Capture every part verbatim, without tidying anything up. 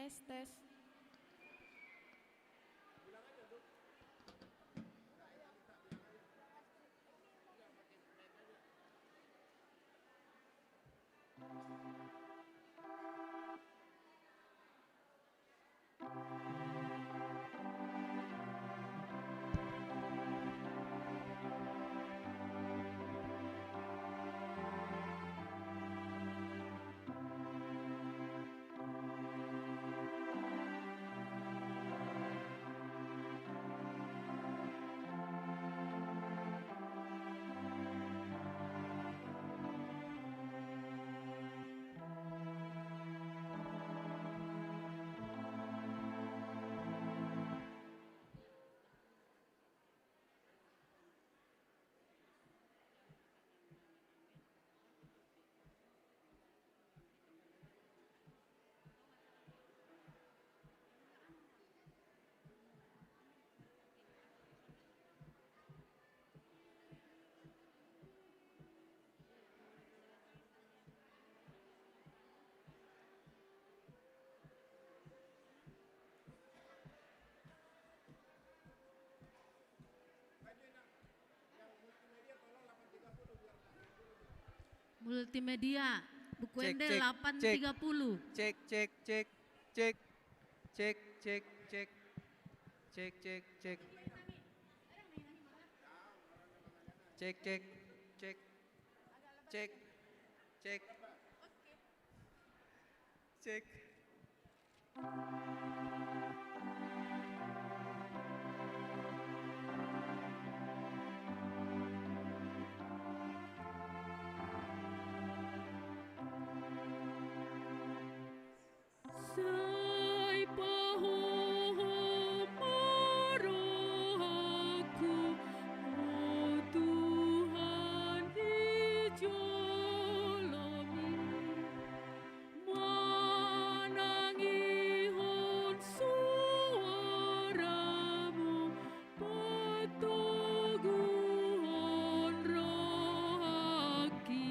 Tes, tes. Multimedia, Buku Ende, delapan tiga puluh. Cek, cek, cek. Cek, cek, cek. Cek, cek, cek. Cek, cek, cek. Cek, cek. Cek. Sai pahohom ma rohangku, o Tuhan di jolomi, manangihon suaramu, patoguhon rohangki.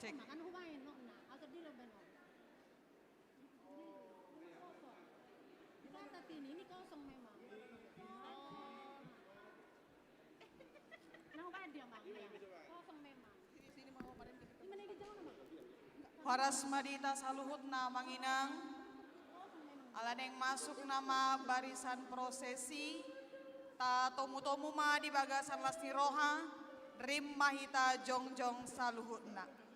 Makan hubaen, no, na, atau di lo beno. Kosong. Kata tini, ini kosong memang. Nah, hubaen dia, Bang. Kosong memang. Horas ma di hita saluhutna, Amang Inang. Ala naeng masuk nama barisan prosesi, tatomu-tomu ma di bagasan las ni roha, rim ma hita jongjong saluhutna.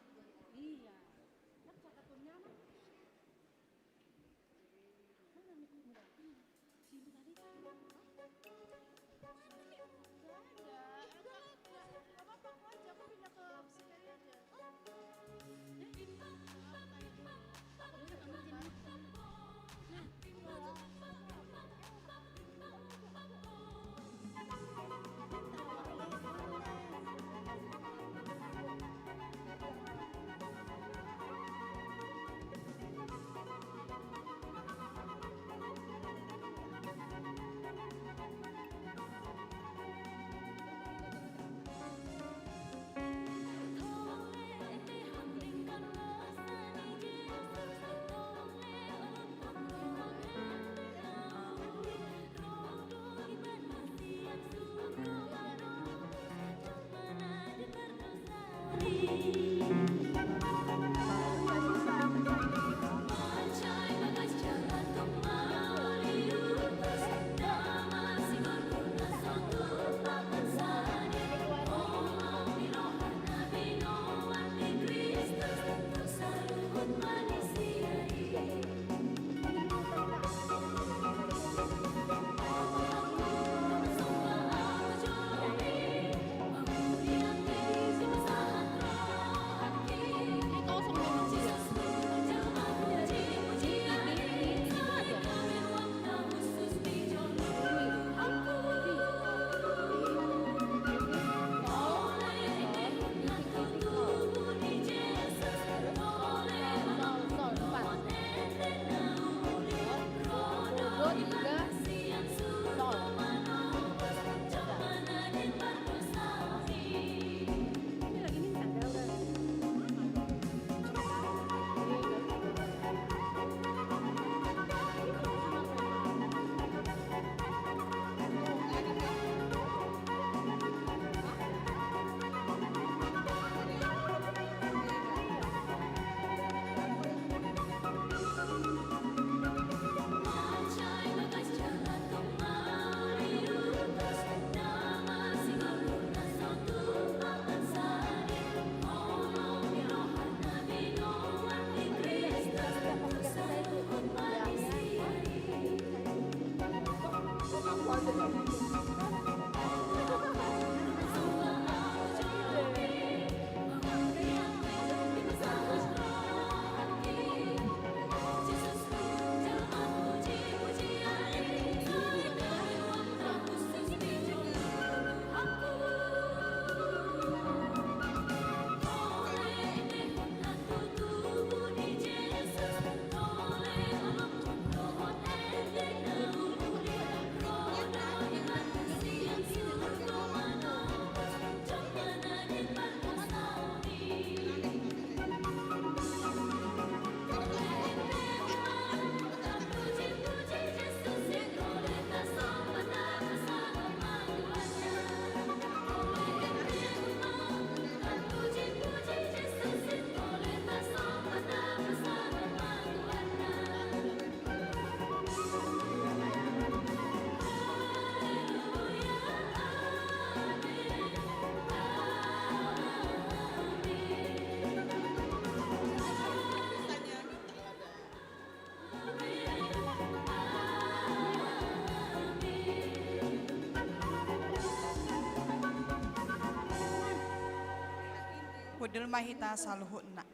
Hundul ma hita saluhutna.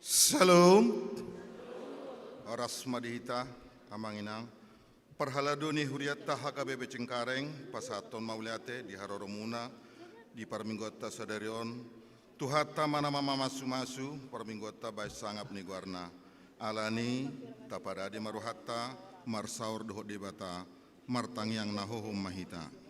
Syalom. Horas ma di hita, Amang Inang. Parhalado ni hurianta H K B P Cengkareng, pasahathon mauliate di haroromuna di parmingguanta sadari on, Tuhanta ma na mamasumasu parmingguanta baen sangap ni goarna. Alani, taparade ma rohanta, marsaor dohot Debata, martangiang na hohom ma hita.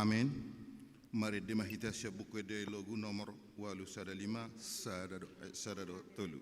Amen. Marende ma hita sian Buku Ende Logu nomor ualu sada lima, sada do, eh, sada do tolu.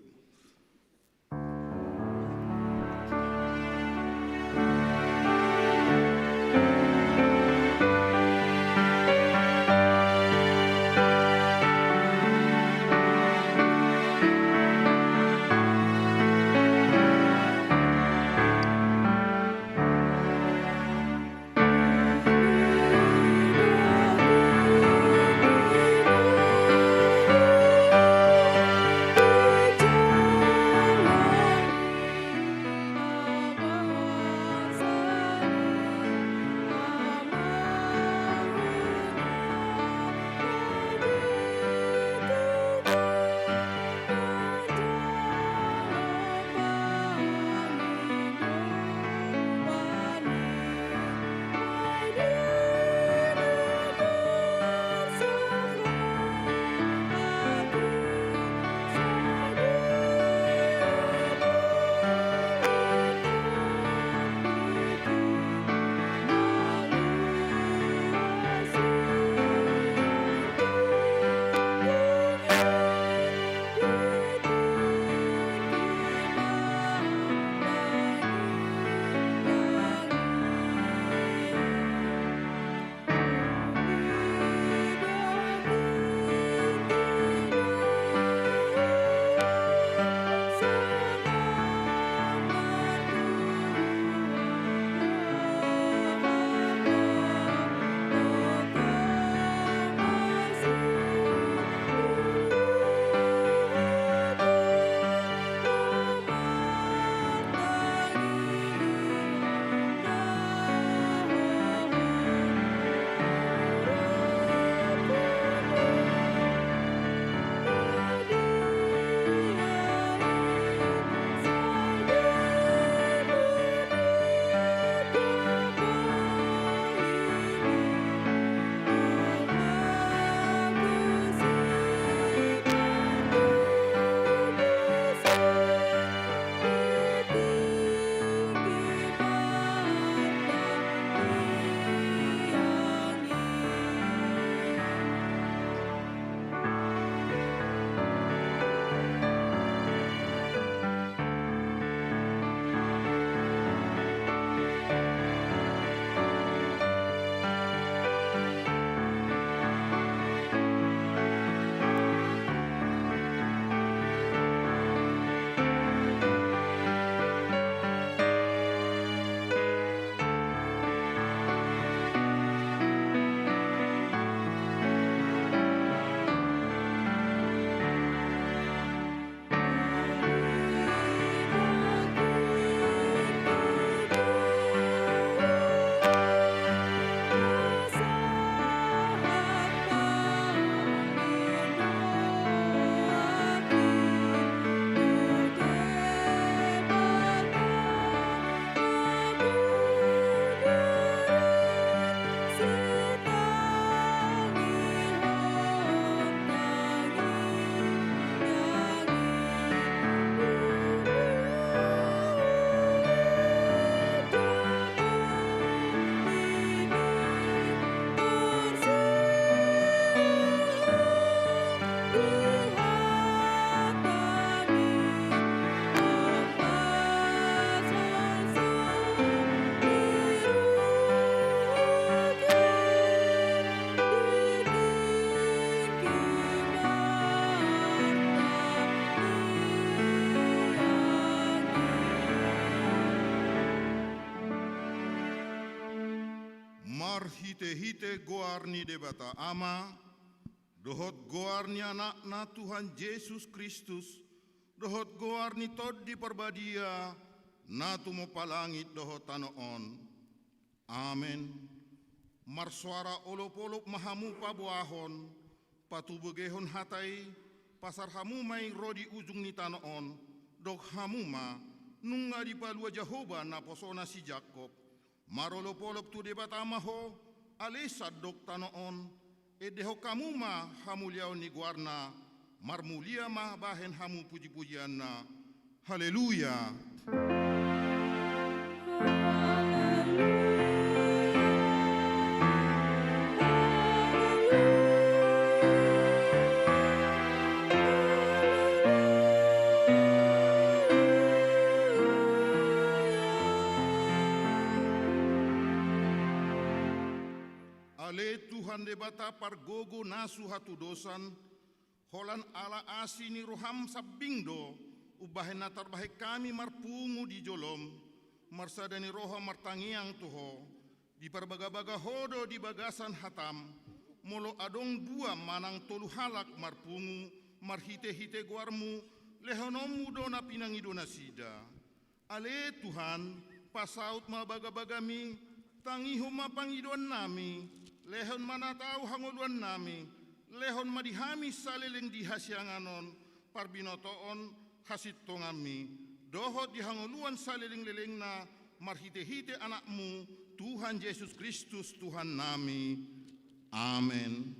Marhitehite goar ni Debata Ama, Dohot goar ni Anakna Tuhan Jesus Kristus, dohot goar ni Tondi Parbadia, na tumompa langit dohot tano on. Amen. Marsoara olopolop ma hamu paboahon, patubegehon hata i, pasar hamu ma i ro di ujung ni tano on, dok hamu ma, nunga dipalua Jahowa naposona si Jakob. Marolopolop tu Debata ma ho, ale sandok tano on, endehon hamu ma hamuliaon ni goarna, marmulia ma bahen hamu pujipujianna. Haleluya. Ale Tuhan Debata pargogo na suhatudosan, holan ala asi ni roham sambing do, umbahen na tarbahen hami marpungu di jolom, marsada ni roha martangiang tu ho, diparbagabaga ho do di bagasan hatam, molo adong dua manang tolu halak marpungu, marhitehite goarmu, lehononmu do na pinangido nasida. Ale Tuhan, pasaut ma bagabagami, tangihon ma pangidoannami, lehon ma na tau hangoluannami, lehon ma di hami saleleng di hasiangan on, parbinotoon hasintonganmi, dohot di hangoluan salelenglelengna, marhitehite Anakmu, Tuhan Jesus Kristus, Tuhannami. Amen.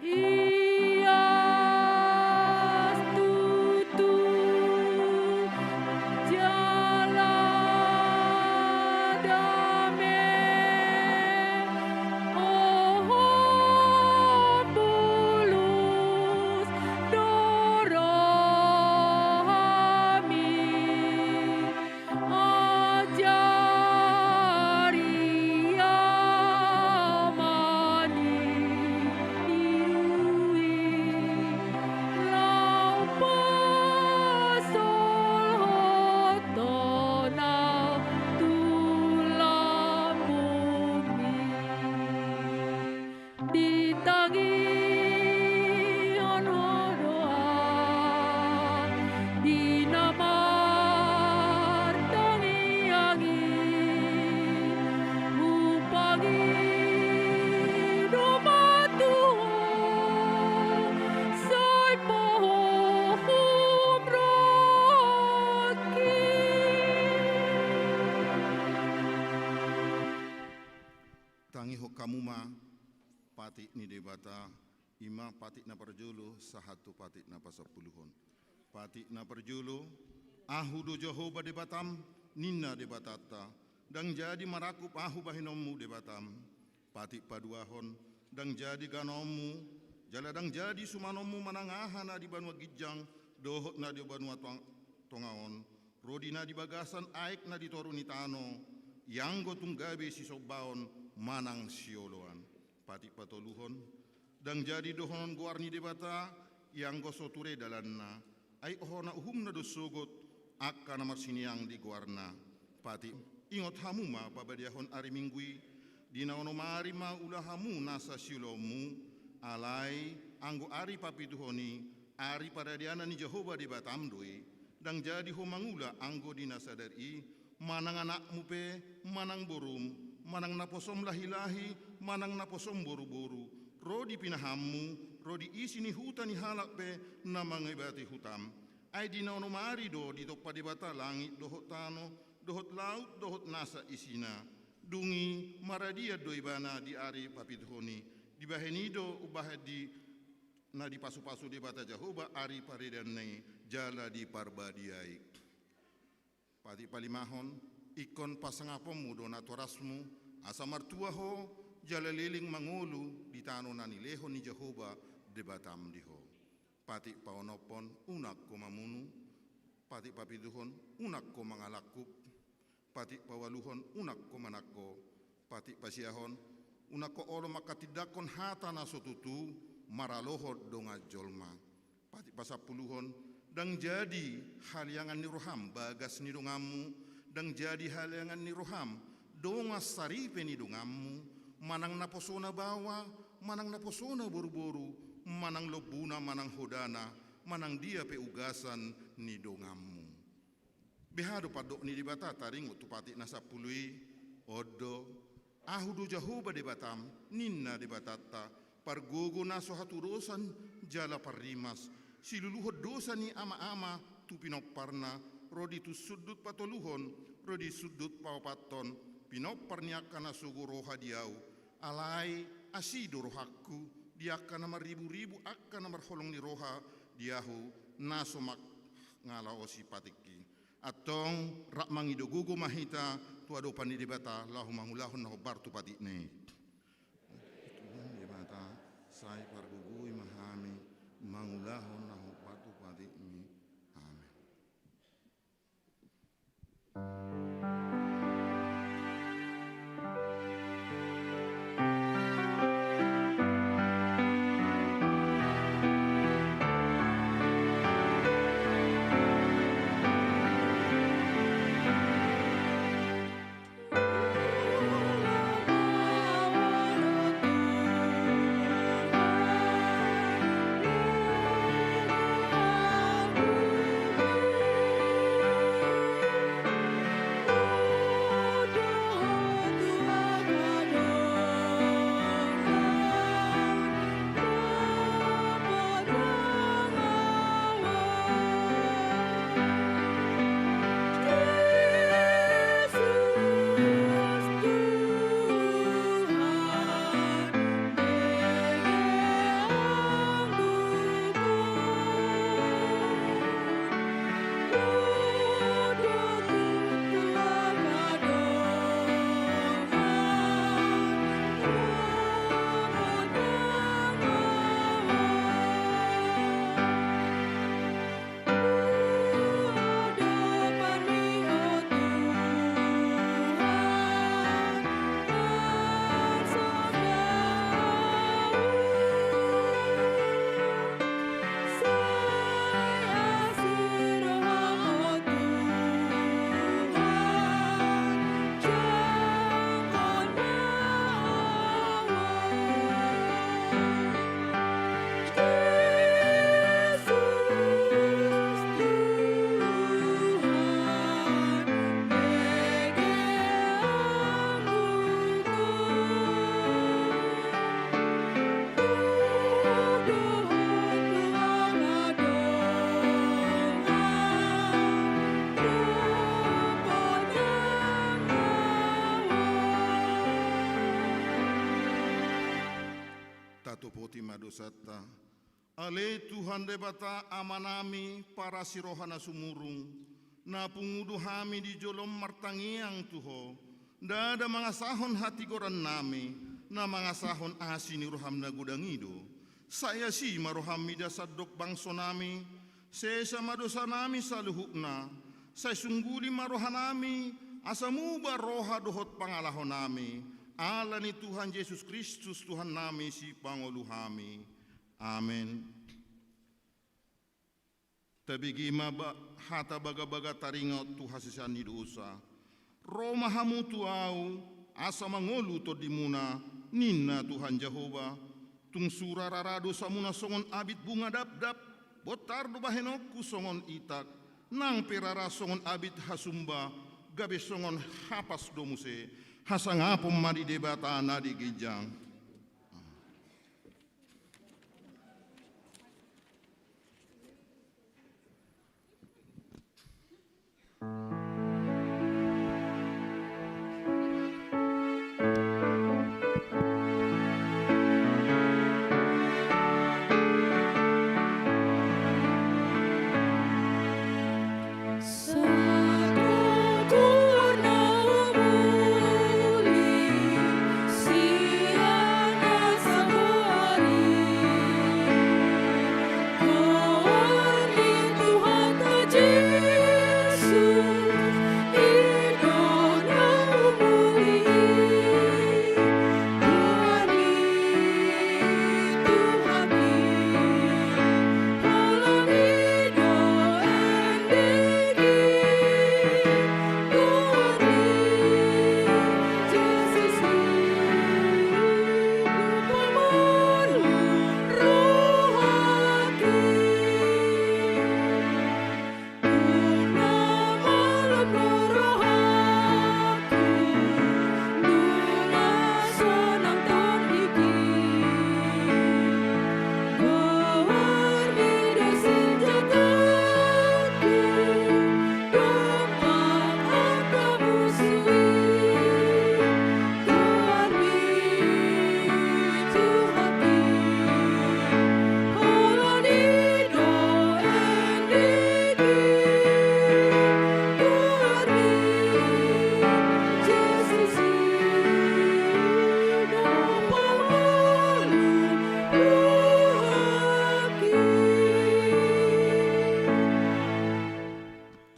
Ia tutu jala dame, oho, bulus do rohami. Ajari amani irui, laho pasolhot tona tu lambungmi. Ditangihon ho do ahu di na martangiang i, hupangido ma tu ho sai pahohom rohangki. Tangihon hamu ma patik ni Debata, i ma patik na parjolo sahat tu patik na pasampuluhon. Patik na parjolo, ahu do Jahowa Debatam, ninna Debatanta, ndang jadi marangkup ahu bahenonmu Debatam. Patik paduahon, ndang jadi ganaonmu, jala ndang jadi sumanonmu manang aha na di banua ginjang, dohot na di banua tong-, tonga on, ro di na di bagasan aek na di toru ni tano, ianggo tung gabe sisombaon manang sioloan. Patik patoluhon, ndang jadi dohonon goar ni Debata ianggo so ture dalanna, ai hona uhumna do sogot angka na marsineang di goarna. Patik, ingot hamu ma pabadiahon ari Minggu i, di na onom ari ma ula hamu nasa siulaonmu, alai anggo ari papituhon i, ari paradianan ni Jahowa Debatam do i, ndang jadi ho mangula anggo di na sadari i, manang anakmu pe, manang borum, manang naposom lahilahi, manang naposom boruboru, ro di pinahanmu, ro di isi ni huta ni halak pe na mangebati hutam. Ai di na onom ari do ditompa Debata langit dohot tano, dohot laut, dohot nasa isina. Dung i maradian do ibana di ari papituhon i, dibahen i do umbahen di na dipasupasu Debata Jahowa ari paradianna i jala diparbadiai. Patik palimahon, ingkon pasangaponmu do natorasmu, asa martua ho, jala leleng mangolu di tano na nilehon ni Jahowa Debatam di ho. Patik paonomhon, unang ho mamunu. Patik papituhon, unang ho mangalangkup. Patik paualuhon, unang ho manangko. Patik pasiahon, unang ho olo manghatindanghon hata na so tutu maralohon dongan jolma. Patik pasampuluhon, ndang jadi haleangan ni roham bagas ni donganmu, ndang jadi haleangan ni roham dongan saripe ni donganmu, manang naposona baoa, manang naposona boruboru, manang lombuna, manang hodana, manang dia pe ugasan ni donganmu. Beha do pandok ni Debata taringot tu patik na sampulu i? On do, Ahu do Jahowa Debatam, ninna Debatanta, pargogo na so hatudosan jala parrimas, siluluhon dosa ni amaama tu pinomparna, ro di tu sundut patoluhon, ro di sundut paopathon, pinompar ni angka na sogo roha di Ahu. Alai asi do rohangku di angka na marriburibu angka na marholong ni roha di Ahu, na so mangalaosi patikki. Antong rap mangido gogo ma hita tu adopan ni Debata laho mangulahon na hombar tu patikna i. Tuhan Debata, sai pargogoi ma hami mangulahon na hombar tu patikmi. Amen. Tatopoti ma dosanta. Ale Tuhan Debata Amanami, parasi roha na sumurung, na pungu do hami di jolom martangiang tu Ho, ndada mangasahon hatigorannami, na mangasahon asi ni roham na godang i do. Sai asi ma roham mida sandok bangsonami, sesa ma dosanami saluhutna, sai sungguli ma rohanami asa muba roha dohot pangalahonami, ala ni Tuhan Jesus Kristus Tuhannami, Sipangolu hami. Amen. Tabege ma ba-, hata bagabaga taringot tu hasesaan ni dosa. Ro ma hamu tu Ahu, asa mangolu tondimuna, ninna Tuhan Jahowa. Tung sura rara dosamuna songon abit bunga dapdap, bontar do bahenonku songon itak, nang pe rara songon abit hasumba, gabe songon hapas do muse. Hasangapon ma di Debata na di ginjang.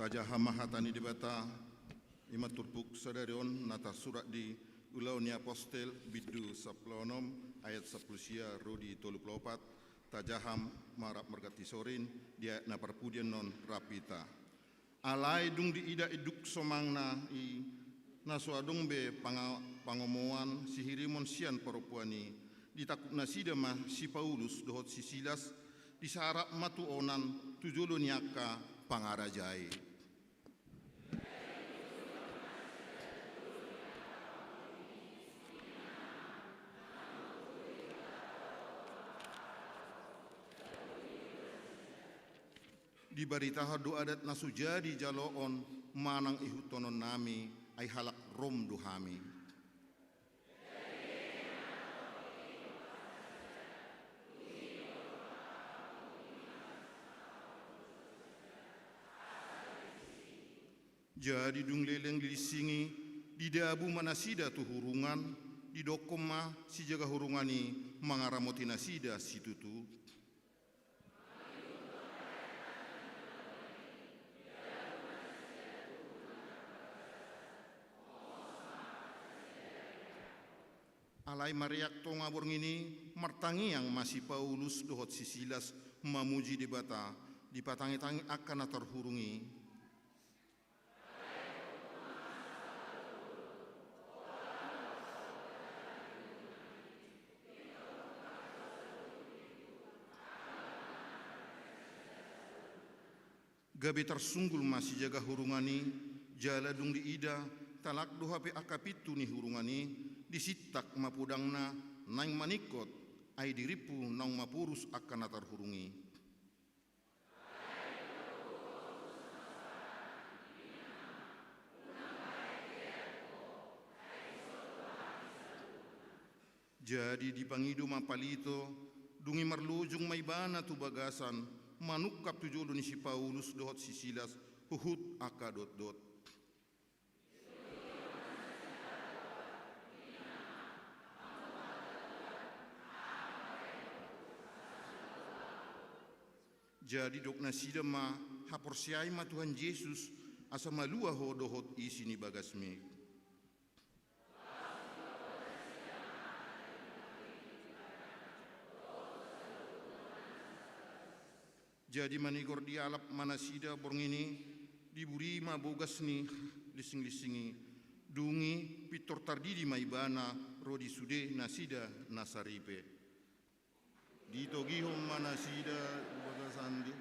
Tajaha ma hata ni Debata. I ma turpuk sadari on na tarsurat di Ulaon ni Apostel, bindu sampulu onom, ayat sampulu sia ro di tolu pulu opat. Tajaha ma rap marganti sorin di ayat na parpudi annon rap hita. Alai dung diida induk somangna i, na so adong be panga-, pangomoan sihirimon sian parompuan i, ditangkup nasida ma si Paulus dohot si Silas, disarap ma tu onan tu jolo ni angka pangaraja i. Dibaritahon do adat na so jadi jaloon manang ihuthonon nami, ai halak Rom do hami. Jadi dung leleng dilingsingi, didabu ma nasida tu hurungan, didokkon ma sijaga hurungan i mangaramoti nasida situtu. Alai mareak tonga borngin i, martangiang ma si Paulus dohot si Silas mamuji Debata, dipatangitangi angka na tarhurung i. Gabe tarsunggul ma sijaga hurungan i, jala dung diida, talak do hape angka pintu ni hurungan i, disintak ma podangna, naeng maningkot, ai dirimpu naung maporus angka na tarhurung i. Jadi dipangido ma palito, dung i marlojong ma ibana tu bagasan, manungkap tu jolo ni si Paulus dohot si Silas, huhut angka dotdot. Jadi didok nasida ma, haporseai ma Tuhan Jesus, asa malua ho dohot isi ni bagasmi. Jadi manigor dialap ma nasida borngin i, diburi ma bogas ni lisinglisingi. Dung i pintor tardidi ma ibana ro di sude nasida na saripe. Ditogihon ma nasida bagasan di,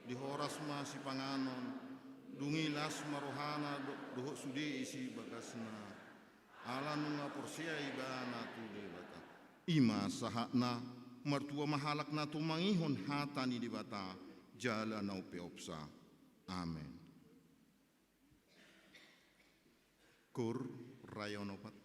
dihoras ma sipanganon, dung i las ma rohana do-, dohot sude isi bagasna. Ala nunga porsea ibana tu Debata. I ma sahatna, martua ma halak na tumangihon hata ni Debata, jala na umpeopsa. Amen. Kor, rayon opat.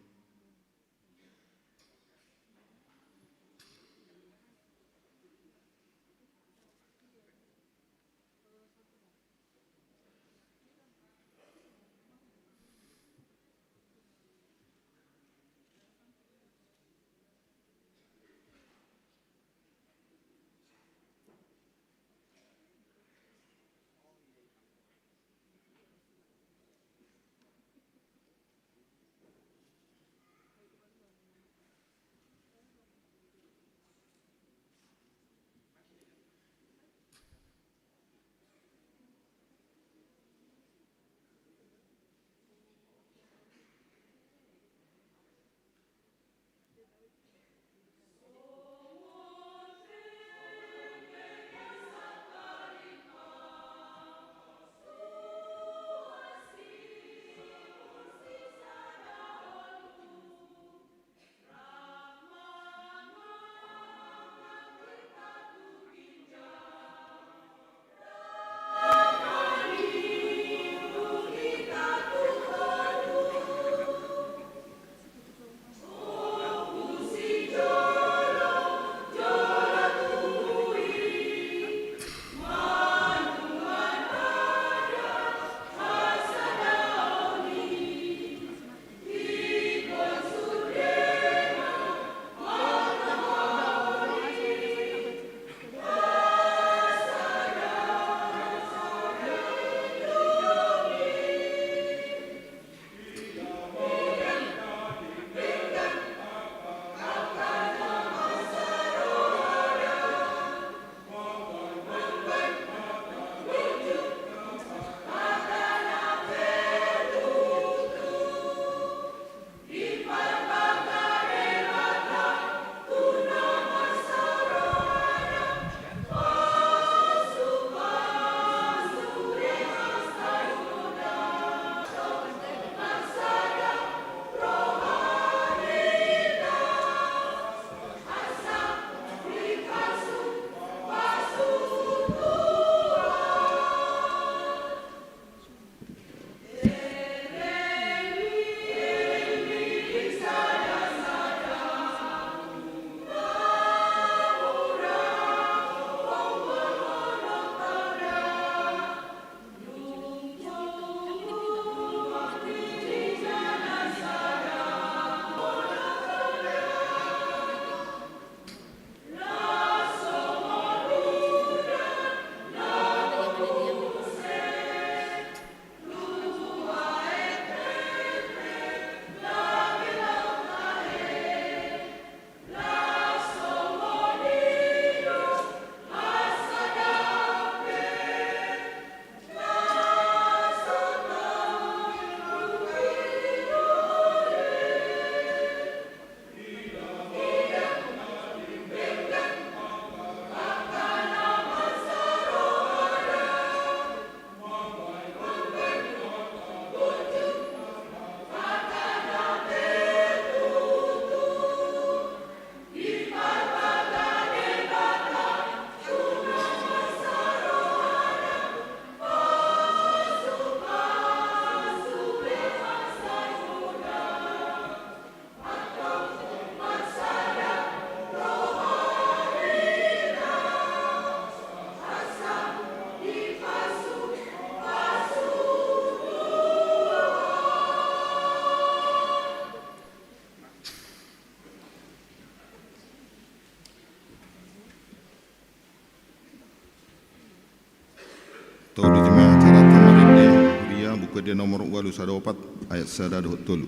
Tolu lima acara tamarende, huria, buku Di nomor ualu sada opat, ayat sada dohot tolu.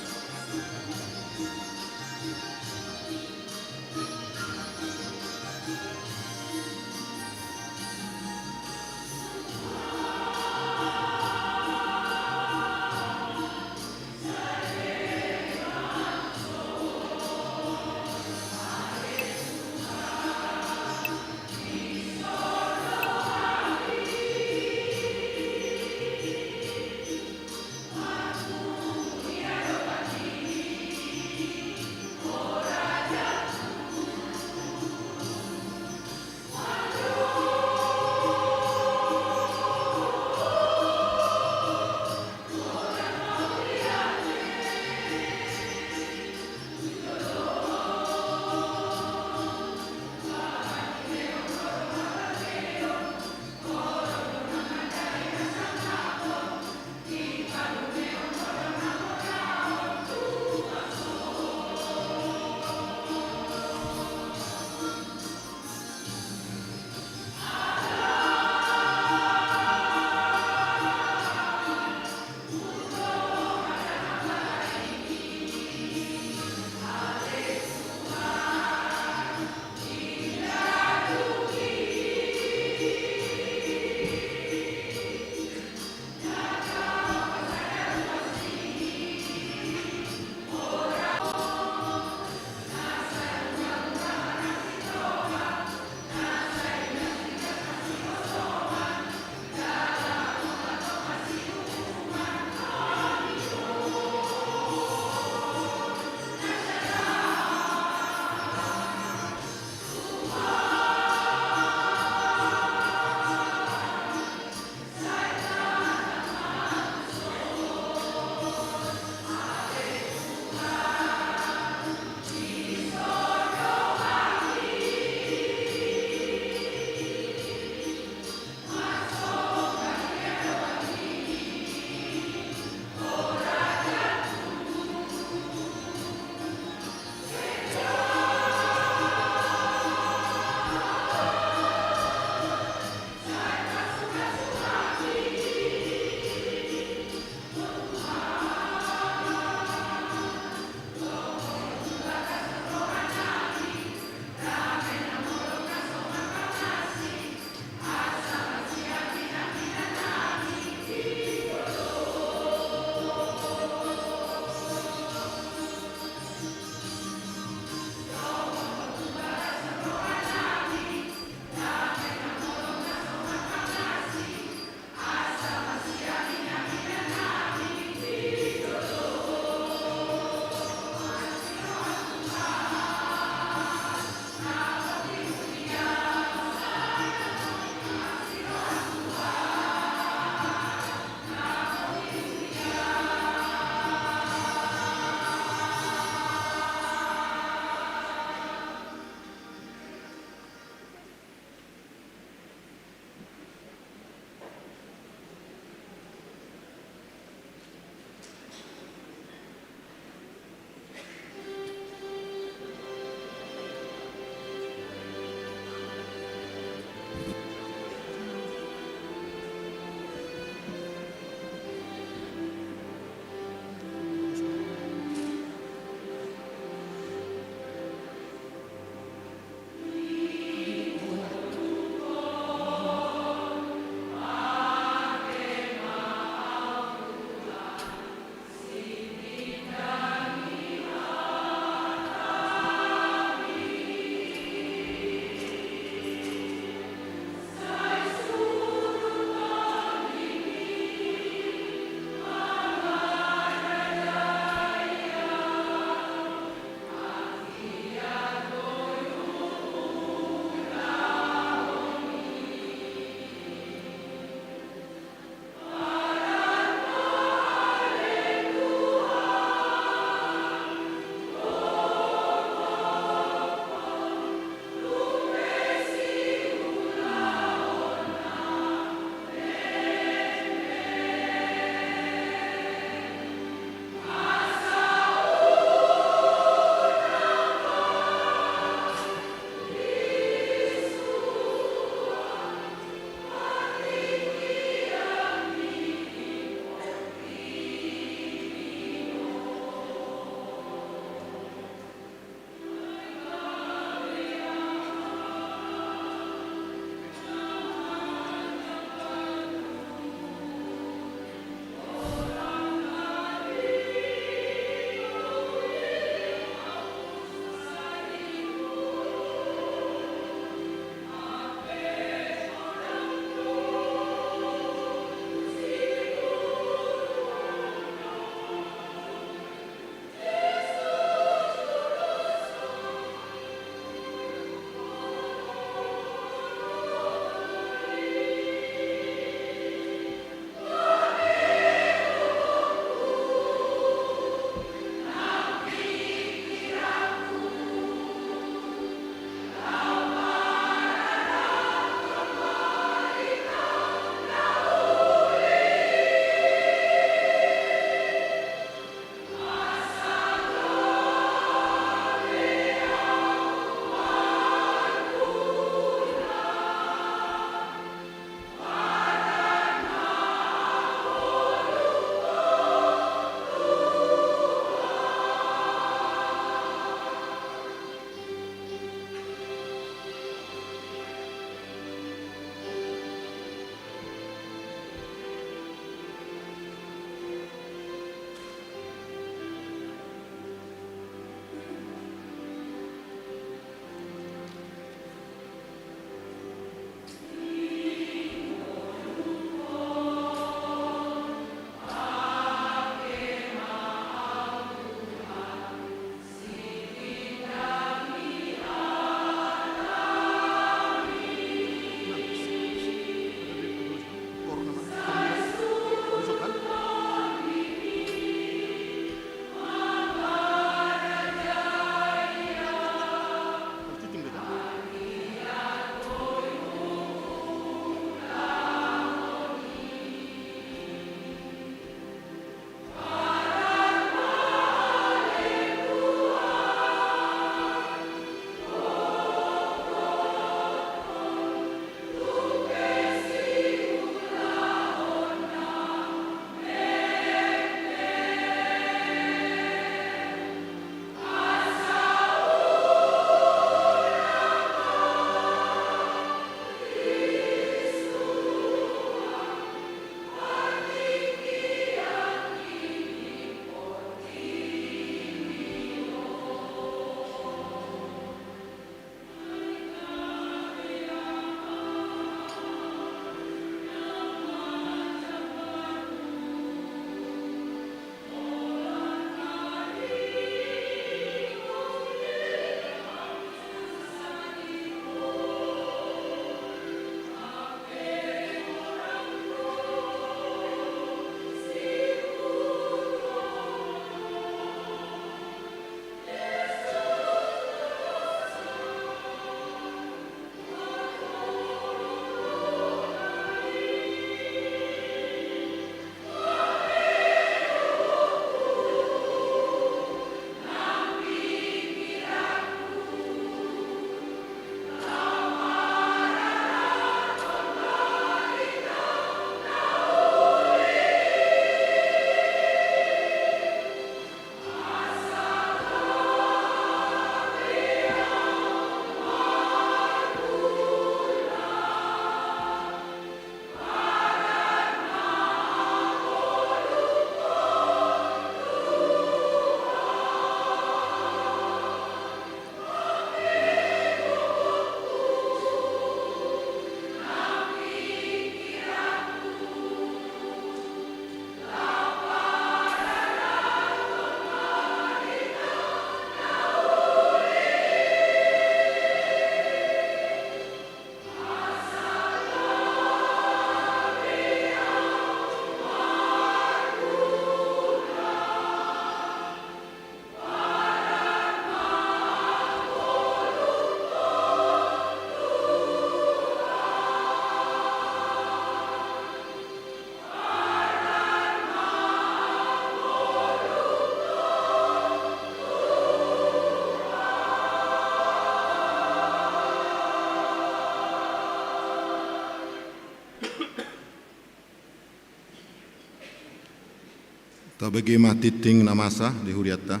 Tabege ma tingting na masa di hurianta.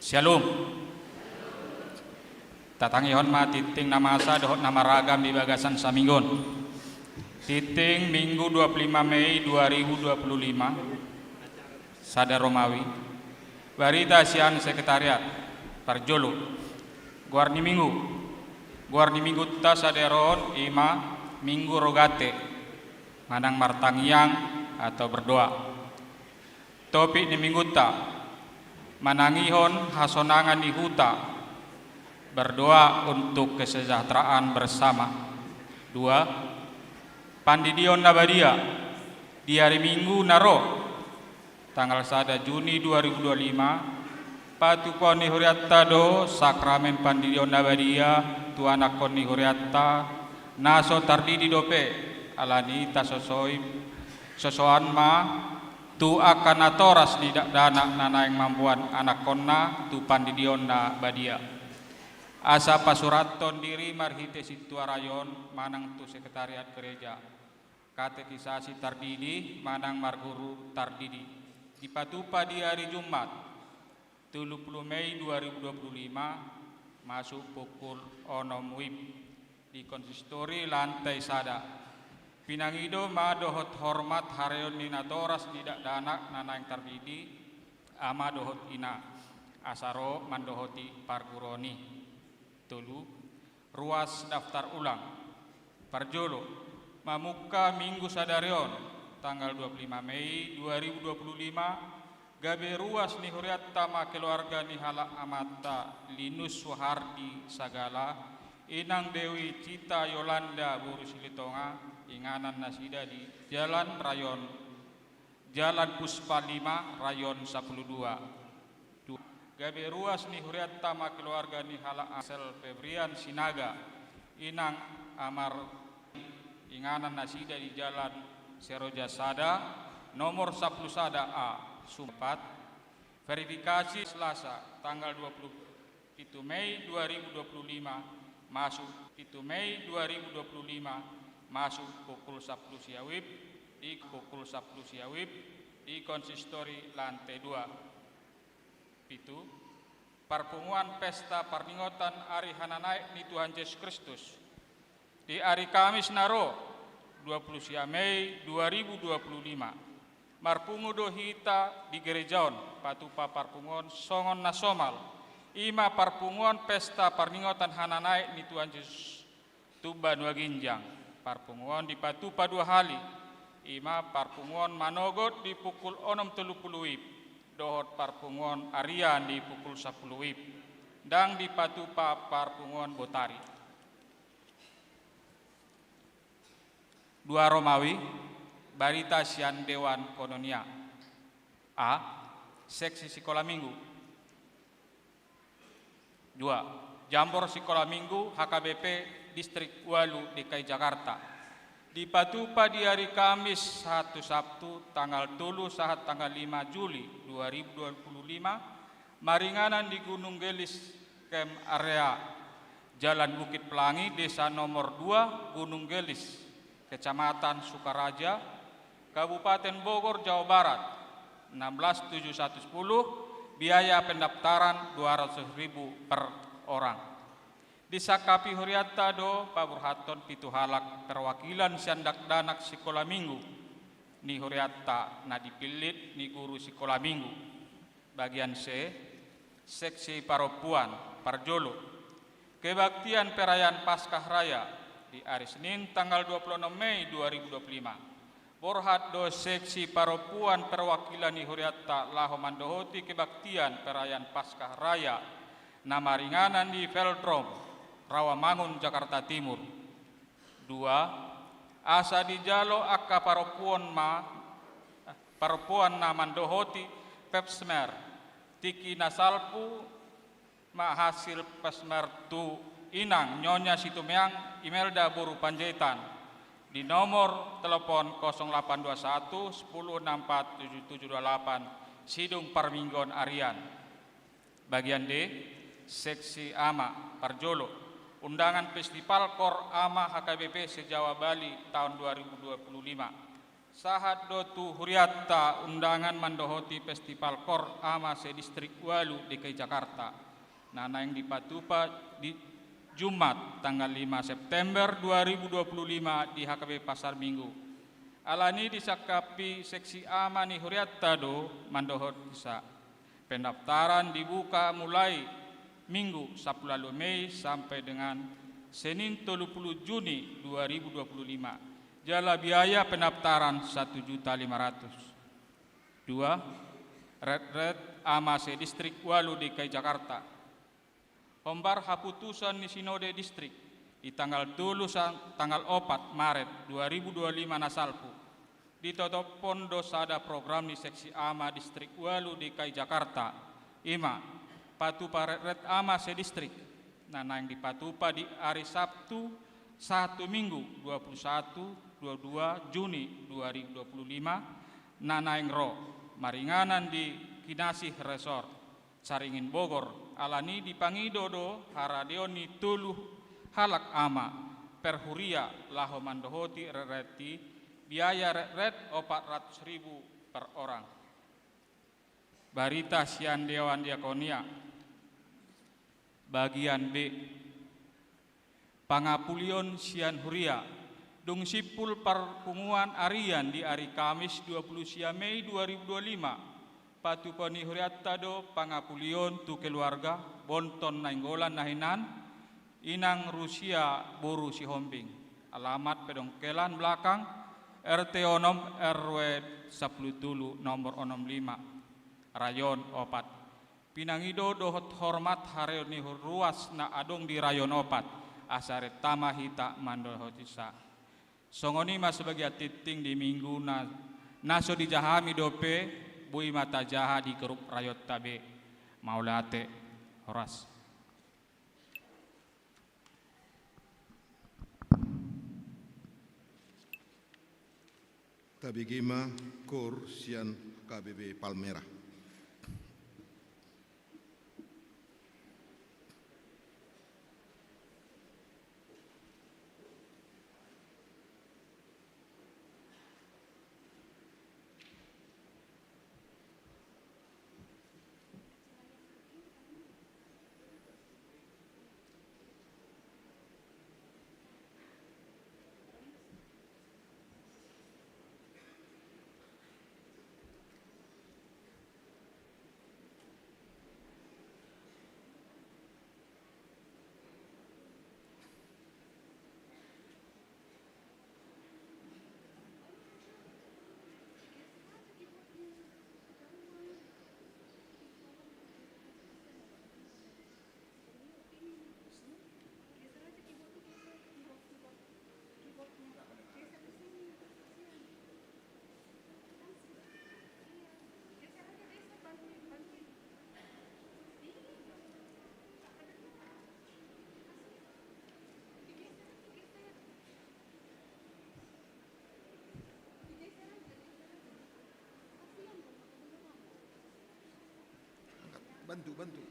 Syalom. Tatangihon ma tingting na masa dohot na maragam di bagasan saminggu on. Tingting Minggu dua puluh lima Mei dua ribu dua puluh lima. Sada Romawi. Barita sian sekretariat. Parjolo. Goar ni Minggu. Goar ni Minggunta sadari on i ma Minggu Rogate. Manang martangiang atau berdoa. Topik ni Minggunta, manangihon hasonangan ni huta, berdoa untuk kesejahteraan bersama. Dua, pandidion na badia, di ari Minggu na ro, tanggal sada Juni dua ribu dua puluh lima, patupaon ni hurianta do sakramen pandidion na badia tu anakkon ni hurianta, na so tardidi dope, alani i tasosoi, sosoan ma, tu angka natoras ni dakdanak na naeng mamboan anakkonna tu pandidion na badia. Asa pasurathon diri marhite sintua rayon manang tu sekretariat gereja. Katekisasi tardidi manang marguru tardidi. Dipatupa di ari Jumat, tolu pulu Mei dua ribu dua pulu lima, masuk pukul onom wib. Di konsistori lantai sada. Pinangido ma dohot hormat hareon ni natoras ni dakdanak na naeng tardidi, ama dohot ina, asa ro mandohoti parguruon i. Tolu, ruas daftar ulang. Parjolo, mamungka Minggu sadari on, tanggal dua pulu lima Mei dua ribu dua pulu lima, gabe ruas ni hurianta ma keluarga ni halak amanta Linus Suhardi Sagala, inang Dewi Cita Yolanda boru Silitonga, inganan nasida di Jalan Rayon, Jalan Puspa lima, Rayon sapulu dua. Dua. Gabe ruas ni hurianta ma keluarga ni halak Axel Febrian Sinaga, inang Amar, inganan nasida di Jalan Seroja sada, nomor sapulu sada A, Sumpat. Verifikasi Selasa, tanggal dua pulu pitu Mei dua ribu dua pulu lima, masuk pitu Mei dua ribu dua pulu lima, masuk pukul sapulu sia wib, di pukul sapulu sia wib, di konsistori lantai dua. Pitu, parpunguan pesta parningotan ari hananaek ni Tuhan Jesus Kristus. Di ari Kamis na ro, dua pulu sia Mei dua ribu dua pulu lima, marpungu do hita di gereja on, patupa parpunguon songon na somal, i ma parpunguan pesta parningotan hananaek ni Tuhan Jesus tu banua ginjang. Parpunguon dipatupa dua hali, i ma parpunguon manogot di pukul onom tolu pulu wib, dohot parpunguon arian di pukul sapulu wib. Ndang dipatupa parpunguon botari. Dua Romawi, barita sian Dewan Koinonia. A, seksi sikola minggu. Dua, jambor sikola minggu H K B P Distrik ualu D K I Jakarta. Dipatupa di ari Kamis sahat tu Sabtu, tanggal tolu sahat tanggal lima Juli dua ribu dua pulu lima, maringanan di Gunung Gelis, Camp Area, Jalan Bukit Pelangi, Desa Nomor Dua, Gunung Gelis, Kecamatan Sukaraja, Kabupaten Bogor, Jawa Barat, enam belas tujuh satu sepuluh, biaya pendaftaran dua ratus ribu per orang. Disangkapi hurianta do paborhathon pitu halak perwakilan sian dakdanak sikola minggu ni hurianta na dipillit ni guru sikola minggu. Bagian C, seksi parompuan, parjolo. Kebaktian perayaan Paskah Raya di ari Senin tanggal dua pulu onom Mei dua ribu dua pulu lima. Borhat do seksi parompuan perwakilan ni hurianta laho mandohoti kebaktian perayaan Paskah Raya na maringanan di Velodrome Rawamangun, Jakarta Timur. Dua, asa dijalo angka parompuan ma, parompuan na mandohoti pap smear, tingki na salpu ma hasil pap smear tu Inang Nyonya Situmeang Imelda boru Panjaitan, di nomor telepon kosong delapan dua satu sepuluh enam empat tujuh tujuh dua delapan, Sidung Parmingguon Arian. Bagian D, Seksi Ama, parjolo, undangan Festival Kor Ama H K B P se-Jawa Bali taon dua ribu dua puluh lima. Sahat do tu hurianta undangan mandohoti Festival Kor Ama se-Distrik Ualu D K I Jakarta, na naeng dipatupa di Jumat tanggal lima September dua ribu dua puluh lima di H K B P Pasar Minggu. Alani i disangkapi Seksi Ama ni hurianta do mandohoti sa. Pendaftaran dibuka mulai Minggu sampulu ualu Mei sampai dengan Senin tolu puluh Juni dua ribu dua puluh lima. Jala biaya pendaftaran satu juta lima ratus. Dua, Retret Ama se-Distrik Ualu D K I Jakarta. Hombar haputusan ni Sinode Distrik di tanggal tolu sa-, tanggal opat Maret dua ribu dua puluh lima na salpu, ditotophon do sada program ni Seksi Ama Distrik Ualu D K I Jakarta, i ma patupa Retret Ama se-Distrik, na naeng dipatupa di ari Sabtu sahat tu Minggu dua puluh satu, dua puluh dua Juni dua ribu dua puluh lima, na naeng ro maringanan di Kinasih Resort Caringin Bogor. Alani i dipangido do haradeon ni tolu halak ama per huria laho mandohoti retret i, biaya retret opat ratus ribu per orang. Barita sian Dewan Diakonia. Bagian B. Pangapulion sian huria. Dung simpul parpunguan arian di ari Kamis dua puluh sia Mei dua ribu dua puluh lima, patupa ni hurianta do pangapulion tu keluarga Bonton Nainggolan na hinan, Inang Rusia boru Sihombing, alamat Pedongkelan Belakang, R T onom, R W sampulu tolu, nomor onom lima, rayon opat. Pinangido dohot hormat haradeon ni ruas na adong di rayon opat, asa renta ma hita mandohoti sa. Songon i ma sebagian tingting di Minggu na, na so dijaha hami dope, boi ma tajaha di grup rayonta be. Mauliate, horas. Tabege ma kor sian K B B Palmera. Bantu, bantu.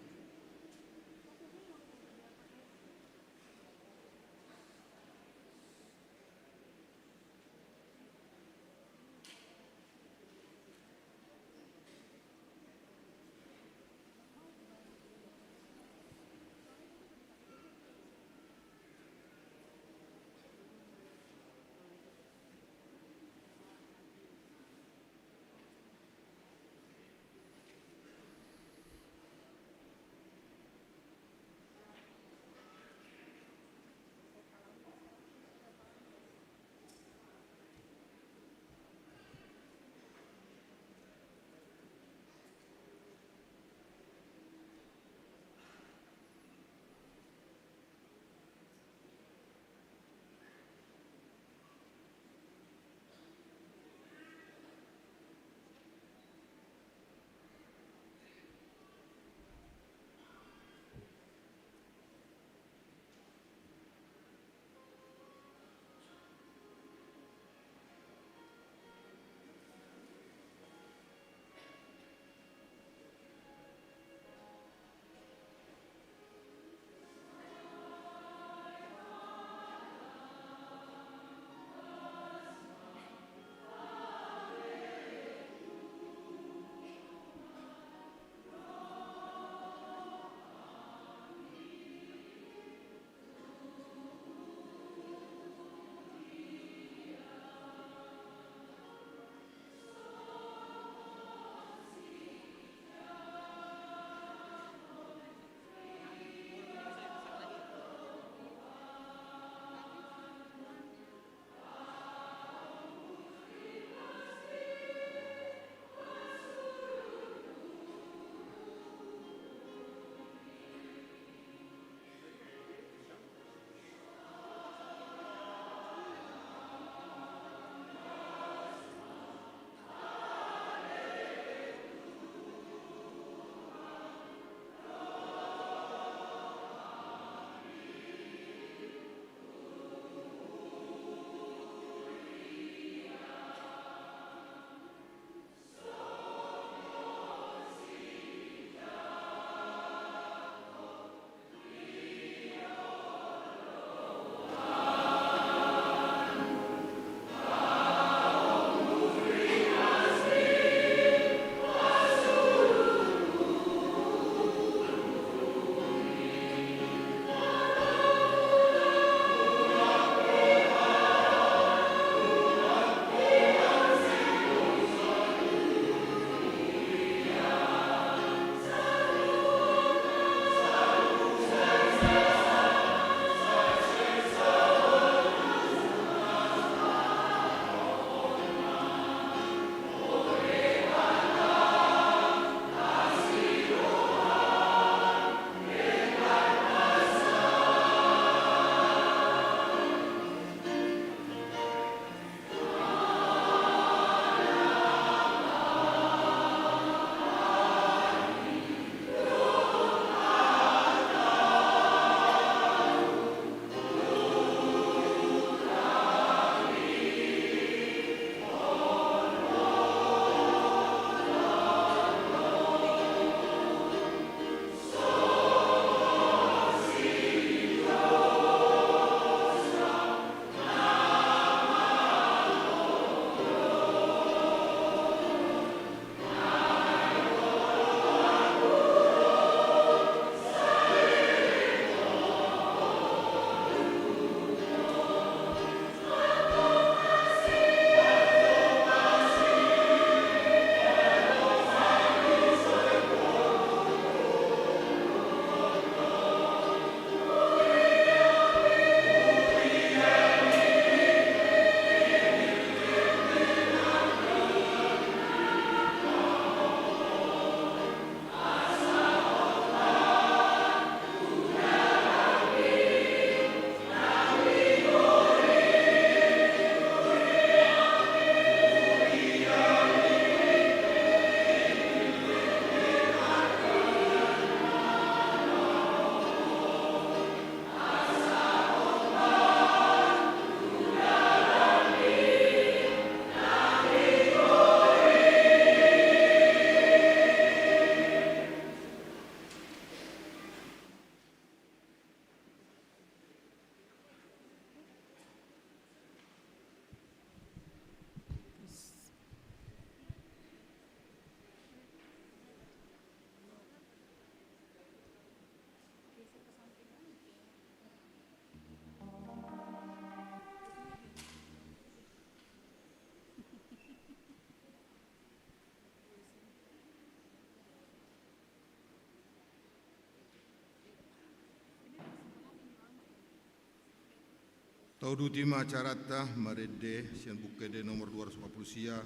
Tauduti ma acaranta marende sian Buku Ende nomor dua ratus empat puluh sia,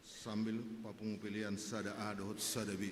sambil papungu pelean sada A dohot sada B.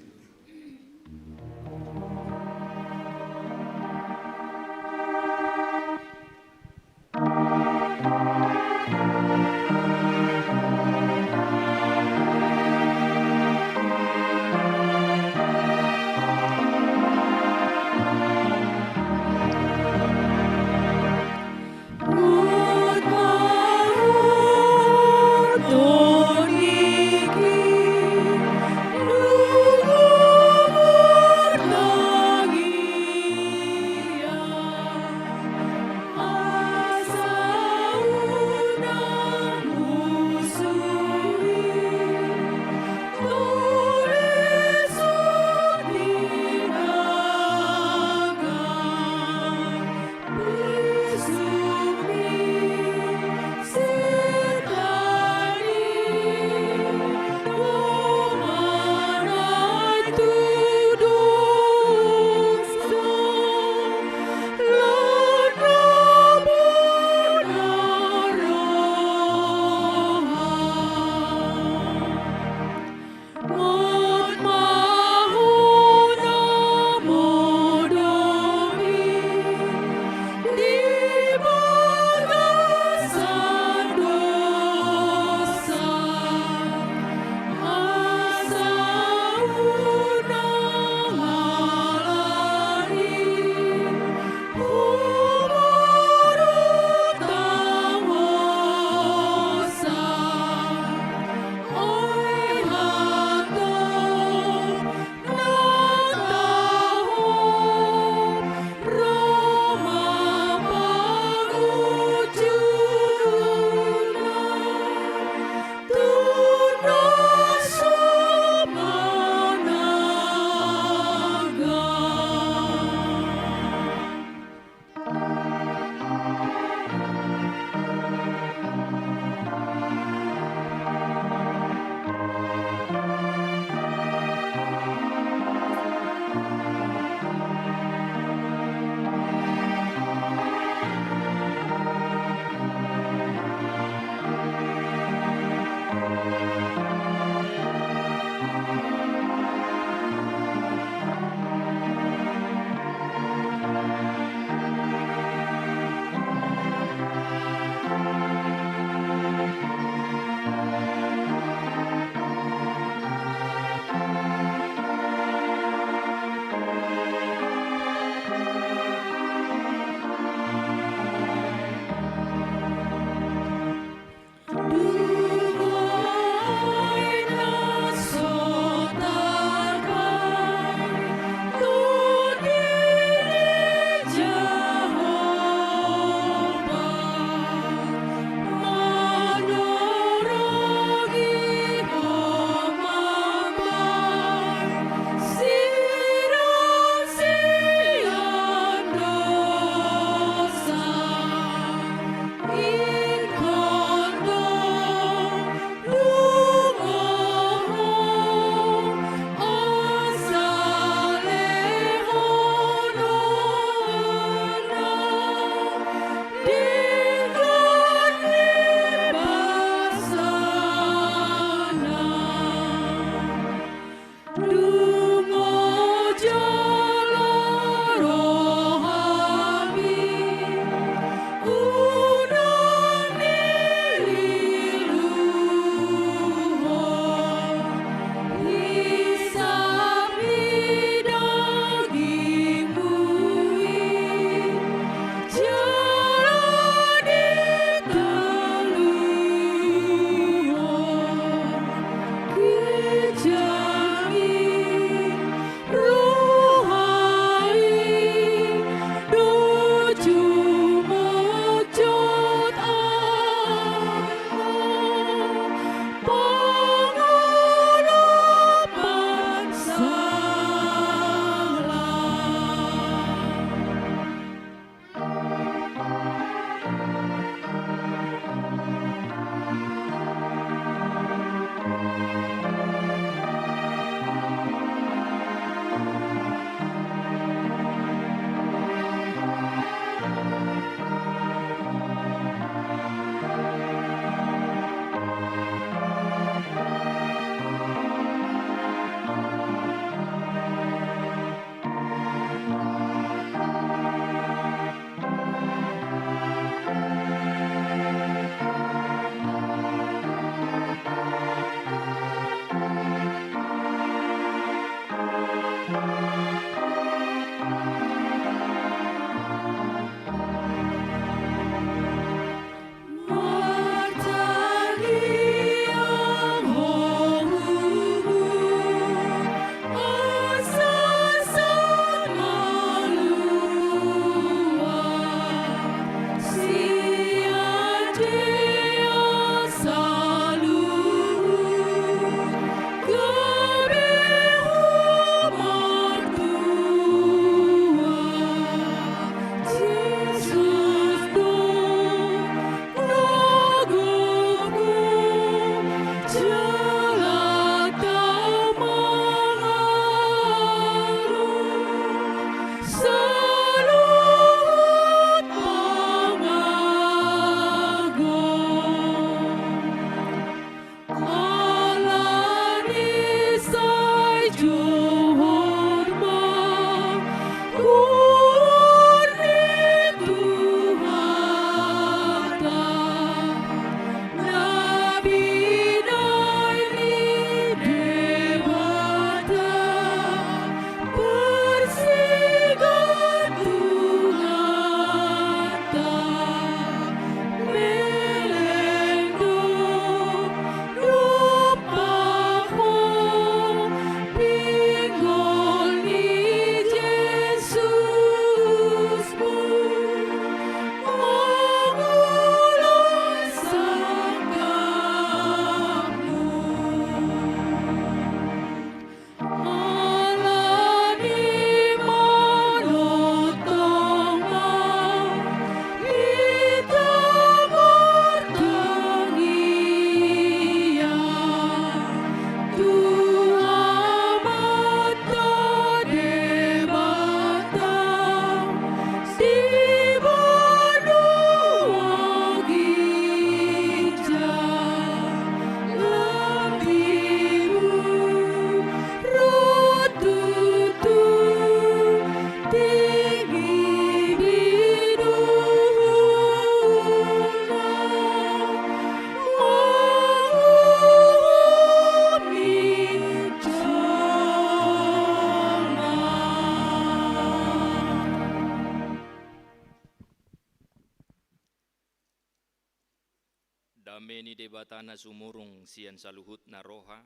Debata na sumurung sian saluhutna roha,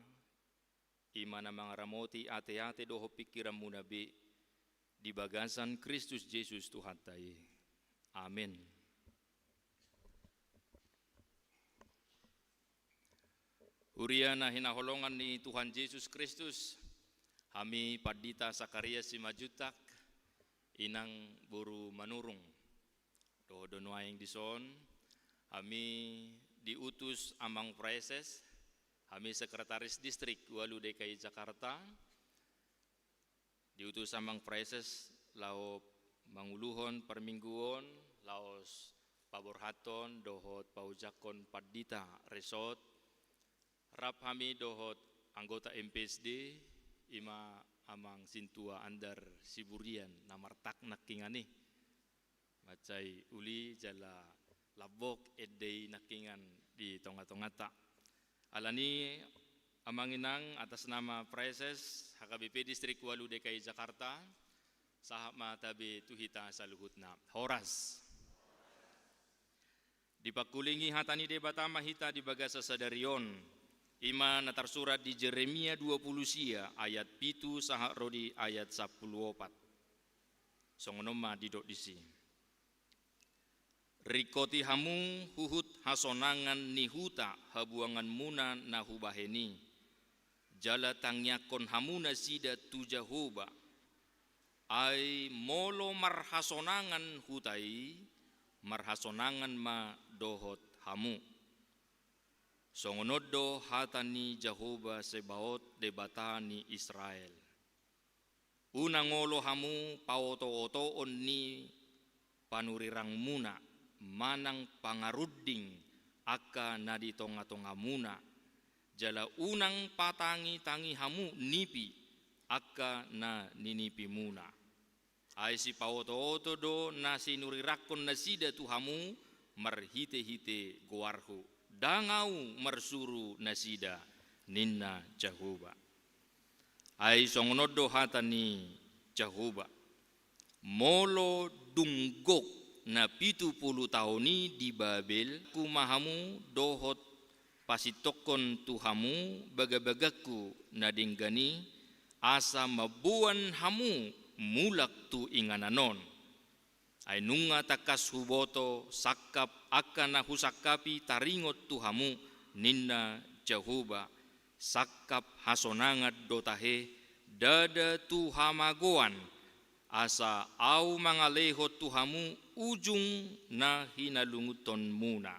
i ma na mangaramoti ateate dohot pingkiranmuna be di bagasan Kristus Jesus Tuhanta i. Amen. Huria na hinaholongan ni Tuhan Jesus Kristus, hami Pandita Sakaria Simanjuntak, Inang boru Manurung. Dohot do nuaeng dison, hami diutus Amang Praeses, hami Sekretaris Distrik Walu D K I Jakarta, diutus Amang Praeses laho manguluhon parmingguon, laos paborhathon dohot paojakhon pandita resort, rap hami dohot anggota M P S D, i ma Amang Sintua Andar Siburian, na martak nangkingan i. Mansai uli jala lambok ende i nangkingan di tongatonganta. Alani, Amang Inang, atas nama Praeses H K B P Distrik Walu D K I Jakarta, sahat ma tabe tu hita saluhutna. Horas. Dipangkulingi hata ni Debata ma hita di bagasan sadari on, i ma na tarsurat di Jeremia dua pulu sia ayat pitu sahat ro di ayat sampulu opat. Songon on ma didok disi. Ringkoti hamu huhut hasonangan ni huta habuanganmuna na hubahen i, jala tangiangkon hamu nasida tu Jahowa. Ai molo marhasonangan huta i, marhasonangan ma dohot hamu. Songon on do hata ni Jahowa Sebaot, Debata ni Israel. Unang olo hamu paotootoon ni panurirangmuna, manang pangarunding angka na di tongatongamuna, jala unang patangitangi hamu nipi angka na ninipimuna. Ai sipaotooto do na sinurirangkon nasida tu hamu marhitehite goarhu. Ndang ahu marsuru nasida, ninna Jahowa. Ai songon on do hata ni Jahowa. Molo dung gok na pitu pulu taon i di Babel, ma hamu dohot pasintongkon tu hamu bagabagangku na denggan i, asa mamboan hamu mulak tu inganan on. Ai nunga tangkas huboto sangkap angka na husangkapi taringot tu hamu, ninna Jahowa, sangkap hasonangan do tahe, ndada tu hamagoan, asa ahu mangalehon tu hamu ujung na hinalungunhonmuna.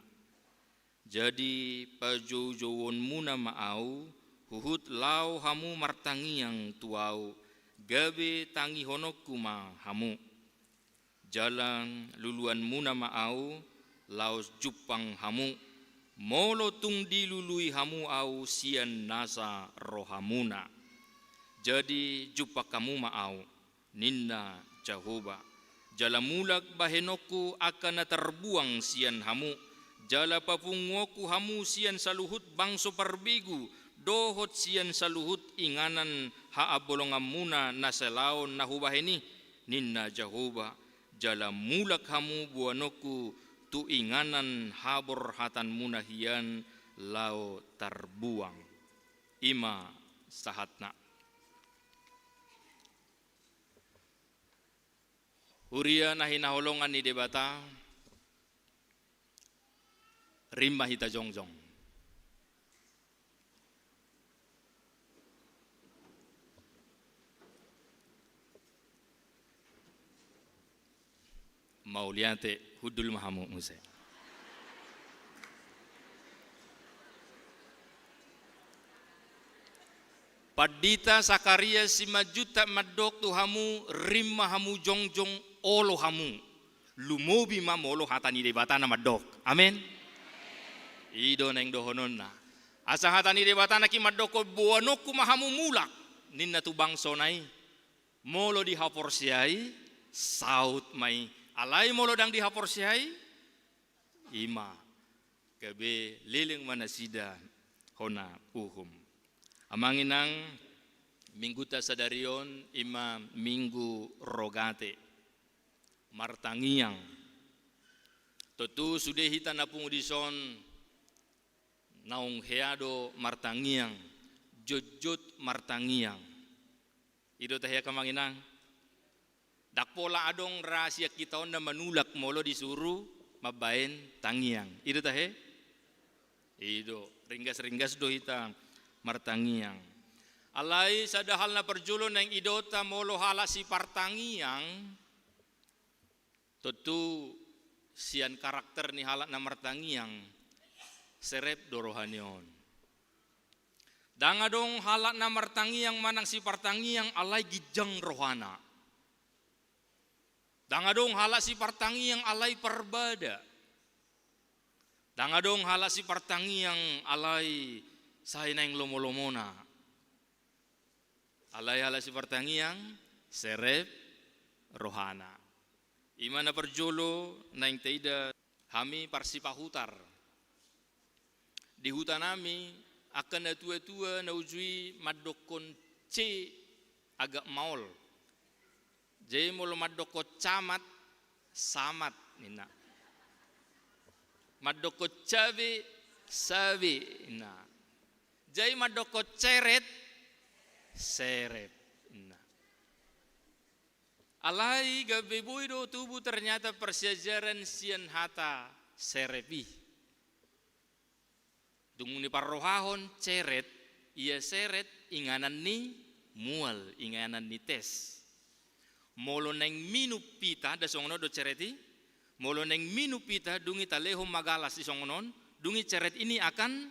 Jadi pajoujouonmuna ma ahu, huhut laho hamu martangiang tu ahu, gabe tangihononku ma hamu. Jala luluanmuna ma ahu, laos jumpang hamu, molo tung dilului hamu ahu sian nasa rohamuna. Jadi jumpang hamu ma ahu, ninna Jahowa. Jala mulak bahenonku angka na tarbuang sian hamu, jala papunguonku hamu sian saluhut bangso parbegu, dohot sian saluhut inganan haambolonganmuna na salaon na hubahen i, ninna Jahowa, jala mulak hamu boanonku tu inganan haborhatanmuna hian laho tarbuang. I ma sahatna. Huria na hinaholongan ni Debata, rim ma hita jongjong. Mauliate, hundul ma hamu muse. Pandita Sakaria Simanjuntak mandok tu hamu, rim ma hamu jongjong, olo hamu. Lumobi ma molo hata ni Debata na mandok. Amen. I do naeng dohononna. Asa hata ni Debata nangkin mandokkon, boanonku ma hamu mulak, ninna, tu bangsona i. Molo dihaporseai, saut ma i. Alai molo ndang dihaporseai, i ma, gabe leleng ma nasida hona uhum. Amang inang, minggunta sadari on i ma minggu Rogate. Martangiang. Tontu sude hita na pungu dison, Naung hea do martangiang, jotjot martangiang. I do tahe angka amang inang. Ndang pola adong ra sian hita on na manulak molo disuru mambaen tangiang. I do tahe? I do, ringgas-ringgas do hita martangiang. Alai sada hal na parjolo naeng idaonta molo halak sipartangiang, tontu sian karakter ni halak na martangiang, serep do rohana on. Ndang adong halak na martangiang manang sipartangiang alai ginjang rohana. Ndang adong halak sipartangiang alai parbada. Ndang adong halak sipartangiang alai sai naeng lomo-lomona. Alai halak sipartangiang, serep rohana. I ma na parjolo naeng taida hami parsipahutar. Di huta nami, angka na tua-tua na uju i mandokkon C agak maol. Jadi molo mandokkon camat, samat ninna. Mandokkon cabe, sabe ninna. Jadi mandokkon ceret, serep ninna. Alai gabe boi do tubu ternyata parsiajaran sian hata serep i. Dung niparrohahon ceret, ia seret inganan ni mual, inganan ni tes. Molo naeng minum pita, da songon on do ceret i. Molo naeng minum pita, dung i talehon ma galas i songon on, dung i ceret ini akan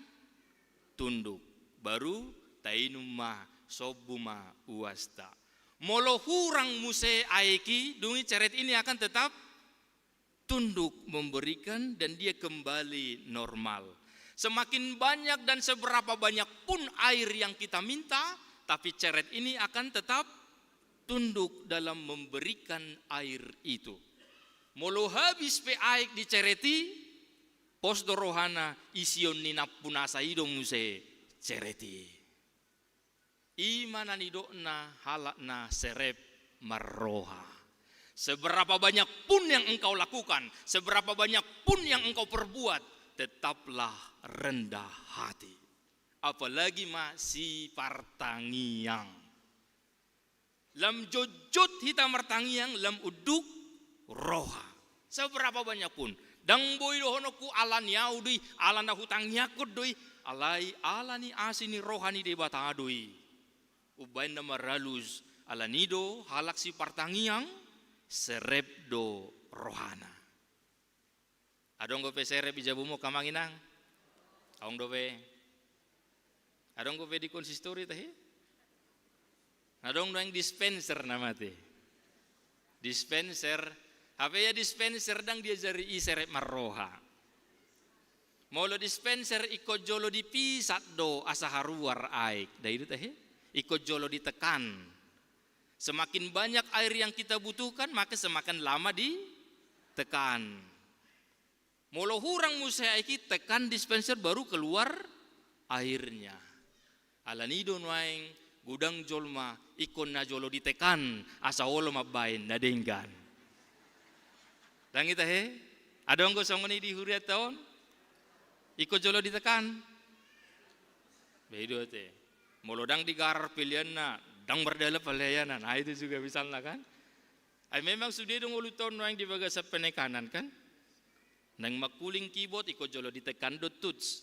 tunduk. Baru tainum ma, sombu ma uasta. Molo hurang muse aek i, dung i ceret ini akan tetap tunduk memberikan dan dia kembali normal. Semakin banyak dan seberapa banyak pun air yang kita minta, tapi ceret ini akan tetap tunduk dalam memberikan air itu. Molo habis pe aek di ceret i, pos do rohana, ision ni nampunasa i do muse ceret i. I ma na nidokna halak na serep marroha. Seberapa banyak pun yang engkau lakukan, seberapa banyak pun yang engkau perbuat, tetaplah rendah hati. Apalagi ma sipartangiang. Lam jotjot hita martangiang, lam unduk roha. Seberapa banyak pun. Ndang boi dohononku ala ni au do i, ala na hutangiangkon do i, alai ala ni asi ni roha ni Debata do i. Umbaen na marhalus, ala ni do halak sipartangiang, serep do rohana. Adong dope serep di jabumu angka amang inang? Adong dope. Adong dope di konsistori tahe? Adong do aeng dispenser na mate. Dispenser, hape ia dispenser ndang diajari i serep marroha. Molo dispenser ingkon jolo dipisat do asa haruar aek, da i do tahe? Ingkon jolo ditekan. Semakin banyak air yang kita butuhkan, maka semakin lama ditekan. Molo hurang muse aek i, tekan dispenser baru keluar airnya. Ala ni do nuaeng godang jolma ingkon na jolo ditekan asa olo mambaen na denggan. Ndang i tahe? Adong do songon i di hurianta on? Ingkon jolo ditekan. Be i do ate. Molo ndang digarar peleanna, ndang mardalan pelayanan. Nah, itu juga misalna kan. Ai memang sude do ngolunta on nuaeng di bagasan penekanan kan. Naeng mangkuling keyboard ingkon jolo ditekan do touch.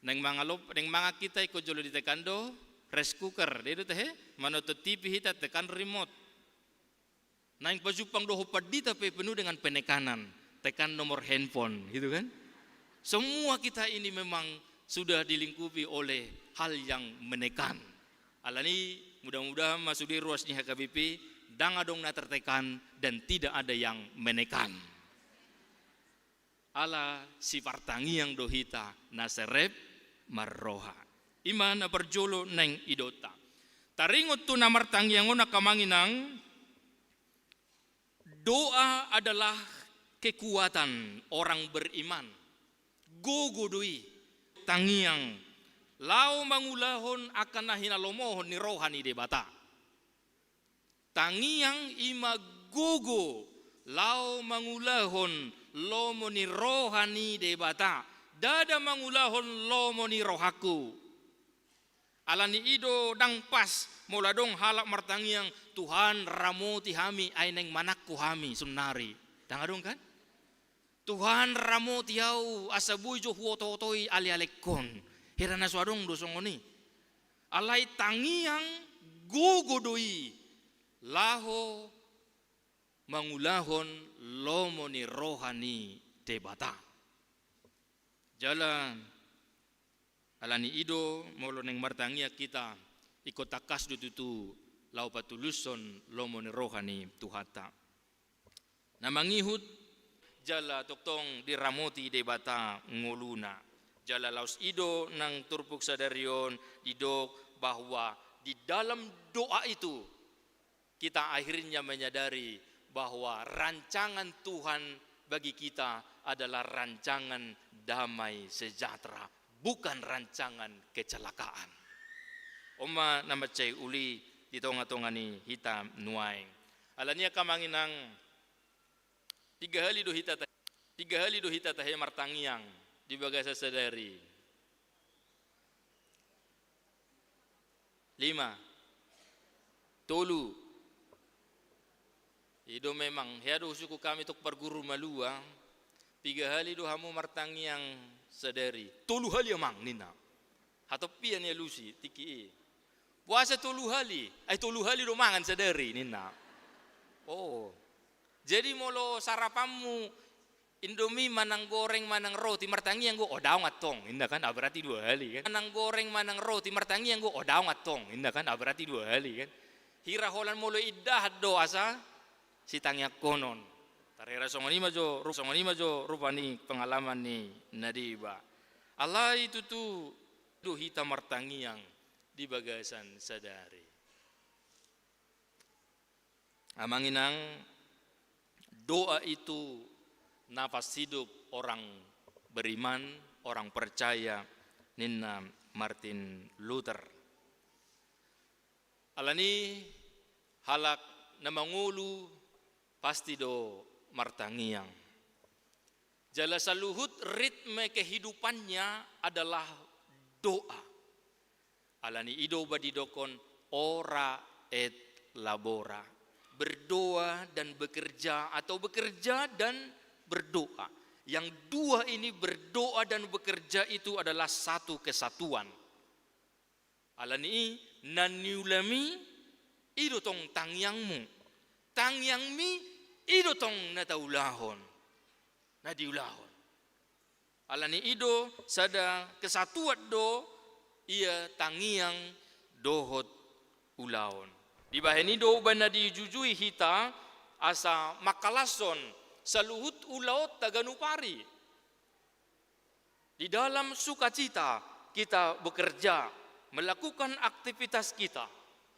Naeng mangalop, naeng mangan hita ingkon jolo ditekan do rice cooker. Da i do tahe? Manonton T V hita tekan remote. Naeng pajumpang dohot pandita pe penuh dengan penekanan, tekan nomor handphone, gitu kan? Semua kita ini memang sudah dilingkupi oleh hal yang menekan. Ala ni, mudah-mudahan ma sude ruas ni H K B P, ndang adong na tertekan dan tidak ada yang menekan. Ala sipartangiang do hita na serep marroha. I ma na parjolo naeng idaonta. Taringot tu na martangiang on angka amang inang, doa adalah kekuatan orang beriman. Gogo do i. Tangiang. Laho mangulahon angka na hinalomohon ni roha ni Debata. Tangiang i ma gogo laho mangulahon lomo ni roha ni Debata. Ndada mangulahon lomo ni rohangku. Ala ni i do ndang pas molo adong halak martangiang, "Tuhan, ramoti hami, ai naeng manangko hami saonari." Ndang adong kan? "Tuhan, ramoti ahu, asa boi jo huoto-otoi ale-alengkon." Hira na so adong do songon i. Alai tangiang gogo do i laho mangulahon lomo ni roha ni Debata. Jala ala ni i do molo naeng martangiang hita, ingkon tangkas do tutu laho patulushon lomo ni roha ni Tuhanta. Na mangihut jala tongtong diramoti Debata ngoluna. Jala laos i do nang turpuk sadari on didok bahwa di dalam doa itu kita akhirnya menyadari bahwa rancangan Tuhan bagi kita adalah rancangan damai sejahtera, bukan rancangan kecelakaan. On ma na mansai uli di tonga-tonga ni hita nuaeng. Ala ni i angka amang-inang, piga hali do hita ta-, piga hali do hita tahe martangiang di bagasan sadari? Lima. Tolu. I do memang, hea do husungkun hami tu parguru malua, piga hali do hamu martangiang sadari? Tolu hali amang, ninna. Hatop ia nialusi tingki i. Boasa tolu hali? Ai tolu hali do mangan sadari, ninna. Oh. Jadi molo sarapanmu Indomie manang goreng manang roti martangiang do, o daong antong, ninna kan, ah, berarti dua hali kan. Manang goreng manang roti martangiang do, o daong antong, ninna kan, ah, berarti dua hali kan. Hira holan molo indahan do asa sitangiangkonon. Tarhira songon i ma jo, ru-, songon i ma jo rupa ni pengalaman ni na deba. Alai tutu do hita martangiang di bagasan sadari. Amang-inang, doa itu napas hidup orang beriman, orang percaya, ninna Martin Luther. Ala ni i halak na mangolu pasti do martangiang. Jala saluhut ritme kehidupannya adalah doa. Ala ni i do umbahen didokhon ora et labora. Berdoa dan bekerja atau bekerja dan berdoa. Yang dua ini, berdoa dan bekerja, itu adalah satu kesatuan. Ala ni i, na niulami, i do tong tangiangmu. Tangiangmi, i do tong na taulahon. Na diulahon. Ala ni i do sada kesatuan do ia tangiang dohot ulaon. Dibahen i do umbahen na dijujui hita asa mangkalashon saluhut ulaonta ganup ari. Di dalam sukacita kita bekerja, melakukan aktivitas kita.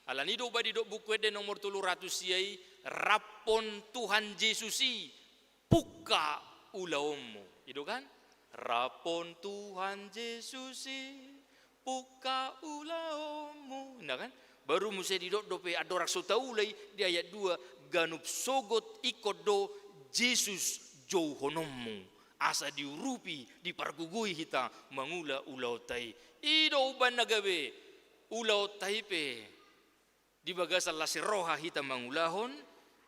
Ala ni i do umbahen didok Buku Ende nomor tolu ratus sia i, raphon Tuhan Jesus i pungka ulaonmu. I do kan? Raphon Tuhan Jesus i pungka ulaonmu. Nah kan? Baru muse didok dope andorang so taula i di ayat dua, ganup sogot ingkon do Jesus jouhononmu. Asa diurupi, dipargogoi hita mangula ulaonta i. I do umbahen na gabe ulaonta i pe di bagasan las ni roha hita mangulahon,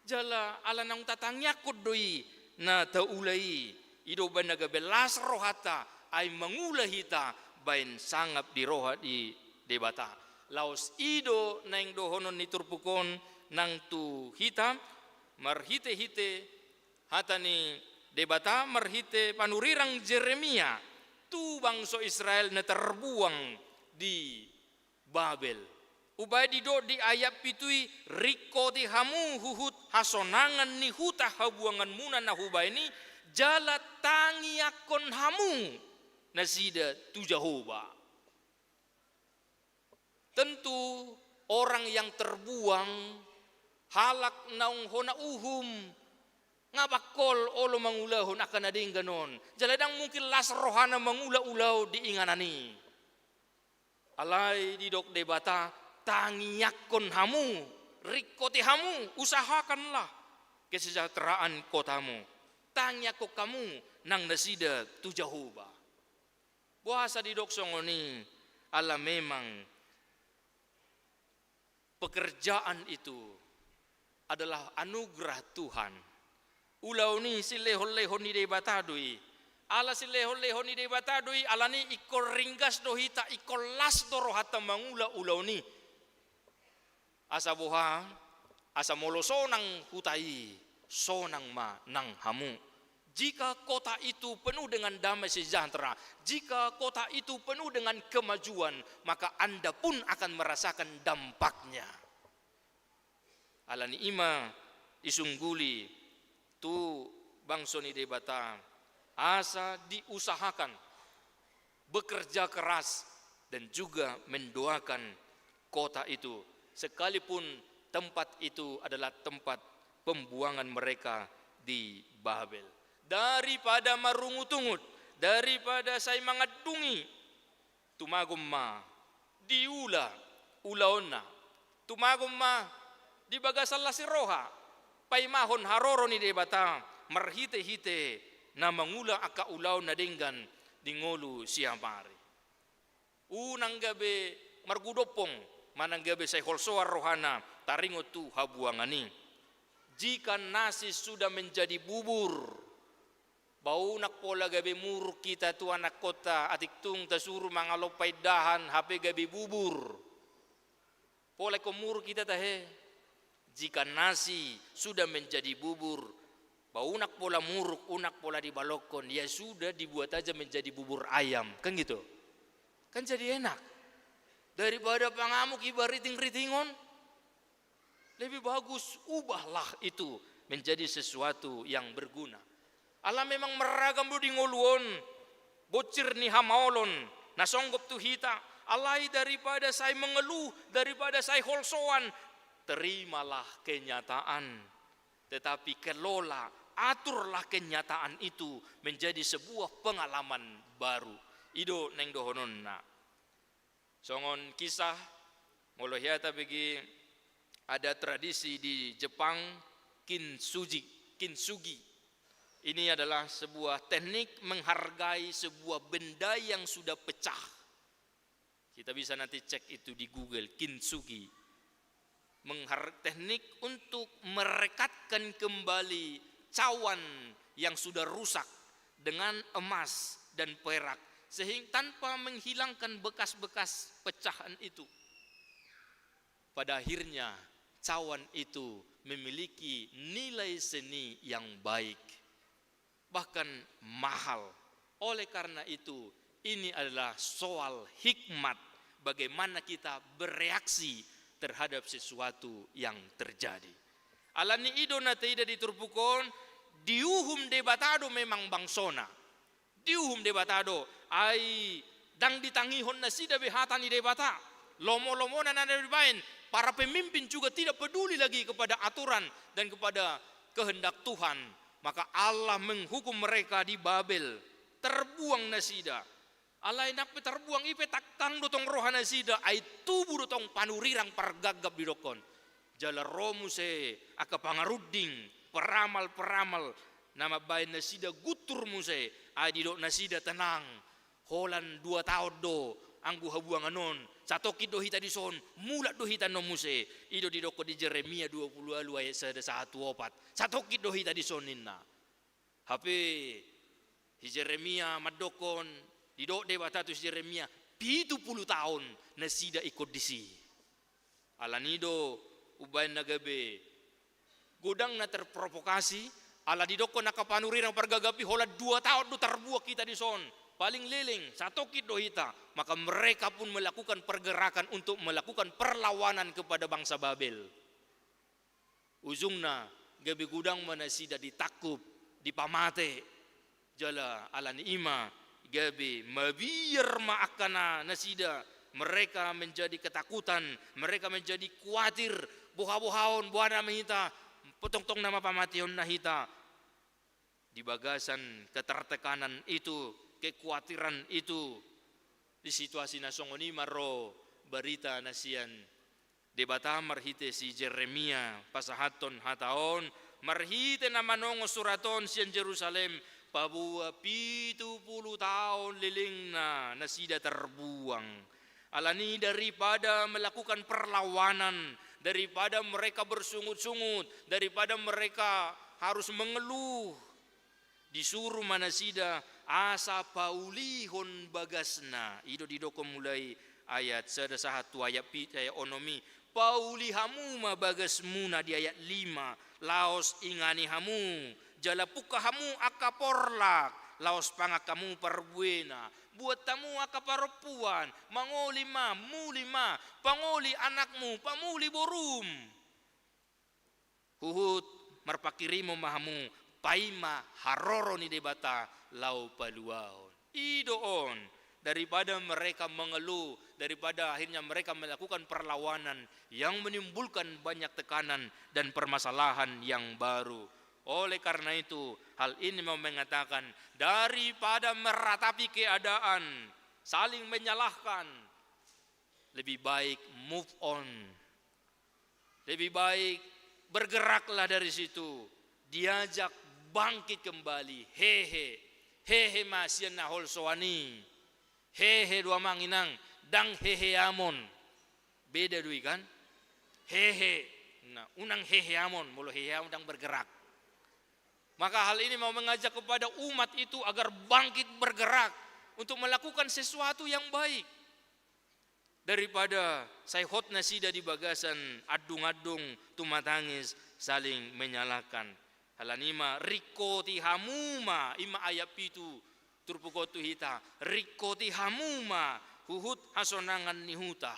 jala ala naung tatangiangkon do i na taula i. I do umbahen na gabe las rohanta, ai mangula hita baen sangap di roha ni Debata. Laos i do naeng dohonon ni turpuk on nang tu hita, marhite-hite hata ni Debata marhite panurirang Jeremia tu bangso Israel na terbuang di Babel. Umbahen didok di ayat pitu i, ringkoti hamu huhut hasonangan ni huta habuanganmuna na hubaen i, jala tangiangkon hamu nasida tu Jahowa. Tentu orang yang terbuang, halak naung hona uhum, nga bangkol olo mangulahon angka na denggan on. Jala ndang mungkin las rohana mangula ulaon di inganan i. Alai didok Debata, tangiangkon hamu, ringkoti hamu, usahakanlah kesejahteraan kotamu. Tangiangkon hamu nang nasida tu Jahowa. Boasa didok songon i? Ala memang pekerjaan itu adalah anugerah Tuhan. Ulaon i silehon-lehon ni Debata do i. Ala silehon-lehon ni Debata do i, alani ingkon ringgas do hita, ingkon las do rohanta mangula ulaon i. Asa boha? Asa molo sonang huta i, sonang ma nang hamu. Jika kota itu penuh dengan damai sejahtera, jika kota itu penuh dengan kemajuan, maka Anda pun akan merasakan dampaknya. Alani i ma disungguli tu bangso ni Debata, asa diusahakan, bekerja keras, dan juga mendoakan kota itu, sekalipun tempat itu adalah tempat pembuangan mereka di Babel. Daripada marungut-ungut, daripada sai mangandungi, tumagon ma diula ulaonna, tumagon ma di bagasan las ni roha, paimahon haroro ni Debata marhite-hite na mangula angka ulaon na denggan di ngolu siapari. Unang gabe margudompong, manang gabe sai holsoan rohana taringot tu habuangan i. Jika nasi sudah menjadi bubur, ba unang pola gabe muruk hita tu anakkonta, atik tung tasuru mangalo paindahan hape gabe bubur. Pola ingkon muruk hita tahe. Jika nasi sudah menjadi bubur, ba unang pola muruk, unang pola dibalokon, ya sudah, dibuat aja menjadi bubur ayam, kan gitu. Kan jadi enak. Daripada pangamuk iba riting-ritingon, lebih bagus ubahlah itu menjadi sesuatu yang berguna. Ala memang marragam do di ngolu on bonsir ni hamaolon na songgop tu hita. Alai daripada sai mengeluh, daripada sai holsoan, terimalah kenyataan. Tetapi kelola, aturlah kenyataan itu menjadi sebuah pengalaman baru. I do naeng dohononna. Songon kisah, molo hea tabege, ada tradisi di Jepang, kintsugi, kintsugi. Ini adalah sebuah teknik menghargai sebuah benda yang sudah pecah. Kita bisa nanti cek itu di Google, kintsugi. Menghar-, teknik untuk merekatkan kembali cawan yang sudah rusak dengan emas dan perak, sehingga tanpa menghilangkan bekas-bekas pecahan itu. Pada akhirnya, cawan itu memiliki nilai seni yang baik, bahkan mahal. Oleh karena itu, ini adalah soal hikmat, bagaimana kita bereaksi terhadap sesuatu yang terjadi. Alani i do na taida di turpuk on, diuhum Debata do memang bangsona. Diuhum Debata do, ai ndang ditangihon nasida be hata ni Debata. Lomo-lomona na dibaen, para pemimpin juga tidak peduli lagi kepada aturan dan kepada kehendak Tuhan. Maka Allah menghukum mereka di Babel. Terbuang nasida. Alai nang pe terbuang i pe tangtang do tong roha nasida, ai tubu do tong panurirang pargapgap didokkon. Jala ro muse angka pangarunding, peramal-peramal, na mambaen nasida guntur muse, ai didok nasida tenang. Holan dua taon do anggo habuangan on, satongkin do hita dison, mulak do hita annon muse. I do didokkon di Jeremia dua pulu ualu ayat sada sahat tu opat. Satongkin do hita dison ninna. Hape si Jeremia mandokkon, didok Debata tu si Jeremia, pitu pulu taon nasida ingkon disi. Alani do umbaen na gabe godang na terprovokasi, ala didokkon angka panurirang pargapgap i, holan dua taon do tarbuang hita dison. Paling leleng satongkin do hita. Maka mereka pun melakukan pergerakan untuk melakukan perlawanan kepada bangsa Babel. Ujungna, gabe godang ma nasida ditangkup, dipamate. Jala alani i ma, gabe mabiar ma angka na nasida, mereka menjadi ketakutan, mereka menjadi kuatir, boha-bohaon, boha nama hita, tongtong nama pamateonna hita. Di bagasan ketertekanan itu, kekuatiran itu, di situasi na songon i ma ro barita na sian Debata marhite si Jeremia pasahathon hata on, marhite na manongos surat on sian Jerusalem, Paboa pitu pulu taon lelengna nasida terbuang. Alani daripada melakukan perlawanan, daripada mereka bersungut-sungut, daripada mereka harus mengeluh, disuru ma nasida asa paulihon bagasna. I do didokhon mulai ayat sada sahat tu ayat pit-, ayat onom i. Pauli hamu ma bagasmuna, di ayat lima, laos ingani hamu, jala pungka hamu angka porlak, laos pangan hamu parbuena, buat hamu angka parompuan, mangoli ma, muli ma, pangoli anakmu, pamuli borum. Huhut marpanghirimon ma hamu, paima haroro ni Debata laho paluahon. I do on, daripada mereka mengeluh, daripada akhirnya mereka melakukan perlawanan yang menimbulkan banyak tekanan dan permasalahan yang baru. Oleh karena itu, hal ini mau mengatakan, daripada meratapi keadaan, saling menyalahkan, lebih baik move on. Lebih baik bergeraklah dari situ. Diajak bangkit kembali. Hehe. Hehe ma sian na holsoan i. Hehe do amang inang. Ndang heheamon. Beda do i kan? Hehe. Nah, unang heheamon. Molo heheamon ndang bergerak. Maka hal ini mau mengajak kepada umat itu agar bangkit bergerak untuk melakukan sesuatu yang baik. Daripada sai hot nasida di bagasan andung-andung tumatangis saling menyalahkan. Alani i ma ringkoti hamu ma, i ma ayat pitu turpuk on tu hita, ringkoti hamu ma huhut hasonangan ni huta.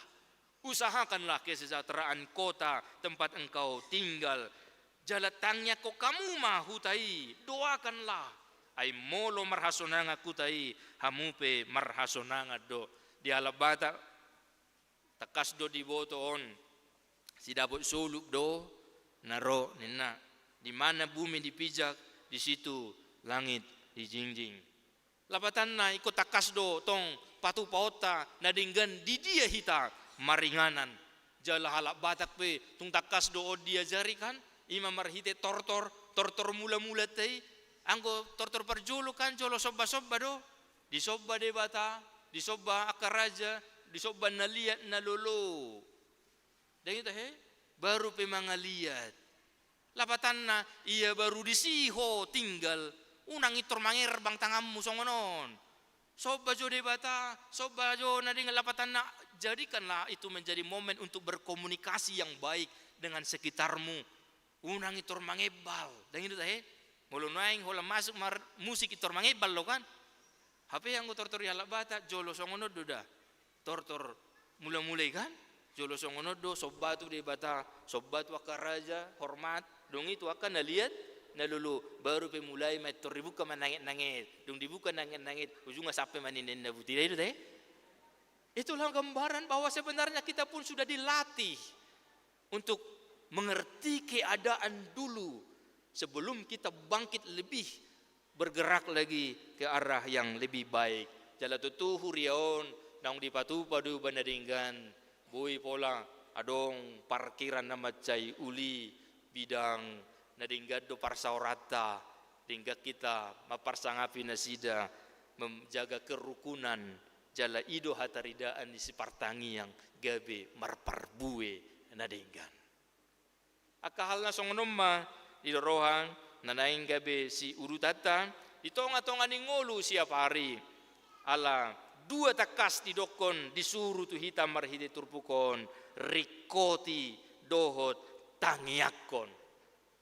Usahakanlah kesejahteraan kota tempat engkau tinggal. Jala tangiangkon hamu ma huta i, doakanlah. Ai molo marhasonangan huta i, hamu pe marhasonangan do. Di halak Batak, tangkas do diboto on, sidapot solup do na ro ninna. Di mana bumi dipijak, di situ langit dijingjing. Lapatanna ingkon tangkas do tong patupaonta na denggan di dia hita maringanan. Jala halak Batak pe tung tangkas do on diajari kan, i ma marhite tortor, tortor mula-mula ta i, anggo tortor parjolo kan jolo somba-somba do, disomba Debata, disomba angka raja, disomba na liat na lolo. Dang ita he, baru pe mangaliat. Lapatanna, ia baru disi ho tinggal, unang intor mangerbang tanganmu songon on. Somba jo Debata, somba jo na denggan, lapatanna, jadikanlah itu menjadi momen untuk berkomunikasi yang baik dengan sekitarmu. Unang intor mangebbal. Dang i do tahe? Molo nuaeng holan masuk mar-, musik intor mangebbal do kan? Hape anggo tortor ni halak Batak, jolo songon on do da. Tortor mula-mula i kan? Jolo songon on do, somba tu Debata, somba tu angka raja, hormat, dung i tu angka na liat, na lolo, baru pe mulai ma intor dibuka ma nanget-nanget, dung dibuka nanget-nanget, ujungna sampe ma ninna buti, dang i do tahe? Itulah gambaran bahwa sebenarnya kita pun sudah dilatih untuk mengerti keadaan dulu sebelum kita bangkit lebih bergerak lagi ke arah yang lebih baik. Jala tutu huria on naung dipatupa do ba na denggan, boi pola adong parkiraan na mansai uli bidang na denggan do parsaoranta, denggan hita mamparsangapi nasida, menjaga kerukunan, jala i do hataridaan ni sipartangiang gabe marparbue na denggan. Angka hal na songon on ma di roha na naeng gabe siurutanta di tonga-tonga ni ngolu siap ari. Ala dua tangkas didokkon disuru tu hita marhite turpuk on, ringkoti dohot tangiangkon.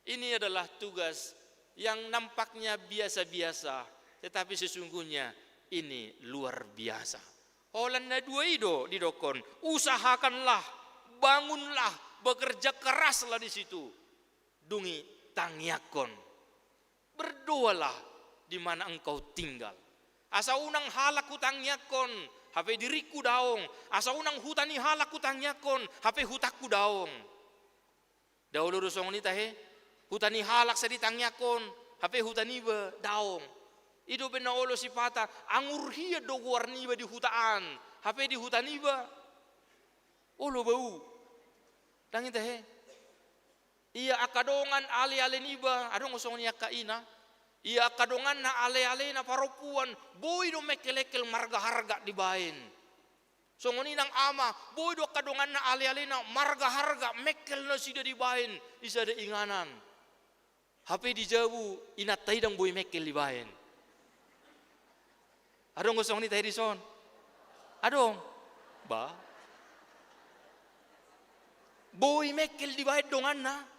Ini adalah tugas yang nampaknya biasa-biasa, tetapi sesungguhnya ini luar biasa. Holan na dua i do didokkon, usahakanlah, bangunlah, bekerja keraslah di situ. Dung i tangiangkon. Berdoalah di mana engkau tinggal. Asa unang halak hutangiangkon, hape diringku daong. Asa unang huta ni halak hutangiangkon, hape hutangku daong. Ndang olo do songon i tahe, huta ni halak sai ditangiangkon, hape huta niba daong. I do pe na olo sipata, angur hian do goar niba di huta an, hape di huta niba olo bau. Dang i tahe. Ia angka dongan ale-ale niba, adong songon i angka ina. Ia angka donganna, alealena, parompuan, boi do mengkelengkel marga harga dibaen. Songon i nang ama, boi do angka donganna, alealena, marga harga mengkel nasida dibaen di sada inganan. Hape di jabu inanta i ndang boi mengkel dibaen. Adong do songon i tahe dison? Adong. Ba. Boi mengkel dibaen donganna.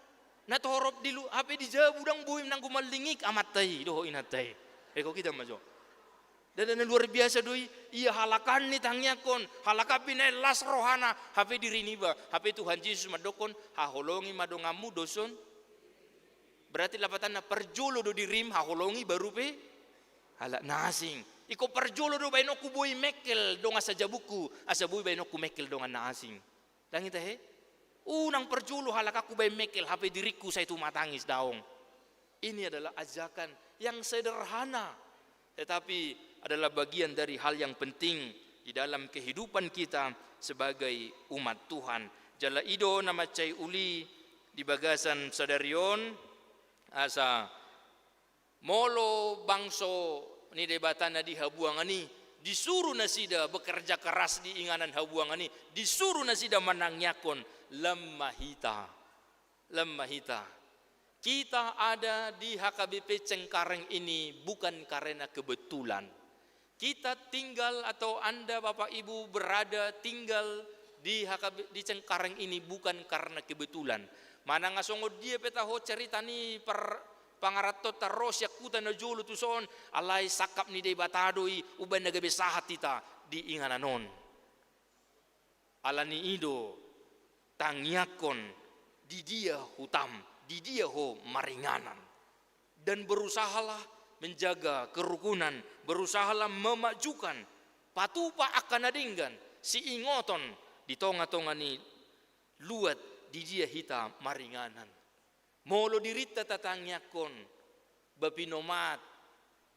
Na torop di lu, hape di jabu ndang boi nanggo mallingik amanta i dohot inanta i. Eko kita majo. Ndada na luar biasa do i, ia halak an ni tangiangkon, halak an pe na las rohana, hape diri niba, hape Tuhan Jesus mandokkon, haholongi ma donganmu doson. Berarti lapatanna parjolo do dirim haholongi baru pe halak na asing. Ingkon parjolo do baenonku boi mengkel dongan sajabungku, asa boi baenonku mengkel dongan na asing. Ndang i tahe? Unang parjolo halak an hubaen mengkel hape diringku sai tumatangis, daong. Ini adalah ajakan yang sederhana, tetapi adalah bagian dari hal yang penting di dalam kehidupan kita sebagai umat Tuhan. Jala i do na mansai uli di bagasan sadari on, asa molo bangso ni Debata na di habuangan i, disuru nasida bekerja keras di inganan habuangan i, disuru nasida manangiangkon, lam ma hita. Lam ma hita. Kita ada di H K B P Cengkareng ini bukan karena kebetulan. Kita tinggal atau Anda, Bapak Ibu, berada tinggal di H K B, di Cengkareng ini bukan karena kebetulan. Manang songon dia pe taho cerita ni par-, pangarantoanta ro sian huta na jolo tuson, alai sangkap ni Debata do i, umbahen na gabe sahat hita di inganan on. Alani i do, tangiangkon di dia hutam, di dia ho maringanan. Dan berusahalah menjaga kerukunan, berusahalah memajukan, patupa angka na denggan, siingoton di tonga-tonga ni luat di dia hita maringanan. Molo dirinta tatangiangkon, ba pinomat,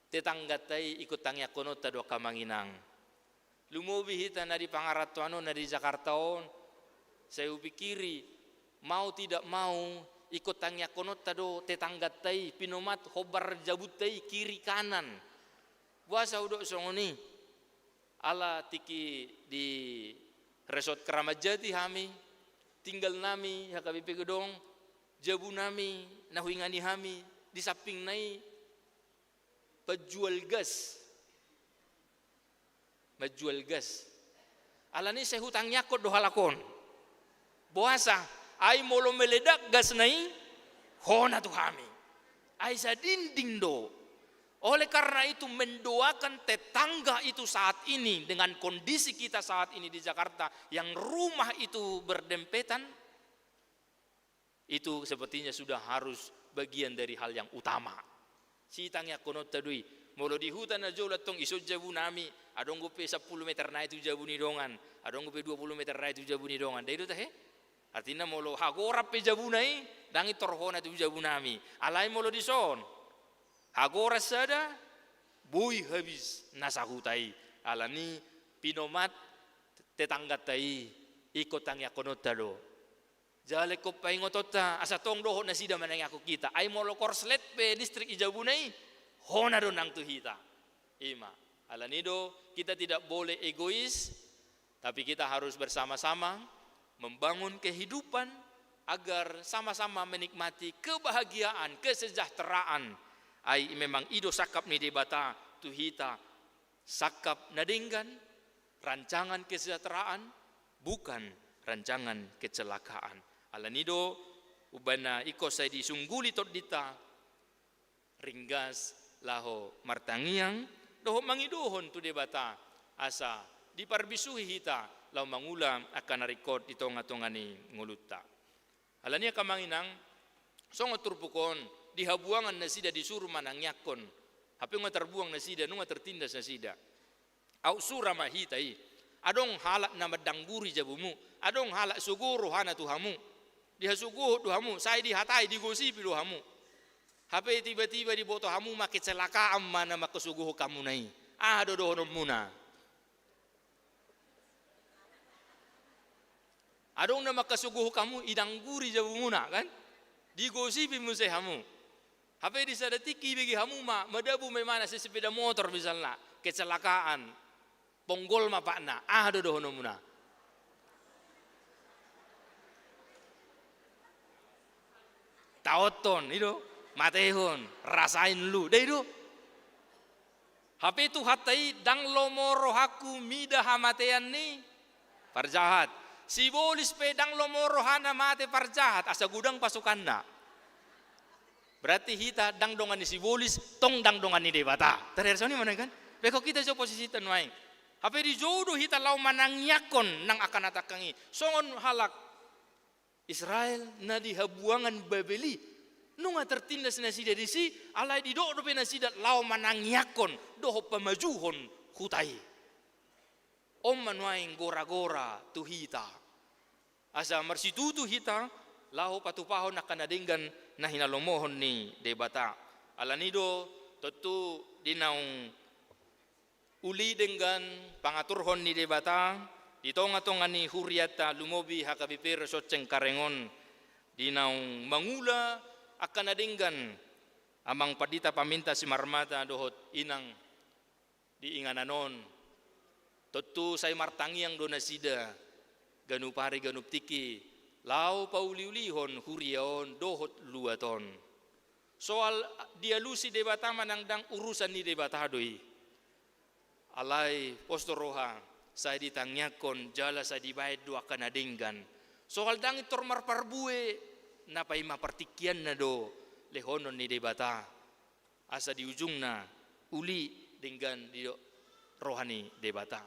tetangganta i ingkon tangiangkononta do angka amang inang. Lumobi hita na di pangarantoan on, na di Jakarta on, sai hupikiri, mau tidak mau, ingkon tangiangkononta do tetangganta i, pinomat hombar jabunta i kiri kanan. Boasa hudok songon i? Ala tingki di Resort Keramat Jati hami, tinggal nami H K B P Gedong, jabu nami na huingani hami, di sampingna i penjual gas. Penjual gas. Alani i sai hutangiangkon do halak on. Boasa? Ai molo meledak gasna i, hona tu hami. Ai sadinding do. Oleh karena itu, mendoakan tetangga itu saat ini dengan kondisi kita saat ini di Jakarta yang rumah itu berdempetan, itu sepertinya sudah harus bagian dari hal yang utama. Sitangiangkononta do i. Molo di huta na jolo antong ison jabu nami, adong dope sampulu meter nai tu jabu ni dongan, adong dope dua pulu meter nai tu jabu ni dongan. Ndai do tahe? Artina molo hagoran pe jabuna i, ndang i tor hona tu jabu nami. Alai molo dison, hagoran sada, boi habis na sahuta i. Alani pinomat tetangganta i, ingkon tangiangkononta do. Jala ingkon paingotonta, asa tong dohot nasida manangiangkon hita. Ai molo korslet pe listrik di jabuna i, hona do nang tu hita. Ima. Alani do, kita tidak boleh egois, tapi kita harus bersama-sama membangun kehidupan agar sama-sama menikmati kebahagiaan, kesejahteraan. Ai memang i do sangkap ni Debata tu hita, sangkap na denggan, rancangan kesejahteraan, bukan rancangan kecelakaan. Alani do, umbahen na ingkon sai disungguli tondinta, ringgas laho martangiang, dohot mangidohon tu Debata, asa diparbisuhi hita laho mangula angka na ringkot di tonga-tonga ni ngolunta. Alani i angka amang inang, songon turpuk on, di habuangan nasida disuru manangiangkon. Hape nunga tarbuang nasida, nunga tertindas nasida. Aut sura ma hita i. Adong halak na mandangguri jabumu, adong halak sogo rohana tu hamu. Dihasogohon do hamu, sai dihatai, digosipi do hamu. Hape tiba-tiba diboto hamu ma kecelakaan ma na mangkasogohon hamuna i. Aha do dohononmuna? Adong na mangkasogohon hamu, idangguri jabumuna, kan? Digosipi muse hamu. Hape di sada tingki ibege hamu ma, madabu ma imana, se sepeda motor misalna, kecelakaan, ponggol ma patna, aha do dohononmuna? Taothon, i do, matehon, rasain lu, da i do. Hape Tuhanta i ndang lomo rohangku mida hamatean ni parjahat. Sibolis pe ndang lomo rohana mate parjahat, asa godang pasukanna. Berarti hita ndang dongan ni sibolis, tong ndang dongan ni Debata. Terakhir soni mana kan? Pekok hita jo posisita nuaeng. Hape dijou do hita laho manangiangkon nang angka na tangkang i. Songon halak Israel na di habuangan Babel i, nunga tertindas nasida disi, alai didok dope nasida laho manangiangkon dohot pamajuhon huta i. On ma nuaeng gora-gora tu hita. Asa marsitutu hita laho patupahon angka na denggan na hinalomohon ni Debata. Alani do tontu di naung uli denggan pangaturhon ni Debata di tonga-tonga ni hurianta, lumobi H K B P Ressort Cengkareng on, di naung mangula angka na denggan amang pandita paminta Simarmata dohot inang di inganan on. Tontu sai martangiang do nasida ganup ari ganup tingki laho pauliulihon huria on dohot luat on. Soal dialusi Debata manang ndang, urusan ni Debata do i. Alai pos do roha, sai ditangiangkon jala sai dibaen do angka na denggan. Soal ndang intor marparbue, na paima partingkianna do lehonon ni Debata. Asa di ujungna uli denggan didok roha ni Debata.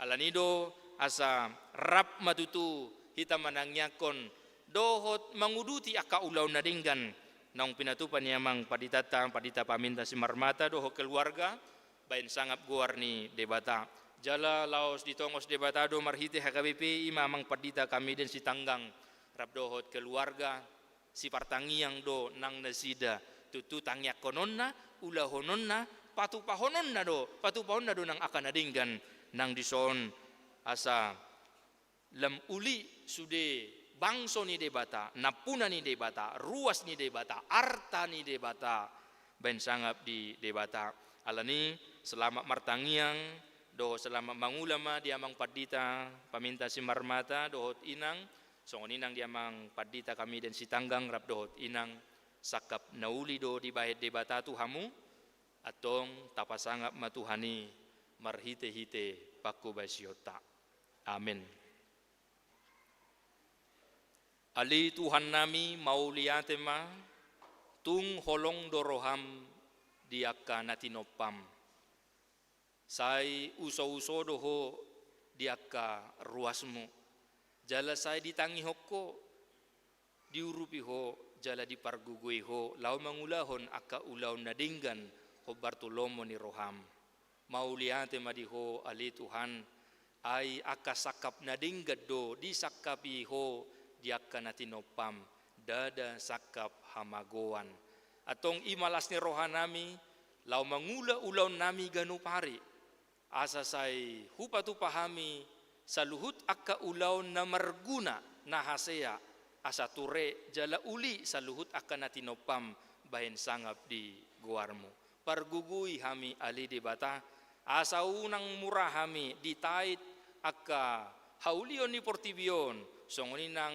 Alani do asa rap ma tutu hita manangiangkon dohot manguduti angka ulaon na denggan naung pinatupa ni amang panditanta, pandita paminta Simarmata dohot keluarga, baen sangap goar ni Debata. Jala laos ditongos Debata do marhite H K B P i ma amang pandita Kameden Sitanggang rap dohot keluarga, sipartangiang do nang nasida, tutu tangiangkononna, ulahononna, patupahononna do, patupahonna do nang angka na denggan nang dison, asa lam uli sude bangso ni Debata, nampuna ni Debata, ruas ni Debata, arta ni Debata, baen sangap di Debata. Alani, selamat martangiang dohot selamat mangula ma di amang pandita paminta Simarmata dohot inang, songon i nang di amang pandita Kameden Sitanggang rap dohot inang, sangkap na uli do dibaen Debata tu hamu. Antong tapasangap ma Tuhan i marhitehite panghobasionta. Amen. Ale Tuhannami, mauliate ma, tung holong do roham di angka na tinompam. Sai usouso do ho di angka ruasmu. Jala sai ditangihon ho, diurupi ho, jala dipargogoi ho laho mangulahon angka ulaon na denggan hombar tu lomo ni roham. Mauliate ma di ho ale Tuhan, ai angka sangkap na denggan do disangkapi ho di angka na tinompam, ndada sangkap hamagoan. Antong i ma las ni rohanami, laho mangula ulaonnami ganup ari, asa sai hupatupa hami saluhut angka ulaon na marguna, na hasea, asa ture jala uli saluhut angka na tinompam bahen sangap di goarmu. Pargogoi hami ale Debata, asa unang mura hami ditait angka haulion ni portibi on, songon i nang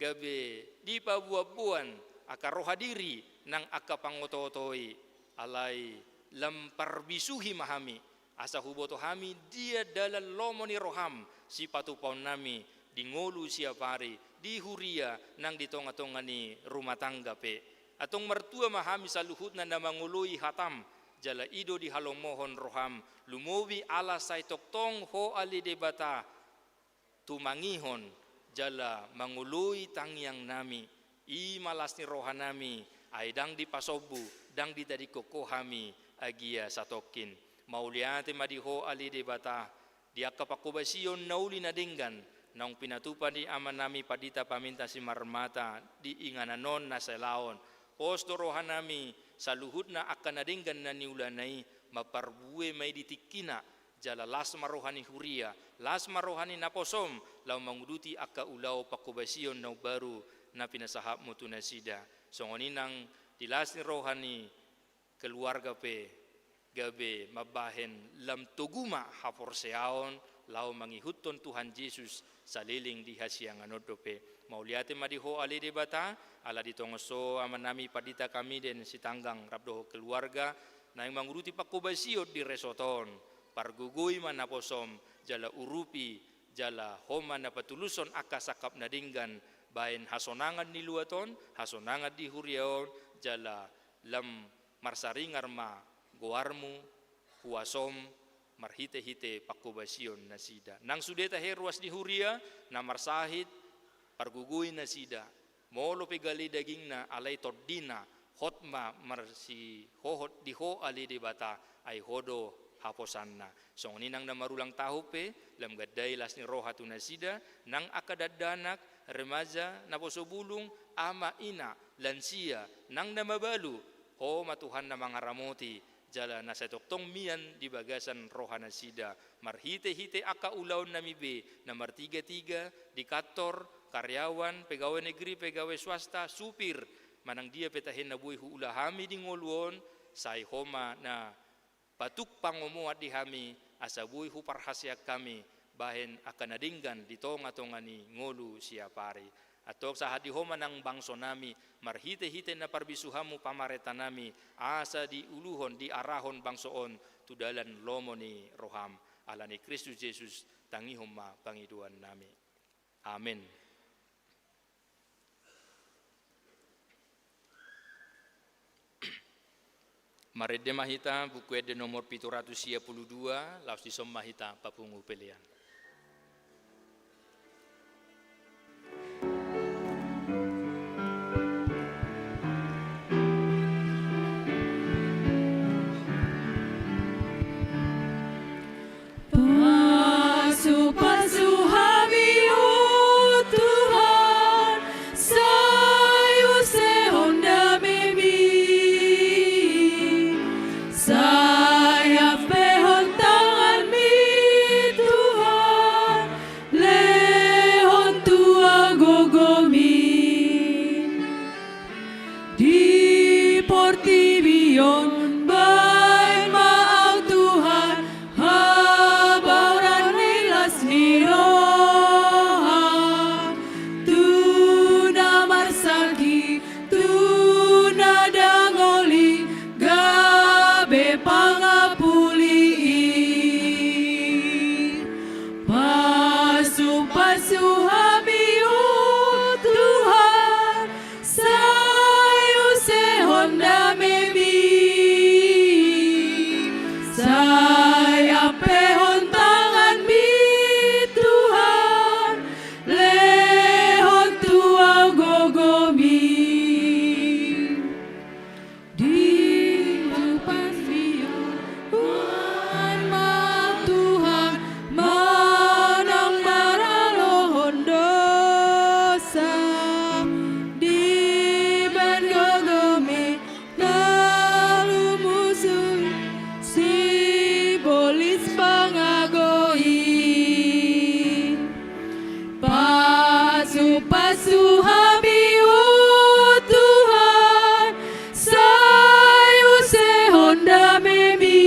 gabe dipaboanboan angka roha diri nang angka pangotootoi, alai lam parbisuhi ma hami, asa huboto hami dia dalan lomo ni roham sipatupaonnami di ngolu siap ari, di huria nang di tongatonga ni rumah tangga pe. Antong martua ma hami saluhutna na mangoloi hatam, jala i do dihalomohon roham, lumobi ala sai tongtong ho ale Debata, tumangihon jala mangoloi tangiangnami, i ma las ni rohanami, ai ndang dipasombu, ndang ditadingkon ho hami agia satongkin. Mauliate ma di ho ale Debata, di angka panghobasion na uli na denggan, naung pinatupa ni amanami Pandita Paminta Simarmata di inganan on na salaon. Pos do rohanami, saluhutna angka na denggan na niulana i, maparbue ma i di tingkina, jala las ma roha ni huria, las ma roha ni naposom, laho manguduti angka ulaon panghobasion na umbaru na pinasahatmu tu nasida. Songon i nang Di las ni roha ni keluarga pe gabe mambahen lam togu ma haporseaon laho mangihuthon Tuhan Jesus saleleng di hasiangan on dope. Mauliate ma di Ho ale Debata, ala di tonga on Amanami Pandita Kamiden Sitanggang rap dohot keluarga, naeng mangurupi panghobasion di resort on, pargogoi ma naposom, jala urupi, jala Ho ma na patulushon angka sangkap na denggan, bahen hasonangan ni luat on, hasonangan di huria on, jala lam marsaringar ma goarMu, huasoM, marhite-hite panghobasion nasida. Nang sude tahe ruas ni huria, na marsahit, pargogoi nasida, molo pe gale dagingna alai tondina, hot ma marsihohot di Ho ale Debata, ai Ho do haposanna. Songon i nang na marulang tahun pe, lam gandai las ni roha tu nasida, nang angka dakdanak, remaja, naposo bulung, ama, ina, lansia, nang na mabalu, Ho ma Tuhan na mangaramoti, jala na sai tongtong mian di bagasan roha nasida, marhite-hite angka ulaonnami be, na martiga-tiga, di kantor, karyawan, pegawai negeri, pegawai swasta, supir, manang dia pe tahe na boi huula hami di ngolu on, sai Ho ma na patuk pangomoan di hami, asa boi huparhaseang hami, bahen angka na denggan di tonga-tonga ni ngolu siapari. Antong sahat di Ho ma nang bangsonami, marhite-hite na parbisuhanMu pamarentanami, asa diuluhon, diarahon bangso on, tu dalan lomo ni rohaM. Ala ni Kristus Jesus, tangihon ma pangidoannami. Amen. Marende ma hita, Buku Ende nomor pitu ratus sia pulu dua, laos dison ma hita papungu pelean. Pasu-pasu hami, o Tuhan, sai usehon damemi. Sai ampehon tanganmi, Tuhan, lehon tu au gogomi. Di portibi on baen ma au Tuhan, habaoran ni las ni roha. Tu na marsakit, tu na dangol i, gabe pangapuli i. Pasu-pasu hami, o Tuhan, sai usehon damemi. Sai ampehon tanganmi, Tuhan, lehon tu au gogomi. Di portibi on baen ma au Tuhan, manang maralohon dosa. Dibaen gogomi na lumobi sibolis pangago i. Pasu-pasu hami, o Tuhan, sai usehon damemi.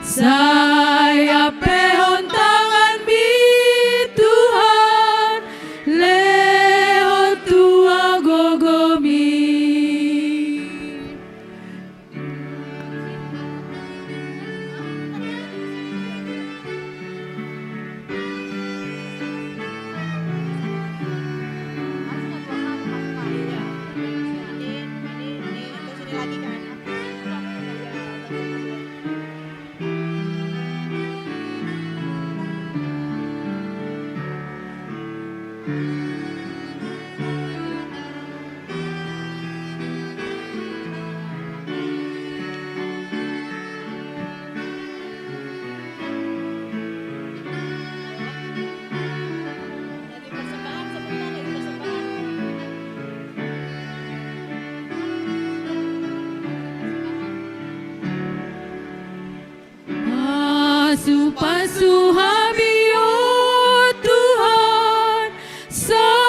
Sai ampehon tanganmi, Tuhan, lehon tu au gogomi. Pasu-pasu hami, o Tuhan, sai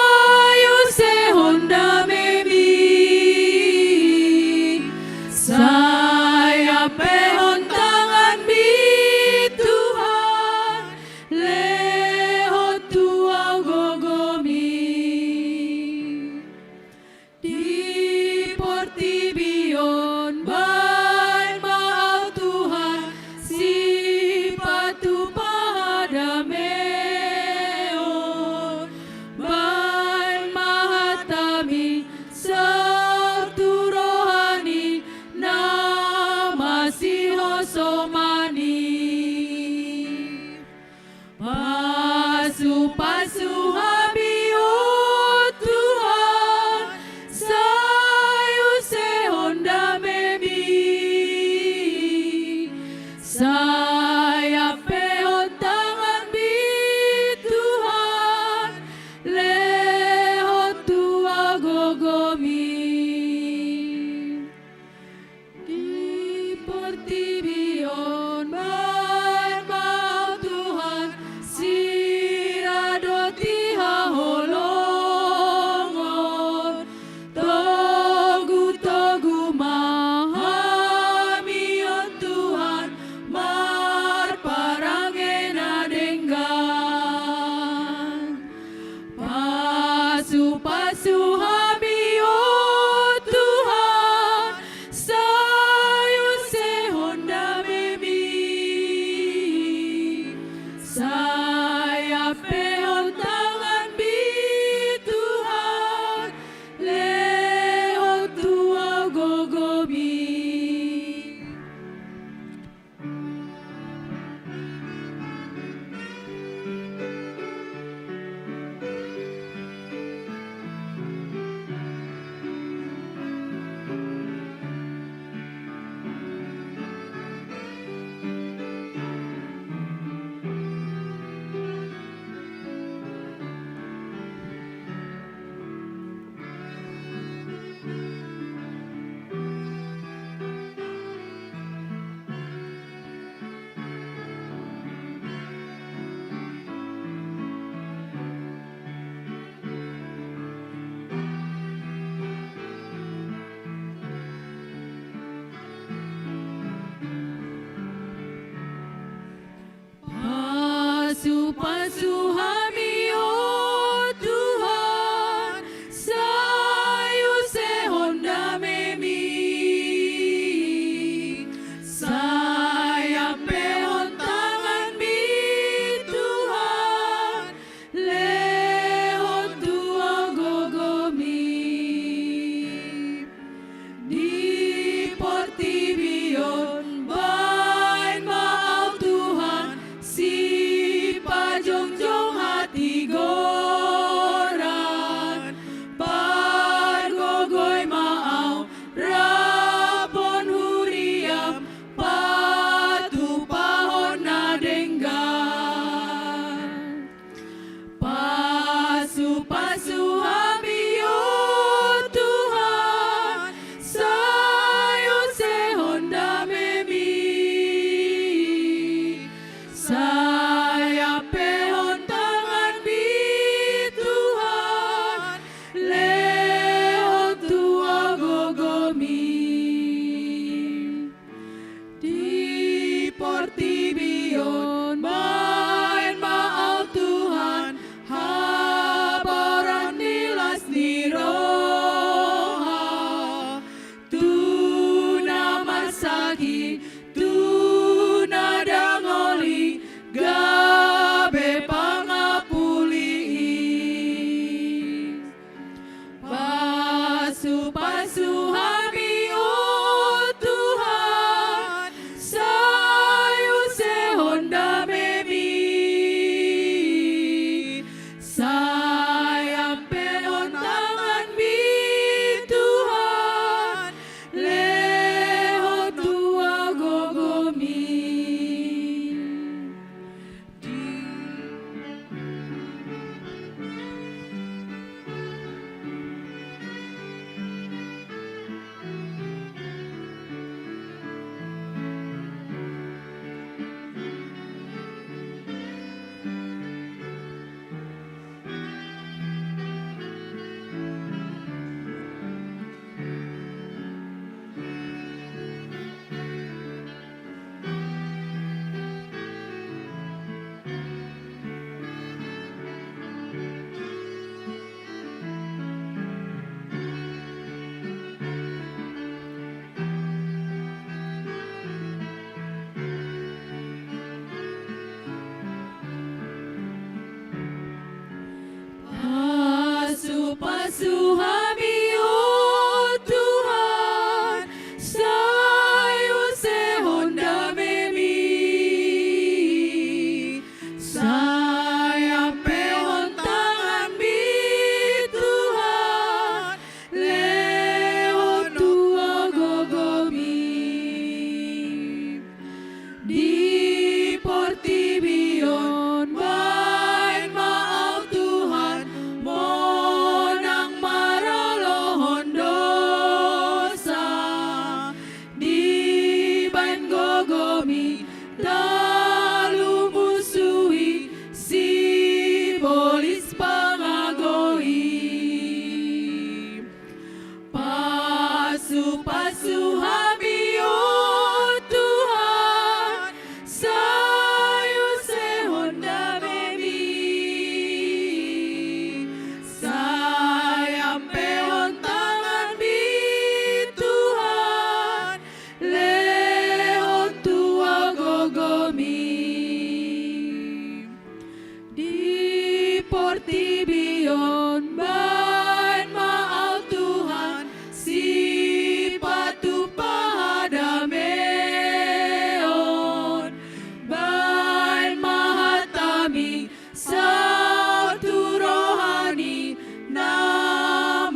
Pasu hami, o Tuhan, sai usehon damemi. Sai ampehon tanganmi, Tuhan, lehon tua gogomi. Di portibi on baen ma au, Tuhan, monang maralohon dosa. Dibaen gogomi talumusi sibolis pangago i. Pasu-pasu hami, o Tuhan, sai usehon damemi. Sai ampehon tanganmi, Tuhan, lehon tua gogomi. Di portibi on baen ma au, Tuhan, sipatupa hadameon. Baen ma hatami saut tu roha ni na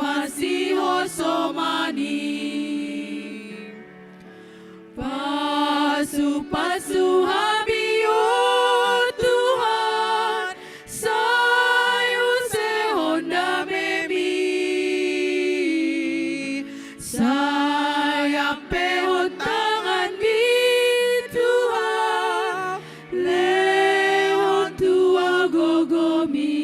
masihosoman i. Pasu-pasu hami, o Tuhan, sai usehon damemi. Sai ampehon tanganmi, Tuhan, lehon tua gogomi.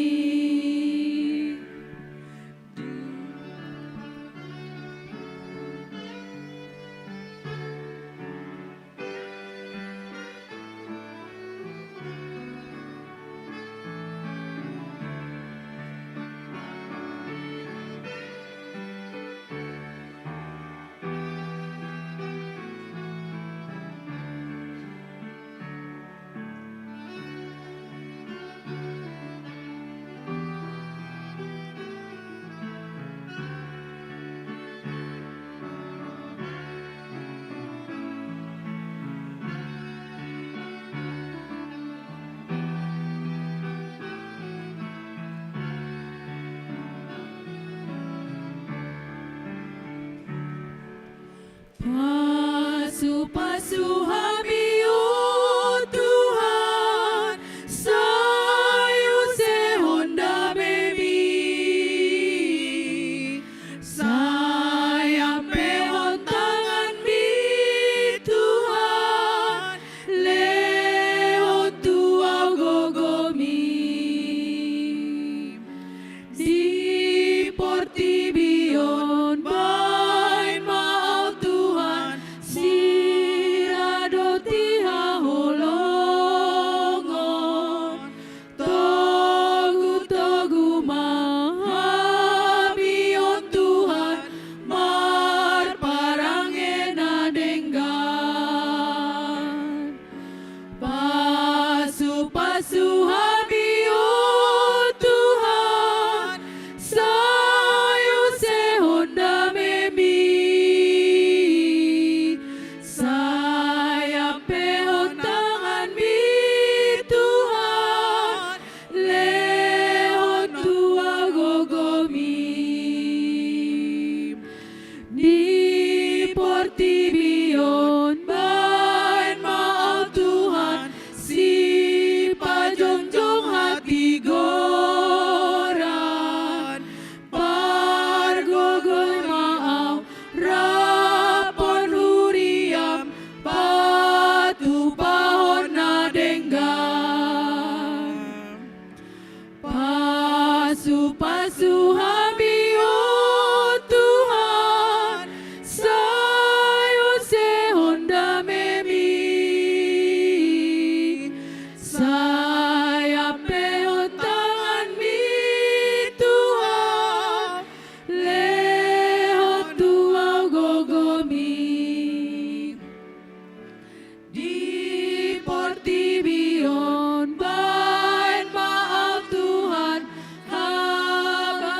Pasu-pasu hami, o Tuhan, sai usehon damemi. Sai ampehon tanganmi, Tuhan, lehon tu au gogomi. Di portibi on baen ma au, Tuhan, sira dohot haholongon. Togu-togu ma hami on, Tuhan, marparange na denggan. Pasu-pasu hami, o Tuhan, sai usehon damemi. Sai ampehon tanganmi, Tuhan, lehon tu au gogomi. Di portibi on baen ma au, Tuhan, sipajongjong hatigoran. Pargogoi ma au rap dohot huriaM patupahon na denggan. Pasu-pasu hami, o Tuhan, sai usehon damemi. Sai ampehon tanganmi, Tuhan, lehon tu au gogomi. Di portibi on baen ma au, Tuhan, haba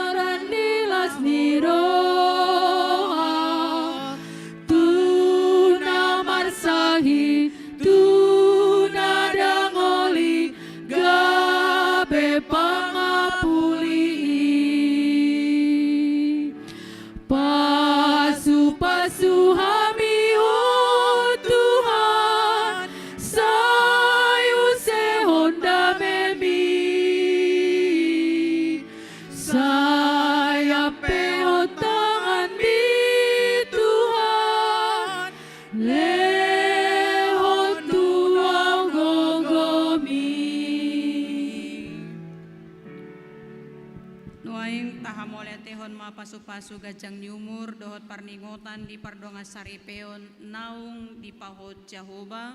Nuaeng tahamauliatehon ma pasupasu ganjang ni umur dohot parningotan di pardongan saripeon naung dipahot Jahowa,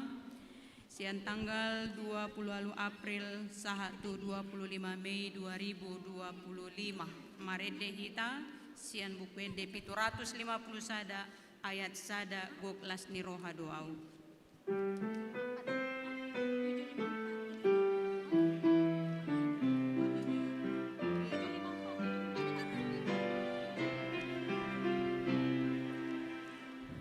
sian tanggal dua puluh ualu April sahat tu dua puluh lima Mei dua ribu dua puluh lima. Marende hita sian Buku Ende pitu ratus lima puluh sada, ayat sada: Gok las ni roha do ahu.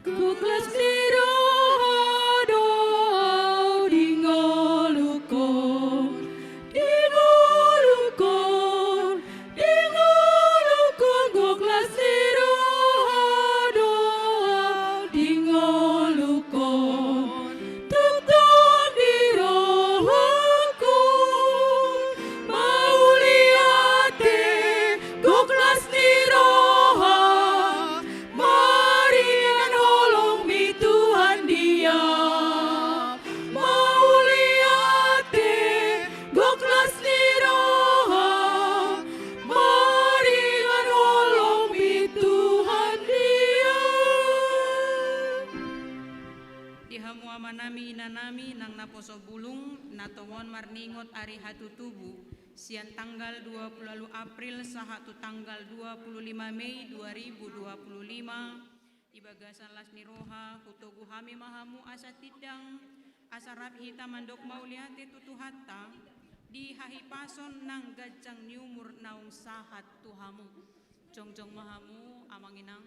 Gok las ni roha do ahu di ngolungkon, di ngolungkon, di ngolungkon. Gok las ni roha do ahu di ngolungkon, tongtong di rohangku. Mauliate, gok las ni roha, maringanan holongmi Tuhan di ahu. Mauliate, gok las ni roha, maringanan holongmi Tuhan di ahu. Di hamu amanami, inanami nang naposo bulung, na tongon marningot ari hatutubu, sian tanggal dua puluh ualu April sahat tu tanggal dua puluh lima Mei dua ribu dua puluh lima, di bagasan las ni roha, hutogu hami ma hamu asa tindang, asa rap hita mandok mauliate tu Tuhanta, di hahipason nang ganjang ni umur naung sahat tu hamu. Jongjong ma hamu, amang inang.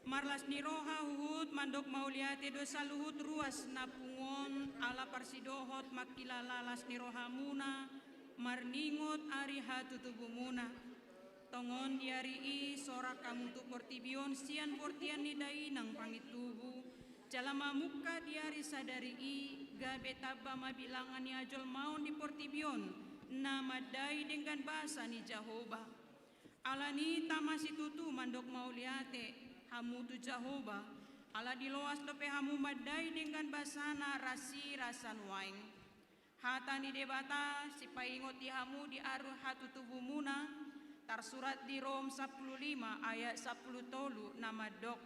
Marlas ni roha huhut mandok mauliate do saluhut ruas na pungu on, ala parsidohot mangkilala las ni rohamuna, marningot ari hatutubumuna. Tongon di ari i sorang hamu tu portibi on sian bortian ni dainang pangintubu, jala mamungka di ari sadari i, gabe tamba ma bilangan ni hajolmaon di portibi on, na mandai denggan basa ni Jahowa. Alani i tama situtu mandok mauliate hamu tu Jahowa, ala diloas dope hamu mandai denggan basana rasirasa nuaeng. Hata ni Debata sipaingot di hamu di ari hatutubumuna, tarsurat di Rom sampulu lima ayat sampulu tolu na mandok: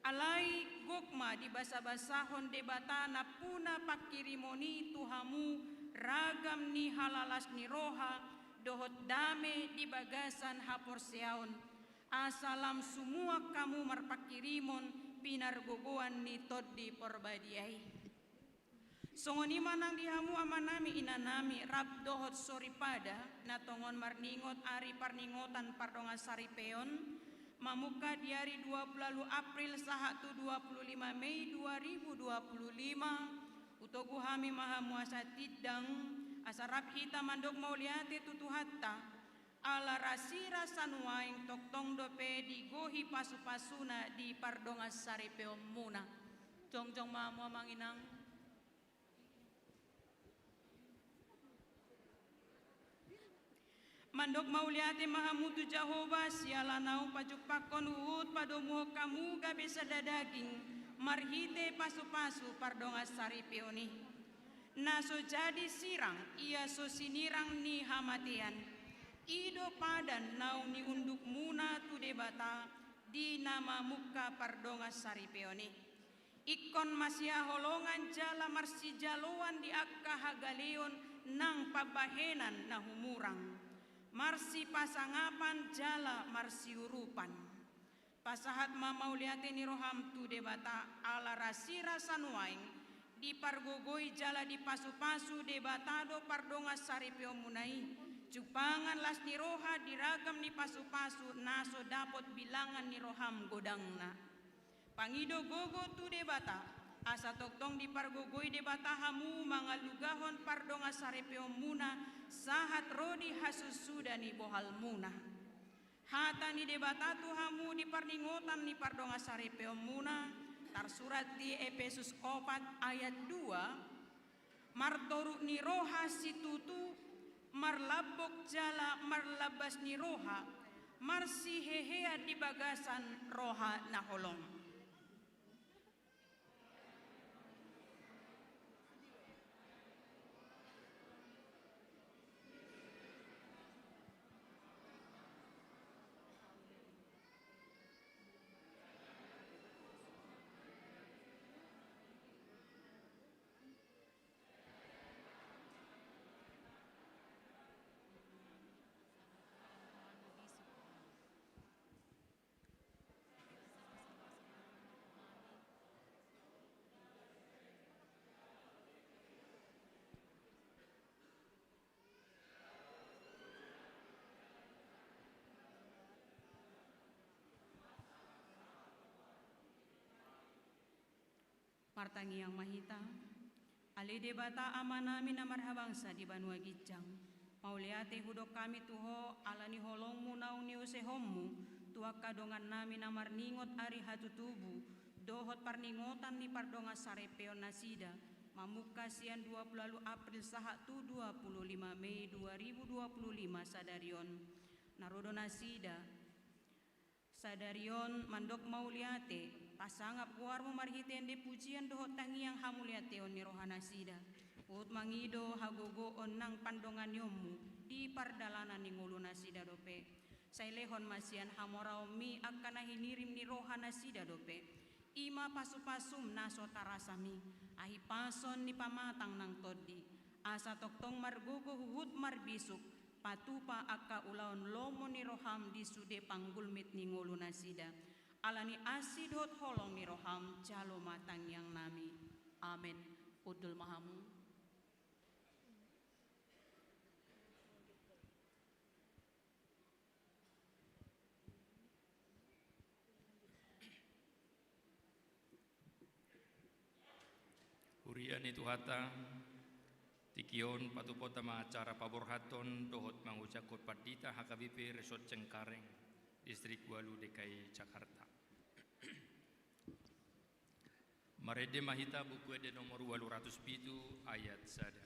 Alai gok ma dibasabasahon Debata nampuna pangkirimon i tu hamu ragam ni halalas ni roha dohot dame di bagasan haporseaon, asa lam sumuak hamu marpangkirimon pinargogoan ni Tondi Porbadia i. Songon i ma nang di hamu amanami inanami rap dohot soripada, na tongon marningot ari parningotan pardongan saripeon, mamungka di ari dua puluh ualu April sahat tu dua puluh lima Mei dua ribu dua puluh lima, hutogu hami ma hamu asa tindang, asa rap hita mandok mauliate tu Tuhanta, ala rasirasa nuaeng tongtong dope digohi pasupasuna di pardongan saripeonmuna. Jongjong ma hamu amang inang. Mandok mauliate ma hamu tu Jahowa siala naung pajumpangkon huhut padomuhon hamu gabe sada daging marhite pasupasu pardongan saripeon i. Na so jadi sirang, ia so sinirang ni hamatean. I do padan naung niundukmuna tu Debata di na mamungka pardongan saripeon i. Ingkon masihaholongan jala marsijaloan di angka hagaleon nang pambahenan na humurang, marsipasangapan jala marsiurupan. Pasahat ma mauliate ni roham tu Debata, ala rasirasa nuaeng dipargogoi jala dipasupasu Debata do pardongan saripeonmuna i. Jumpangan las ni roha di ragam ni pasupasu na so dapot bilangan ni roham godangna. Pangido gogo tu Debata, asa tongtong dipargogoi Debata hamu mangalugahon pardongan saripeonmuna sahat ro di hasussuda ni bohalmuna. Hata ni Debata tu hamu di parningotan ni pardongan saripeonmuna, tarsurat di Epesus opat ayat dua: Martoruk ni roha situtu, marlambok jala marlambas ni roha, Marsihehean di bagasan roha na holong. Martangiang ma hita. Ale Debata Amanami na marhabangsa di banua ginjang, mauliate hudok hami tu Ho ala ni holongMu naung niusehonMu tu angka dongannami na marningot ari hatutubu dohot parningotan ni pardongansaripeonnasida, mamungka sian dua pulu ualu April sahat tu dua pulu lima Mei dua ribu dua pulu lima sadari on. Na ro do nasida sadari on mandok mauliate, pasangap goarMu marhite ende pujian dohot tangiang hamuliateon ni rohanasida. Huhut mangido hagogoon nang pandonganionMu di pardalanan ni ngolunasida dope. Sai lehon ma sian hamoraonMi angka na hinirim ni rohanasida dope. I ma pasupasum na so tarasami, ahipason ni pamatang nang tondi, asa tongtong margogo huhut marbisuk, patupa angka ulaon lomo ni roham di sude panggulmit ni ngolunasida. Ala ni asi dohot holong ni roham, jalo ma tangiangnami. Amen. Hundul ma hamu. Huria ni Tuhanta, tingki on patupaonta ma acara paborhathon dohot mangucaphon pandita H K B P Resort Cengkareng, Distrik ualu D K I Jakarta. Marende ma hita Buku Ende nomor ualu ratus pitu ayat sada.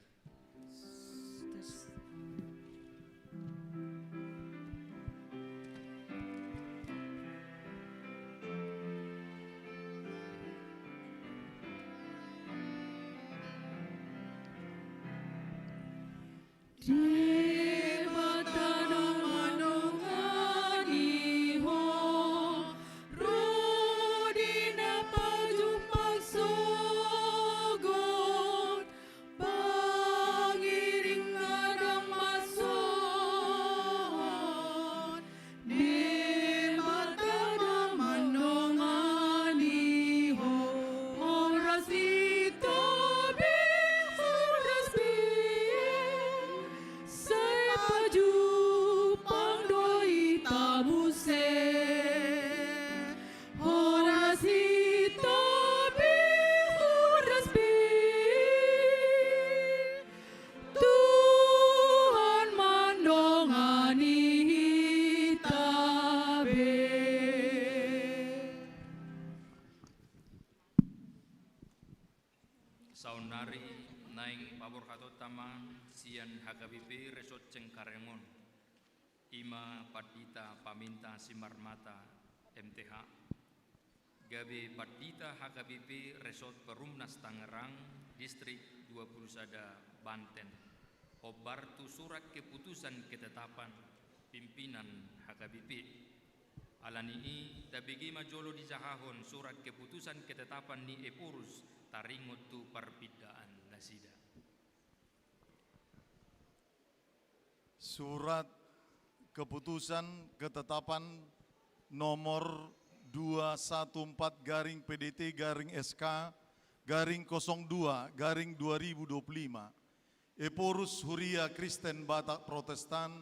Debata na mandongani ho, ro di na pajumpang sogot, pangiring na dang masot. Debata na mandongani ho, horas di topi, horas di sai pajumpang do hita muse. Horas di topi, horas di Tuhan mandongani hita be. Saonnari naeng paborhatonta ma sian H K B P Resort Cengkareng on, i ma Pandita Paminta Simarmata, M T H, gabe Pandita H K B P Resort Perumnas Tangerang, Distrik dua puluh sada Banten, hombar tu surat keputusan ketetapan pimpinan H K B P. Ala ni i, tabege ma jolo dijahahon surat keputusan ketetapan ni Ephorus taringot tu parpindaannasida. Surat keputusan ketetapan nomor dua satu empat garing P D T garing S K garing kosong dua garing dua ribu dua puluh lima. Ephorus Huria Kristen Batak Protestan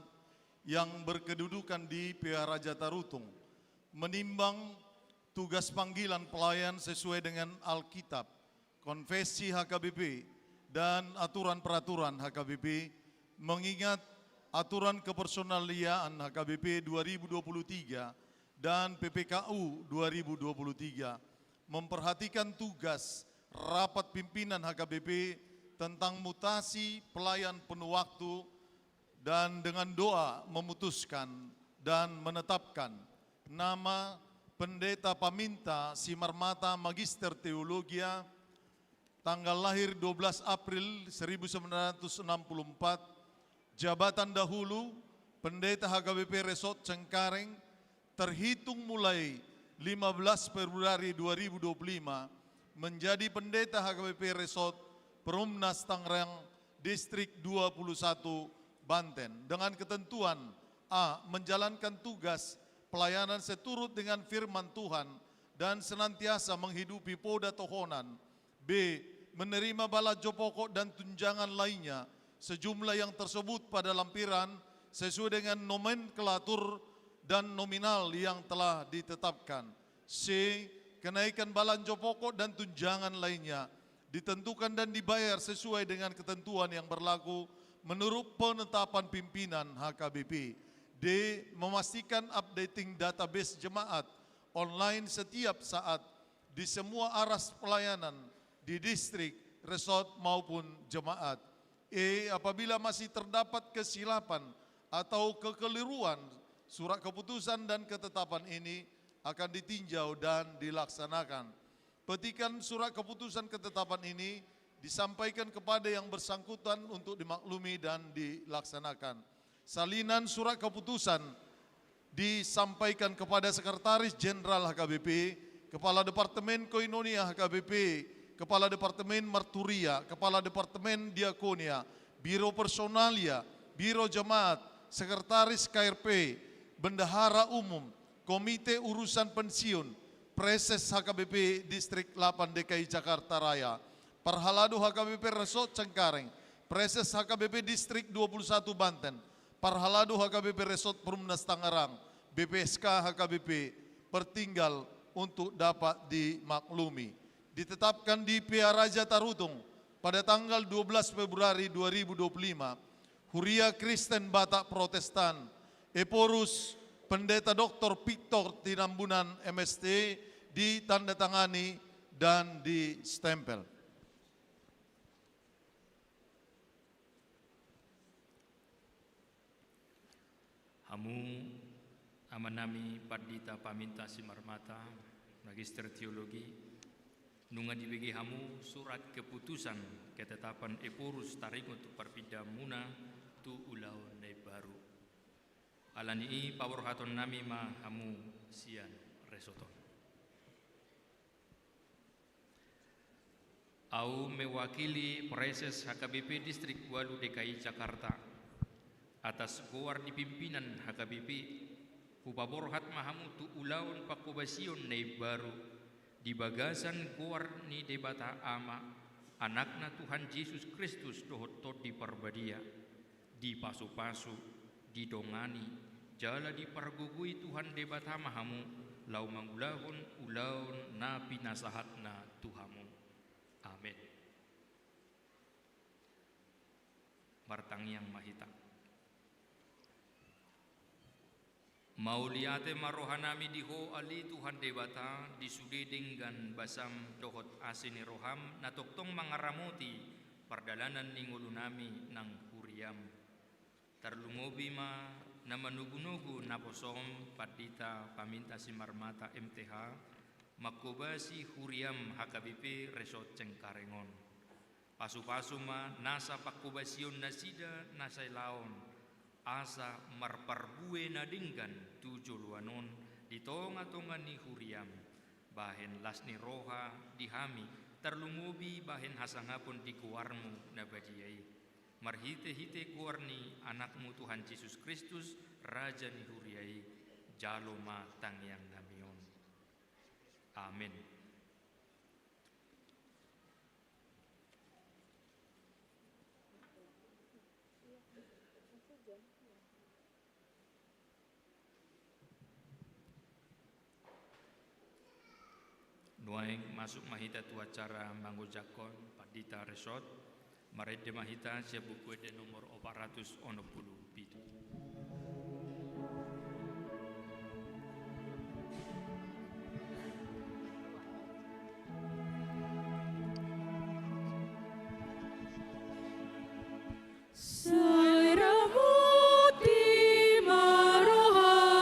yang berkedudukan di Pearaja Tarutung menimbang tugas panggilan pelayan sesuai dengan Alkitab, konfesi H K B P, dan aturan peraturan H K B P, mengingat aturan kepersonaliaan H K B P dua ribu dua puluh tiga dan P P K U dua ribu dua puluh tiga, memperhatikan tugas rapat pimpinan H K B P tentang mutasi pelayan penuh waktu, dan dengan doa memutuskan dan menetapkan nama Pendeta Paminta Simarmata, Magister Teologia, tanggal lahir dua belas April seribu sembilan ratus enam puluh empat, jabatan dahulu Pendeta H K B P Resort Cengkareng, terhitung mulai lima belas Februari dua ribu dua puluh lima, menjadi Pendeta H K B P Resort Perumnas Tangerang Distrik dua puluh satu Banten, dengan ketentuan: A. Menjalankan tugas pelayanan seturut dengan firman Tuhan dan senantiasa menghidupi poda tohonan. B. Menerima balanjo pokok dan tunjangan lainnya sejumlah yang tersebut pada lampiran sesuai dengan nomenklatur dan nominal yang telah ditetapkan. C. Kenaikan balanjo pokok dan tunjangan lainnya ditentukan dan dibayar sesuai dengan ketentuan yang berlaku menurut penetapan pimpinan H K B P. D. Memastikan updating database jemaat online setiap saat di semua aras pelayanan di distrik, resort, maupun jemaat. E. Apabila masih terdapat kesilapan atau kekeliruan, surat keputusan dan ketetapan ini akan ditinjau dan dilaksanakan. Petikan surat keputusan ketetapan ini disampaikan kepada yang bersangkutan untuk dimaklumi dan dilaksanakan. Salinan surat keputusan disampaikan kepada Sekretaris Jenderal H K B P, Kepala Departemen Koinonia H K B P, Kepala Departemen Marturia, Kepala Departemen Diakonia, Biro Personalia, Biro Jemaat, Sekretaris K R P, Bendahara Umum, Komite Urusan Pensiun, Praeses H K B P Distrik delapan D K I Jakarta Raya, Parhalado H K B P Resort Cengkareng, Praeses H K B P Distrik dua puluh satu Banten, Parhalado H K B P Resort Perumnas Tangerang, B P S K H K B P, pertinggal untuk dapat dimaklumi. Ditetapkan di Pearaja Tarutung pada tanggal dua belas Februari dua ribu dua puluh lima, Huria Kristen Batak Protestan, Ephorus Pendeta Doktor Victor Tinambunan, M S T, ditandatangani dan distempel. Hamu amanami Pandita Paminta Simarmata, Magister Teologi, nunga dibege hamu surat keputusan ketetapan Ephorus taringot tu parpindaanmuna tu ulaon na imbaru. Ala ni i paborhatonnami ma hamu sian resort on. Ahu mewakili Praeses H K B P Distrik ualu D K I Jakarta, atas goar ni pimpinan H K B P, hupaborhat ma hamu tu ulaon pangkobasion na imbaru, di bagasan goar ni Debata Ama, Anakna Tuhan Jesus Kristus dohot Tondi Parbadia, dipasupasu, didongani, jala dipargogoi Tuhan Debata ma hamu, laho mangulahon ulaon na pinasahatna tu hamu. Amen. Martangiang ma hita. Mauliate ma rohanami di Ho ale Tuhan Debata, di sude denggan basam dohot asi ni roham, na tongtong mangaramoti pardalanan ni ngolunami nang huriam. Tarlumobi ma na manogunogu naposom Pandita Paminta Simarmata M T H, mangkobasi huriam H K B P Resort Cengkareng on. Pasupasu ma nasa pangkobasion nasida na sai laon, asa marparbue na denggan tu joloan on di tongatonga ni huriam. Bahen las ni roha di hami, tarlumobi bahen hasangapon di goarmu na badia i. Marhitehite goar ni Anakmu Tuhan Jesus Kristus, Raja ni huria i, jalo ma tangiangnami on. Amen. Nuaeng masuk ma hita tu acara mangojakhon Pandita Resort. Marende ma hita sian Buku Ende nomor opat ratus onom pulu pitu. Sai ramoti ma roha.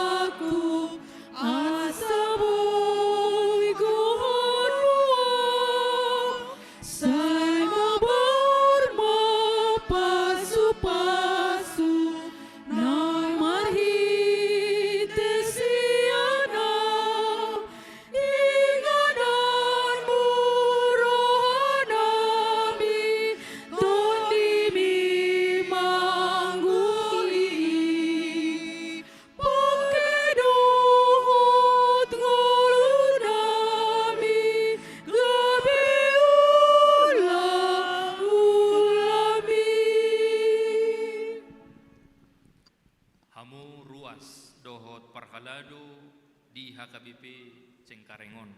Cengkareng on.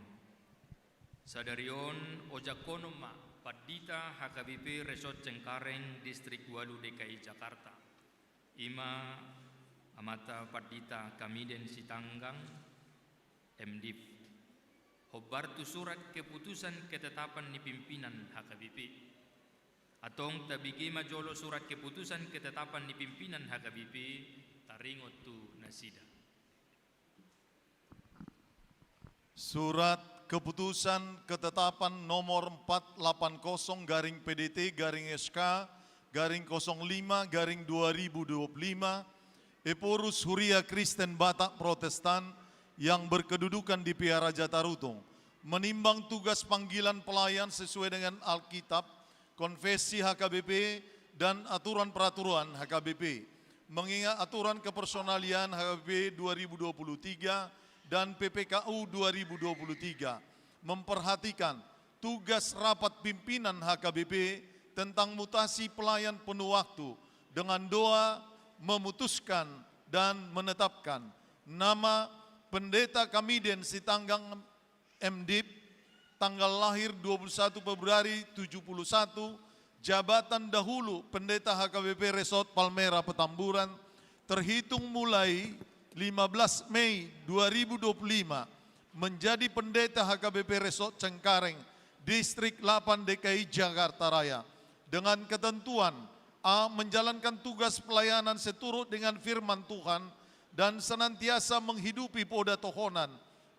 Sadari on ojakhonon ma pandita H K B P Resort Cengkareng Distrik ualu D K I Jakarta. I ma amanta Pandita Kamiden Sitanggang, M Div. Hombar tu surat keputusan ketetapan ni pimpinan H K B P. Antong tabege ma jolo surat keputusan ketetapan ni pimpinan H K B P, taringot tu nasida. Surat Keputusan Ketetapan Nomor empat lapan kosong garing P D T garing S K garing kosong lima garing dua ribu dua puluh lima, Ephorus Huria Kristen Batak Protestan yang berkedudukan di Pearaja Tarutung, menimbang tugas panggilan pelayan sesuai dengan Alkitab, konfesi H K B P, dan aturan peraturan H K B P, mengingat aturan kepersonalian H K B P dua ribu dua puluh tiga dan P P K U dua ribu dua puluh tiga, memperhatikan tugas rapat pimpinan H K B P tentang mutasi pelayan penuh waktu dengan doa memutuskan dan menetapkan nama Pendeta Kamiden Sitanggang, M Div, tanggal lahir dua puluh satu Februari tujuh puluh satu, jabatan dahulu Pendeta H K B P Resort Palmera Petamburan, terhitung mulai lima belas Mei dua ribu dua puluh lima, menjadi Pendeta H K B P Resort Cengkareng, Distrik delapan D K I Jakarta Raya, dengan ketentuan: A, menjalankan tugas pelayanan seturut dengan firman Tuhan dan senantiasa menghidupi poda tohonan.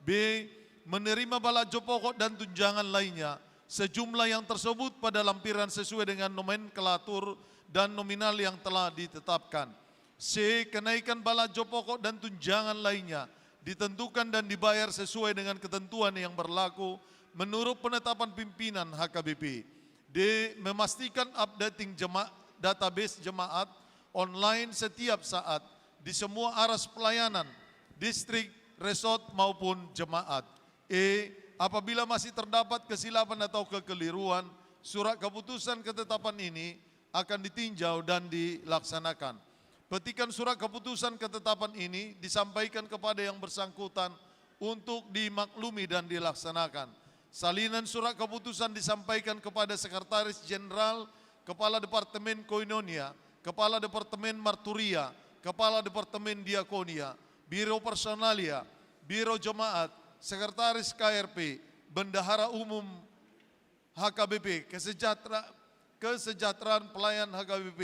B, menerima balajo pokok dan tunjangan lainnya sejumlah yang tersebut pada lampiran sesuai dengan nomenklatur dan nominal yang telah ditetapkan. C, kenaikan balajo pokok dan tunjangan lainnya ditentukan dan dibayar sesuai dengan ketentuan yang berlaku menurut penetapan pimpinan H K B P. D, memastikan updating jema-, database jemaat online setiap saat di semua aras pelayanan, distrik, resort, maupun jemaat. E, apabila masih terdapat kesilapan atau kekeliruan, surat keputusan ketetapan ini akan ditinjau dan dilaksanakan. Petikan surat keputusan ketetapan ini disampaikan kepada yang bersangkutan untuk dimaklumi dan dilaksanakan. Salinan surat keputusan disampaikan kepada Sekretaris Jenderal, Kepala Departemen Koinonia, Kepala Departemen Marturia, Kepala Departemen Diakonia, Biro Personalia, Biro Jemaat, Sekretaris K R P, Bendahara Umum H K B P, kesejahtera-, kesejahteraan pelayan H K B P,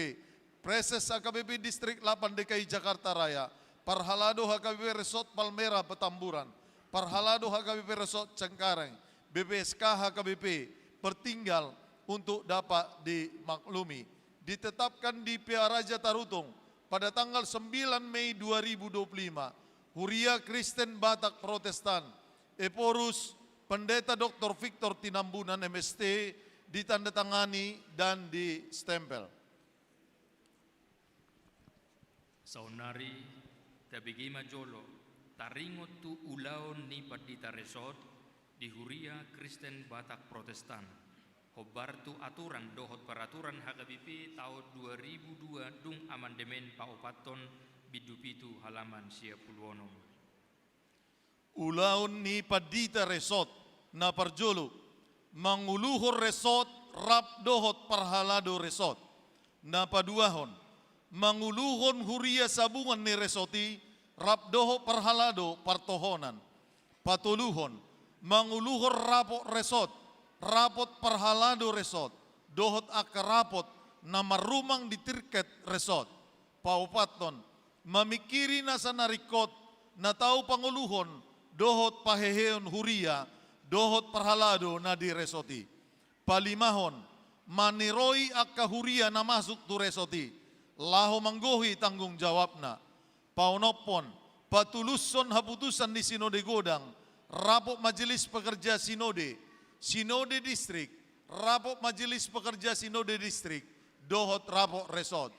Praeses H K B P Distrik delapan D K I Jakarta Raya, Parhalado H K B P Resort Palmera Petamburan, Parhalado H K B P Resort Cengkareng, B P S K H K B P, pertinggal untuk dapat dimaklumi. Ditetapkan di Pearaja Tarutung pada tanggal sembilan Mei dua ribu dua puluh lima, Huria Kristen Batak Protestan, Ephorus, Pendeta Doktor Victor Tinambunan, M S T, ditandatangani dan distempel. Saonnari, tabege ma jolo taringot tu ulaon ni Pandita Resort di Huria Kristen Batak Protestan, hombar tu aturan dohot peraturan H K B P taon dua ribu dua dung amandemen paopathon bindu pitu halaman sia pulu onom. Ulaon ni Pandita Resort. Na parjolo, manguluhon resort rap dohot parhalado resort. Na paduahon, manguluhon huria sabungan ni resort i rap dohot parhalado partohonan. Patoluhon, manguluhon rapot resort, rapot parhalado resort, dohot angka rapot na marrumang di tirket resort. Paopathon, mamingkiri nasa na ringkot na tau pangoluhon dohot paheheon huria dohot parhalado na di resort i. Palimahon, maniroi angka huria na masuk tu resort i laho manggohi tanggung jawabna. Paonomhon, patulushon haputusan ni sinode godang, rapot majelis pekerja sinode, sinode distrik, rapot majelis pekerja sinode distrik, dohot rapot resort.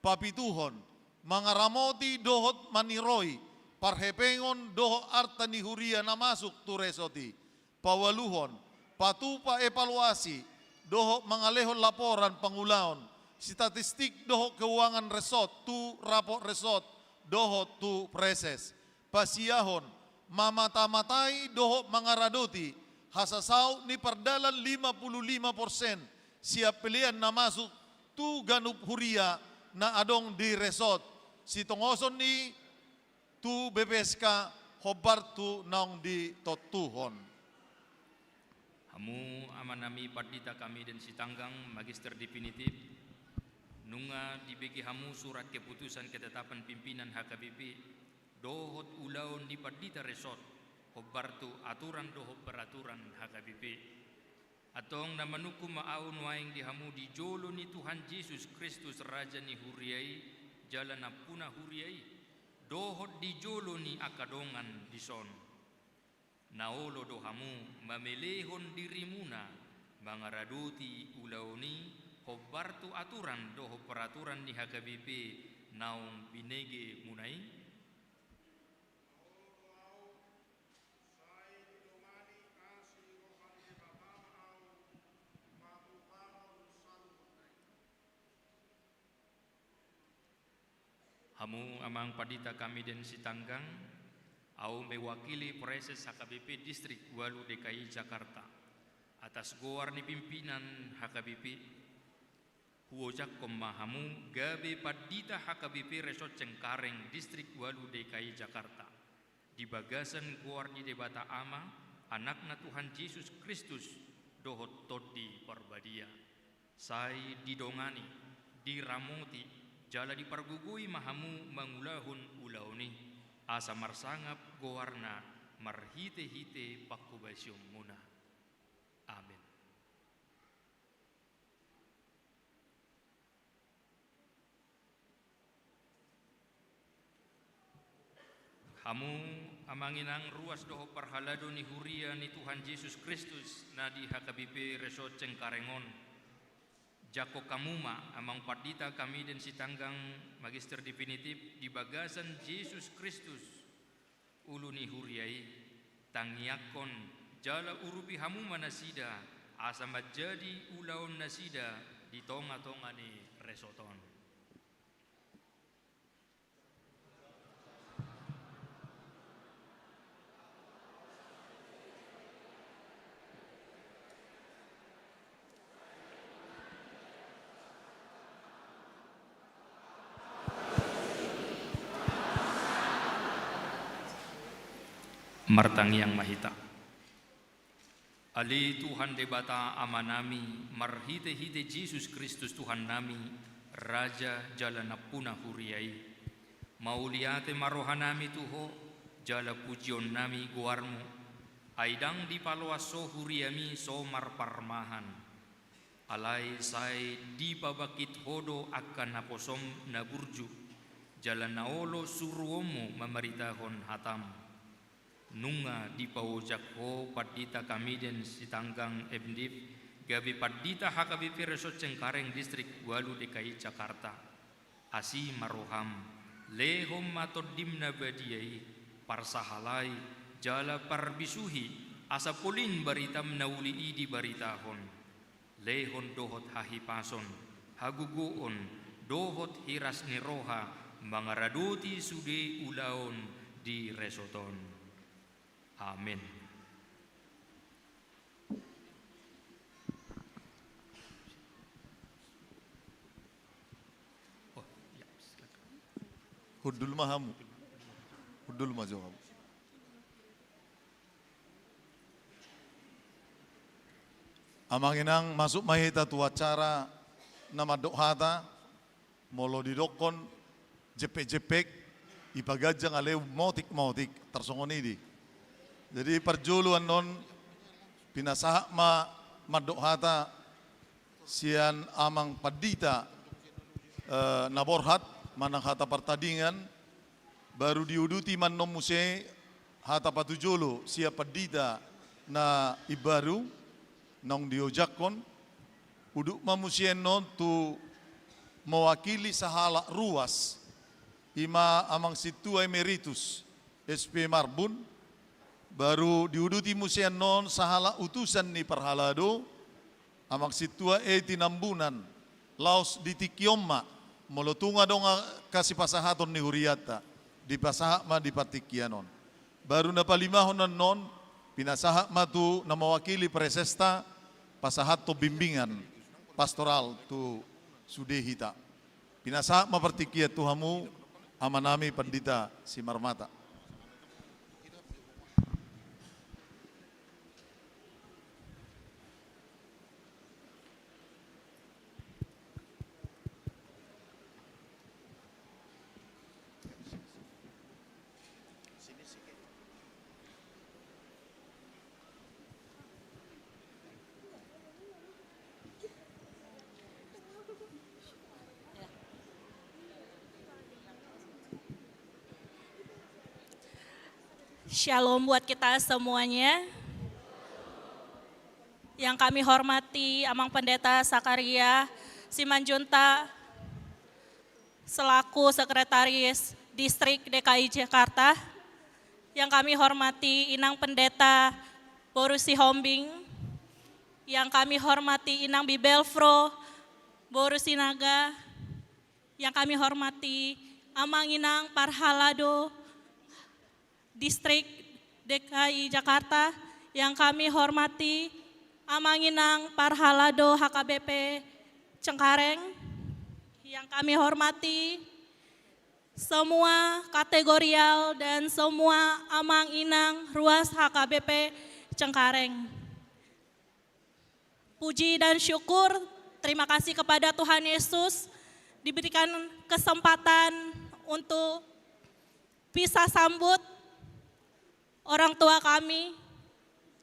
Papituhon, mangaramoti dohot maniroi parhepengon dohot arta ni huria na masuk tu resort i. Paualuhon, patupa evaluasi dohot mangalehon laporan pangulaon, statistik dohot keuangan resort tu rapot resort dohot tu praeses. Pasiahon, mamata-matai dohot mangaradoti hasasaut ni pardalan lima puluh lima persen sian pelean na masuk tu ganup huria na adong di resort, sitongoson ni tu B P S K hombar tu naung ditontuhon. Hamu amanami Pandita Kamiden Sitanggang, Magister Definitif, nunga dibege hamu surat keputusan ketetapan pimpinan H K B P dohot ulaon ni Pandita Resort hombar tu aturan dohot peraturan H K B P. Antong na manungkun ma ahu nuaeng di hamu di jolo ni Tuhan Jesus Kristus, Raja ni huria i jala nampuna huria i, dohot di jolo ni angka dongan dison. Na olo do hamu mamelehon dirimuna mangaradoti ulaon i hombar tu aturan dohot peraturan ni H K B P naung binegemuna i? Hamu amang Pandita Kamiden Sitanggang, ahu mewakili Praeses H K B P Distrik Ualu D K I Jakarta, atas goar ni pimpinan H K B P, huojakhon ma hamu gabe Pandita H K B P Resort Cengkareng Distrik Ualu D K I Jakarta, di bagasan goar ni Debata Ama, Anakna Tuhan Jesus Kristus, dohot Tondi Parbadia. Sai didongani, diramoti, jala dipargogoi ma hamu mangulahon ulaon i, asa marsangap goarna marhite-hite panghobasionmuna. Amen. Hamu amang inang ruas dohot parhalado ni huria ni Tuhan Jesus Kristus na di H K B P Resort Cengkareng on, jangkon hamu ma amang Pandita Kamiden Sitanggang, Magister Definitif, di bagasan Jesus Kristus, ulu ni huria i, tangiangkon jala urupi hamu ma nasida, asa manjadi ulaon nasida di tonga-tonga ni resort on. Martangiang ma hita. Ale Tuhan Debata Amanami, marhite-hite Jesus Kristus Tuhannami, Raja jala nampuna huria i, mauliate ma rohanami tu Ho, jala pujionnami goarMu, ai ndang dipaloas Ho huriaMi so marparmahan. Alai sai dipabangkit Ho do angka naposom na burju, jala na olo suruonMu mamaritahon hataM. Nunga dipaojak Ho Pandita Kamiden Sitanggang M Div gabe Pandita H K B P Resort Cengkareng Distrik Ualu D K I Jakarta. Asi ma rohaM, lehon ma TondiM na badia i, parsahalai, jala parbisuhi, asa polin baritaM na uli i dibaritahon. Lehon dohot hahipason, hagogoon, dohot hiras ni roha mangaradoti sude ulaon di resort on. Amen. Oh, ya, silakan. Hundul ma hamu. Hundul ma jo hamu. Amang inang, masuk ma hita tu acara na mandok hata. Molo didokkon jempek-jempek, ipaganjang ale motik-motik, tarsongon i di. Jadi parjolo annon pinasahat ma mandok hata sian amang pandita, eh, na borhat manang hata partadingan, baru diuduti ma annon muse hata patujolo sian pandita na imbaru naung diojakhon. Udut ma muse annon tu mewakili sahalak ruas, i ma amang sintua emeritus S P Marbun, baru diuduti muse annon sahalak utusan ni parhalado, amang sintua Eti Nambunan, laos di tingki on ma, molo tung adong angka sipasahaton ni hurianta, dipasahat ma di partingkian on. Baru na palimahon annon, pinasahat ma tu na mewakili presesta, pasahathon bimbingan pastoral tu sude hita. Pinasahat ma partingkian tu hamu, amanami Pandita Simarmata. Shalom buat kita semuanya. Yang kami hormati Amang Pendeta Zakaria Simanjuntak selaku Sekretaris Distrik D K I Jakarta. Yang kami hormati Inang Pendeta Boru Sihombing. Yang kami hormati Inang Bibelvrouw Boru Sinaga. Yang kami hormati Amang Inang Parhalado Distrik D K I Jakarta, yang kami hormati Amang Inang Parhalado H K B P Cengkareng, yang kami hormati semua kategorial dan semua Amang Inang ruas H K B P Cengkareng. Puji dan syukur, terima kasih kepada Tuhan Yesus diberikan kesempatan untuk bisa sambut orang tua kami.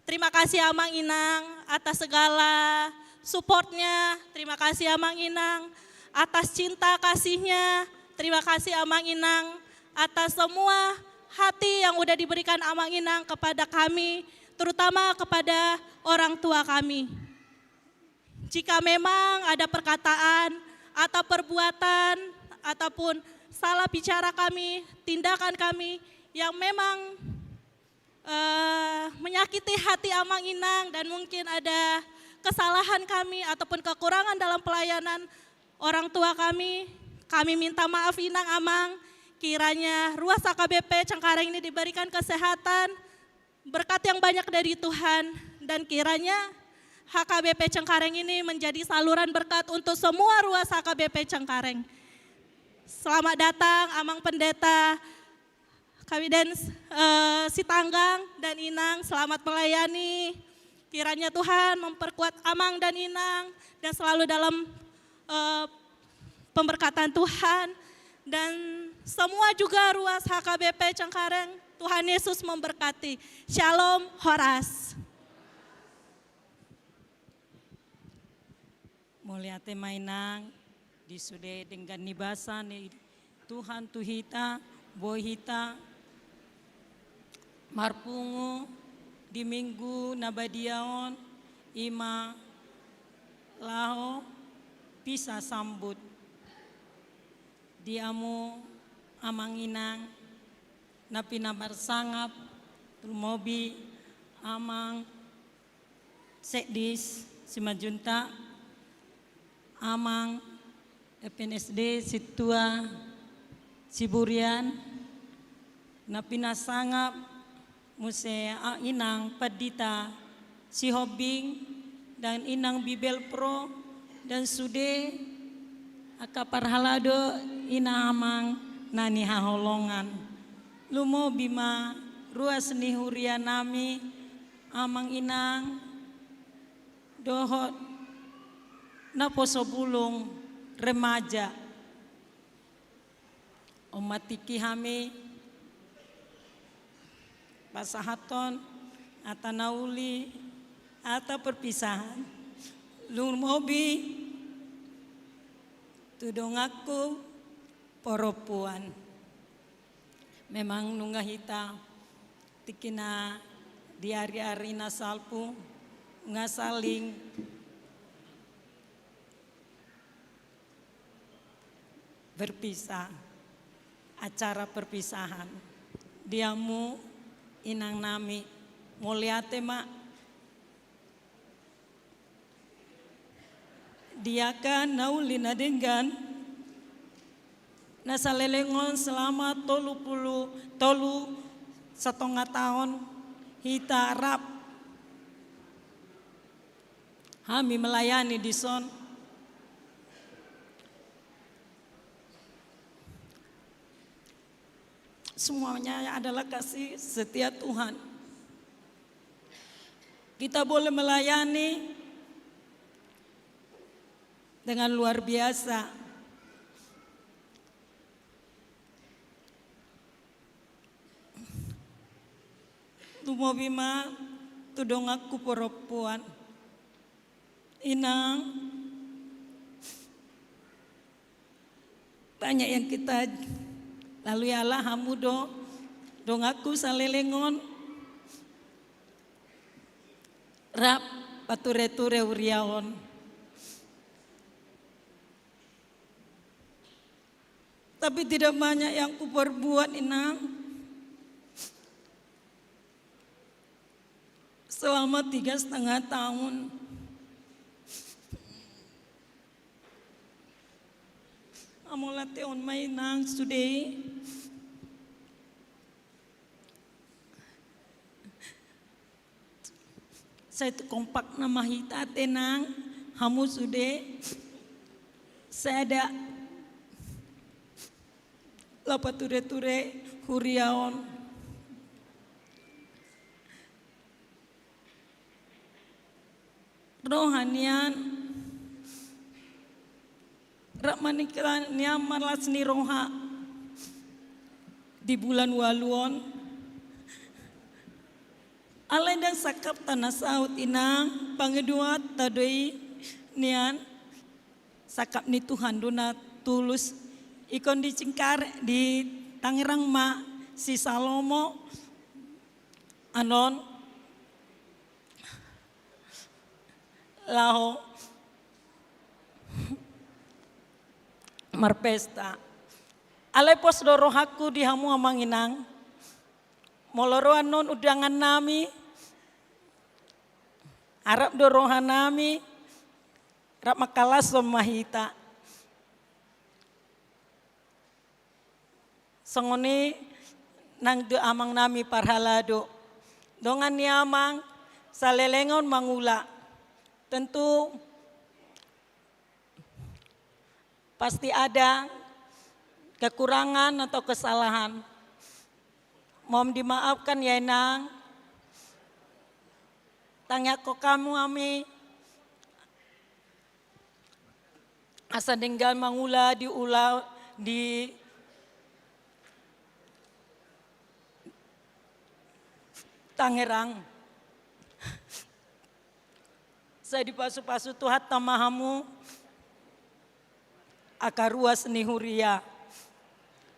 Terima kasih Amang Inang atas segala supportnya. Terima kasih Amang Inang atas cinta kasihnya. Terima kasih Amang Inang atas semua hati yang udah diberikan Amang Inang kepada kami, terutama kepada orang tua kami. Jika memang ada perkataan atau perbuatan ataupun salah bicara kami, tindakan kami yang memang eh, menyakiti hati Amang Inang dan mungkin ada kesalahan kami ataupun kekurangan dalam pelayanan orang tua kami, kami minta maaf Inang Amang. Kiranya ruas H K B P Cengkareng ini diberikan kesehatan, berkat yang banyak dari Tuhan, dan kiranya H K B P Cengkareng ini menjadi saluran berkat untuk semua ruas H K B P Cengkareng. Selamat datang Amang Pendeta Kabiden, eh, Sitanggang dan Inang, selamat melayani. Kiranya Tuhan memperkuat Amang dan Inang dan selalu dalam, eh, pemberkatan Tuhan, dan semua juga ruas H K B P Cengkareng. Tuhan Yesus memberkati. Shalom, horas. Mauliate ma Inang, di sude denggan ni basa ni Tuhan tu hita, boi hita marpungu di Minggu na badia on, i ma laho pisa sambut. Di hamu Amang Inang na pinamarsangap, lumobi Amang Sekdis Simanjuntak, Amang F N S D Sintua Siburian, na pinasangap muse Inang Pandita Sihombing, dan Inang Bibelvrouw, dan sude angka parhalado, inang amang na hinaholongan. Lumobi ma ruas ni huria nami, Amang Inang, dohot naposo bulung remaja. On ma tingki hami pasahathon hata na uli, hata perpisahan. Lumobi tu donganku parompuan. Memang nunga hita tingki na di ari-ari na salpu, nunga saling berpisah, acara perpisahan. Di hamu inang nami, mauliate ma. Di angka na uli na denggan, na saleleng on selama tolu pulu tolu Satonga taon hita rap hami melayani dison. Semuanya adalah kasih setia Tuhan. Kita boleh melayani dengan luar biasa. Lumobi ma tu donganku perempuan. Inang, banyak yang kita lalui, ala hamu do donganku saleleng on rap pature-ture huria on. Tapi tidak banyak yang kuperbuat, Inang. Selama tiga setengah tahun. Hamu latehon ma, Inang, sude. Sai tu kompak nama hita, Inang, hamu sude. Sai ada laho pature-ture huria on. Roha nian rap maningkilani nian ma las ni roha di bulan ualu on. Alai ndang sangkap tana saut, Inang, pangidoanta do i nian. Sangkap ni Tuhan do na tulus. Ingkon di Cingkare, di Tangerang ma si Salomo annon laho marpesta. Alai pos do rohangku di hamu, Amang, Inang. Molo ro annon undangan nami, arap do roha nami, rap mangkalashon ma hita. Songon i nang di amang nami parhalado. Dongan ni amang saleleng on mangula. Tentu pasti ada kekurangan atau kesalahan. Mohon dimaafkan ya, Inang. Tangiangkon hamu hami asa denggan mangula di ula di Tangerang. Sai dipasu-pasu Tuhanta ma hamu angka ruas ni huria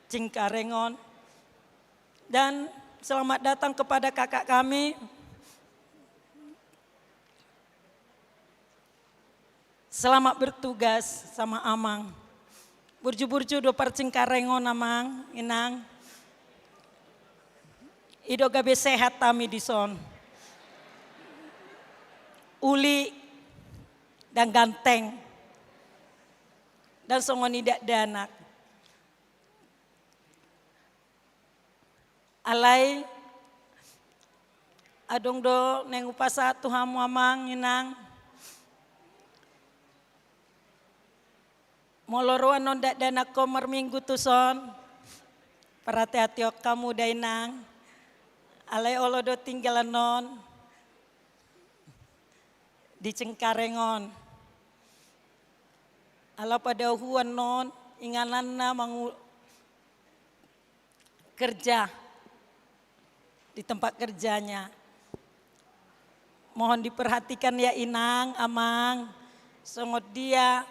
Cengkareng on. Dan selamat datang kepada kakak kami. Selamat bertugas sama amang. Burju-burju do parcengkarengon, amang, inang. I do gabe sehat hami dison. Uli dan ganteng. Dan songon i dakdanak. Alai adong do naeng hupasahat tu hamu, amang, inang. Molo ro annon dakdanakkon marminggu tuson, parhate-hateon hamu da, inang. Alai olo do tinggal annon di Cengkareng on. Ala padaohu annon ingananna mangu-, kerja di tempat kerjanya. Mohon diperhatikan ya, inang, amang, songon dia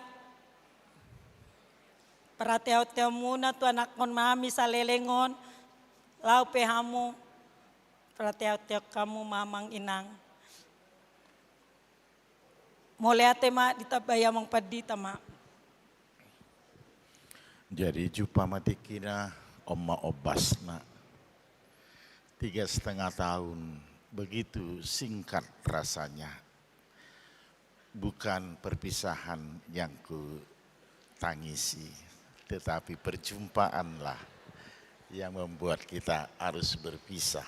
parhate-hateonmuna tu anakkon nami saleleng on, laho pe hamu parhate-hateon hamu, amang, inang. Mauliate ma, ditambai amang pandita ma. Jadi jumpa ma tingkina, on ma ombasna. Tiga setengah tahun, begitu singkat rasanya. Bukan perpisahan yang ku tangisi, tetapi perjumpaanlah yang membuat kita harus berpisah.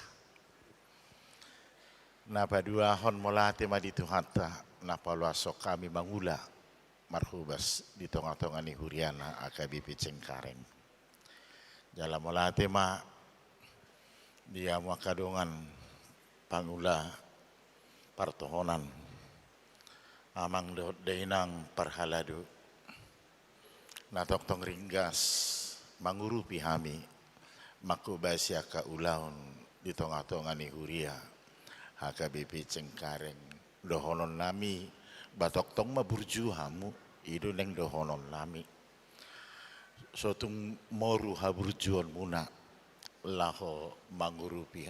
Na paduahon, mauliate ma di Tuhanta na paluashon hami mangula marhobas di tongatonga ni huriana H K B P Cengkareng. Jala mauliate ma di hamu angka dongan pangula partohonan, amang dohot dainang parhalado, na tongtong ringgas mangurupi hami manghobasi angka ulaon di tongatonga ni huria H K B P Cengkareng. Dohononnami, ba tongtong ma burju hamu, i do naeng dohononnami. So tung moru haburjuonmuna laho mangurupi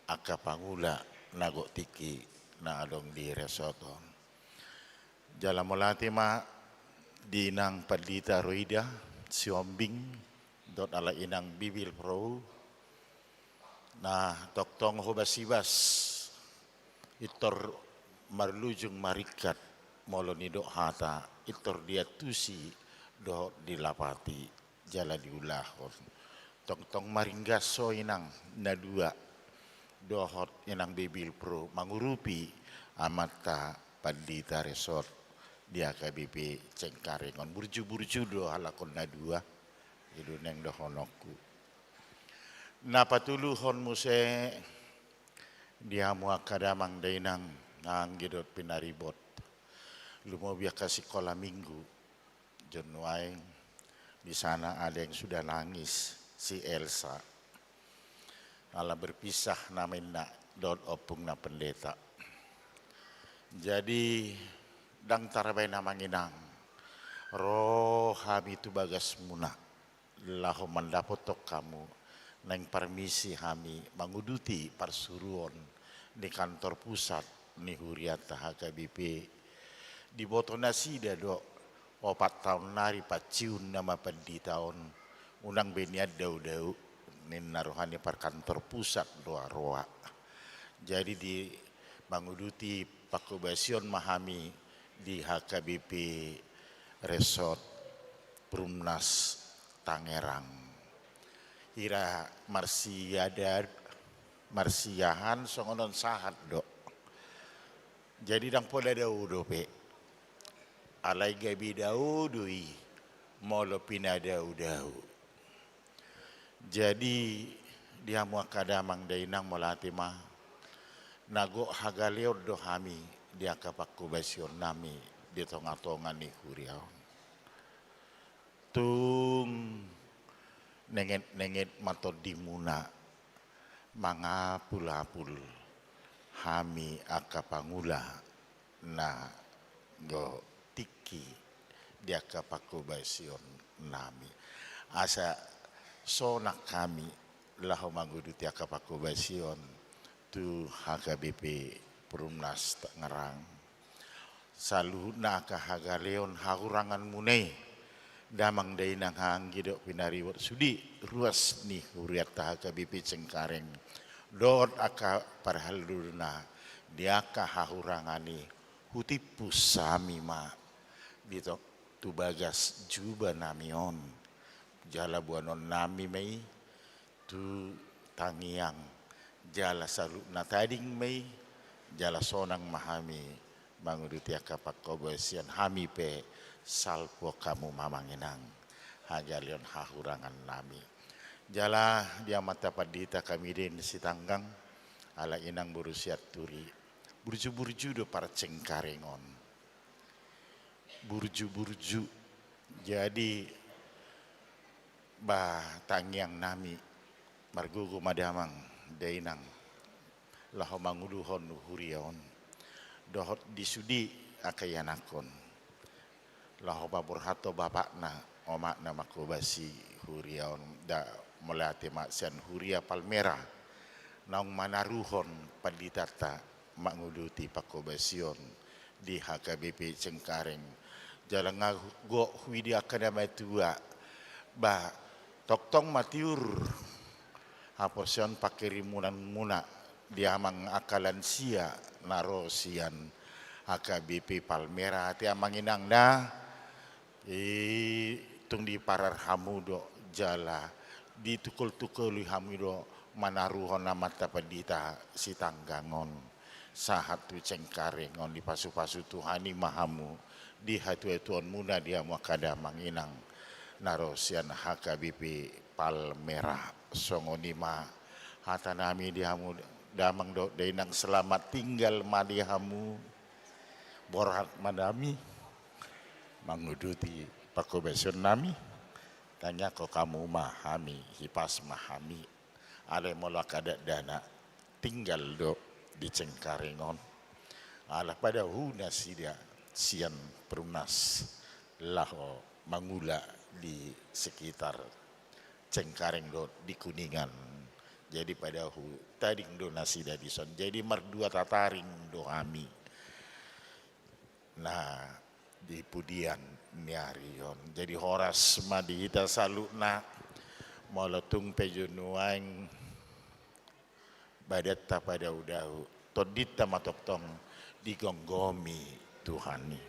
angka pangula na gok tingki na adong di resort on. Jala mauliate ma di inang pandita Roida Sihombing dohot ala inang Bibil Pro, na tongtong hobasibas intor marlujung maringkat, molo nidok hata intor diantusi dohot dilapati jala diulahon. Tongtong ma ringgas ho inang na dua dohot inang Bibil Pro mangurupi amanta pandita resort di H K B P Cengkareng on. Burju-burju do halak on na dua, i do naeng dohononku. Na patoluhon muse di hamu angka damang dainang, anggi dohot pinaribot, lumobi angka sikola minggu. Jon nuaeng di sana ada yang sudah nangis, si Elsa. Ala berpisah nama inna dohot ompungna pendeta. Jadi, ndang tarbaen amang inang, ro hami tu bagasmuna laho mandapothon hamu, naeng parmisi hami manguduti parsuruon ni kantor pusat ni hurianta H K B P. Diboto nasida do, opat taon nari paciunna ma pandita on, unang be nian dao-dao, ninna roha ni parkantor pusat do roa. Jadi di manguduti panghobasion ma hami di H K B P Resort Perumnas Tangerang. Hira marsiada, marsiahan songon on sahat do. Jadi ndang pola dao dope. Alai gabe dao do i molo pinadao-dao. Jadi di hamu angka damang dainang, mauliate ma, na gok hagaleon do hami di angka panghobasion nami di tongatonga ni huria on. Tung nenget-nenget ma tondimuna mangapul-apul hami angka pangula na gok tingki di angka panghobasion nami. Asa sonang hami laho manguduti angka panghobasion tu H K B P Perumnas Tangerang. Saluhutna angka hagaleon hahuranganmuna i, damang dainang anggi dohot pinaribot sude ruas ni hurianta H K B P Cengkareng dohot angka parhalado na di angka hahurangan i, hutimpus hami ma di to-, tu bagas juba nami on. Jala boanon nami ma i tu tangiang, jala saluhutna tading ma i, jala sonang ma hami manguduti angka panghobasion, hami pe salpu hamu ma amang inang hagaleon hahurangan nami. Jala di amanta pandita hami dain Sitanggang, ala inang boru Sianturi, burju-burju do parcengkareng on. Burju-burju. Jadi ba tangiang nami, margogo ma damang dainang laho manguluhon huria on dohot di sude angka ianakhon, laho paborhathon bapakna, omakna manghobasi huria on. Da, mauliate ma sian huria Palmera naung manaruhon panditanta manguduti panghobasion di H K B P Cengkareng. Jala nga gok huida angka na matua, ba tongtong ma tiur haporseaon pangkirimonanmuna di amang angka lansia na ro sian H K B P Palmera, ate amang inang da. I tung diparar hamu do jala ditungkol-tungkoli hamu do manaruhon amanta pandita Sitanggang on. Sahat tu Cengkareng on, dipasupasu Tuhan i ma hamu di hatuatuonmuna di hamu angka damang inang na ro sian H K B P Palmerah. Songon i ma hata nami di hamu damang dohot dainang, selamat tinggal ma di hamu. Borhat ma nami manguduti panghobasion nami. Tangiangkon hamu ma hami, hipas ma hami. Alai molo angka dakdanak tinggal do di Cengkareng on. Ala padahu nasida sian Perumnas laho mangula di sekitar Cengkareng dohot di Kuningan. Jadi padahu tading do nasida dison. Jadi mardua tataring do hami. Nah, di pudian ni ari on. Jadi horas ma di hita saluhutna, molo tung pe jo nuaeng badanta padahudahu, tondinta ma tongtong digomgomi Tuhan i.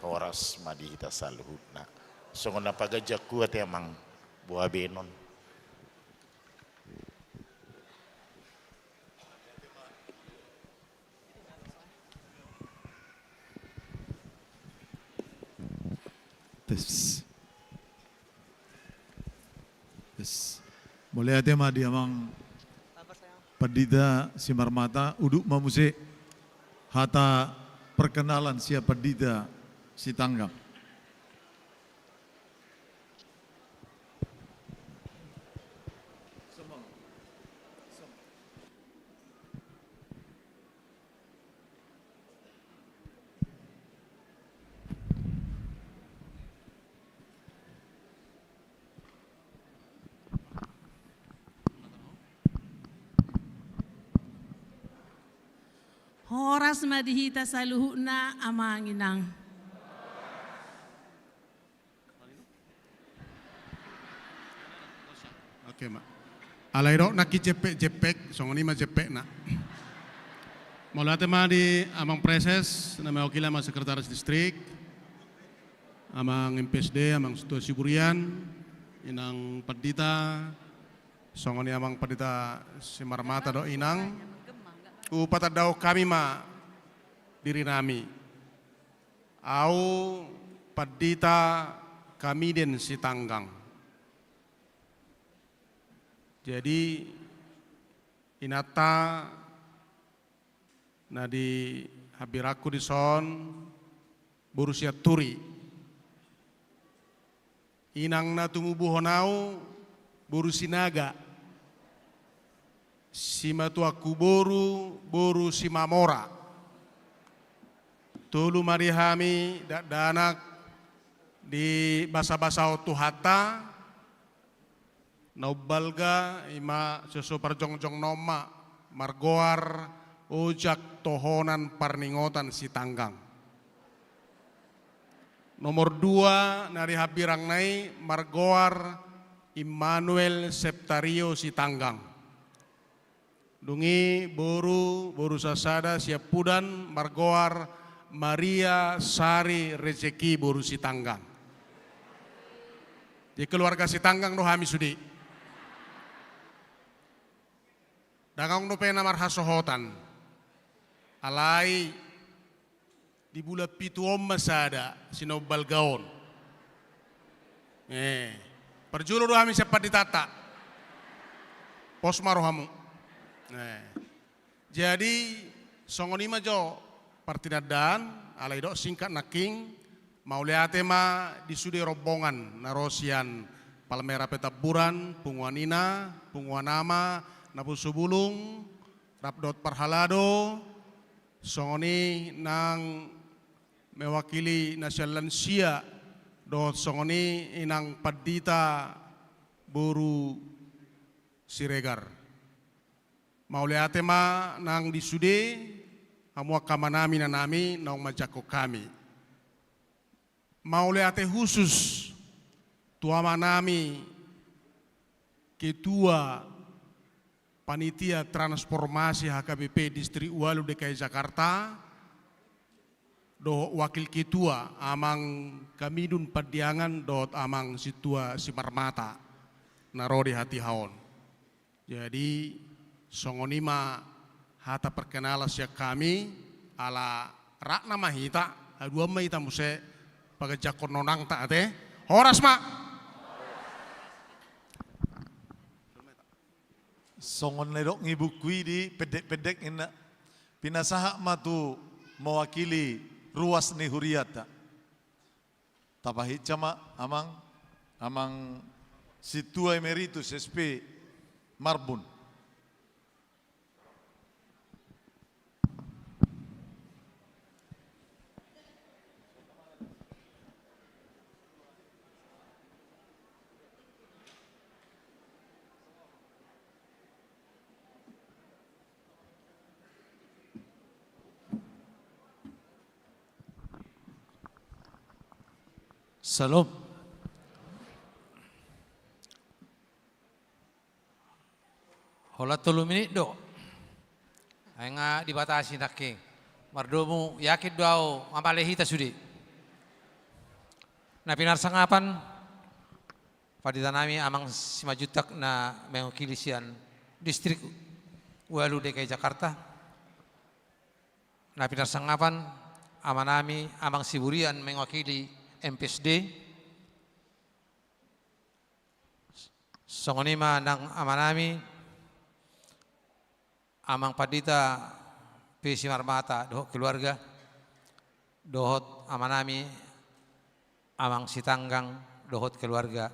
Horas ma di hita saluhutna. Songon na paganjangku ate amang, boha benon. Tes. Tes. Mauliate ma di amang Pandita Simarmata, udut ma muse hata perkenalan sian Pandita Sitanggang. Horas ma di hita saluhutna amang inang. Oke ma. Alai dok nangkin jempek-jempek, songon i ma jempekna. Mauliate ma di amang Preses, na mewakili amang Sekretaris Distrik, amang M P S D, amang Situa Siburian, inang Pandita, songon i amang Pandita Simarmata dohot inang. Hupatandahon hami ma diri nami. Au Pandita Kamiden Sitanggang. Jadi inanta na di hambirangku dison boru Sianturi. Inang na tumubuhon au boru Sinaga. Simatuangku boru, boru Simamora. Tolu ma di hami dakdanak dibasabasahon Tuhanta. Na umbalga i ma so, so parjongjongna on ma margoar Ojak Tohonan Parningotan Sitanggang. Nomor dua na di hambirangna i margoar Immanuel Septario Sitanggang. Dung i boru, boru sasada siampudan margoar Maria Sari Rezeki boru Sitanggang. Jadi keluarga Sitanggang do hami sude. Ndang adong dope na marhasohotan. Alai di bulan pitu on ma sada, si na umbalga on. Eh, parjolo do hami sian panditanta. Pos ma rohamu. Eh. Jadi songon i ma jo partinandaan, alai dok singkat nangkin, mauliate ma di sude rombongan na ro sian Palmerah Petamburan, punguan ina, punguan ama, naposobulung, rap dohot parhalado, songon i nang mewakili na sian lansia, dohot songon i inang pandita boru Siregar. Mauliate ma nang di sude, hamu angka amanami, inanami naung manjangkon hami. Mauliate khusus tu amanami ketua panitia transformasi H K B P Distrik Walu D K I Jakarta, dohot wakil ketua amang Kamidun Pandiangan dohot amang Situa Simarmata na ro di hatiha on. Jadi songon i ma Hata perkenalan sian hami, ala ragam ma hita, haduan ma hita muse, paganjangkon nonangta ate. Horas ma. Songon na nidok ni buku i, dipendek-pendek ninna. Pinasahat ma tu mewakili ruas ni huriata. Tapahinsa ma, Amang, Amang Sintua Emeritus S P Marbun. Syalom. Holan tolu minit do. Ai nga dibatasi nangkin. Mardomu, yakin do au, mamale hita sude. Na pinarsangapan, panditanami Amang Simanjuntak na mewakili sian Distrik Ualu D K I Jakarta. Na pinarsangapan, amanami Amang Siburian mewakili M P S D. Songon i ma nang amanami, Amang Pandita P Simarmata dohot keluarga, dohot amanami Amang Sitanggang dohot keluarga.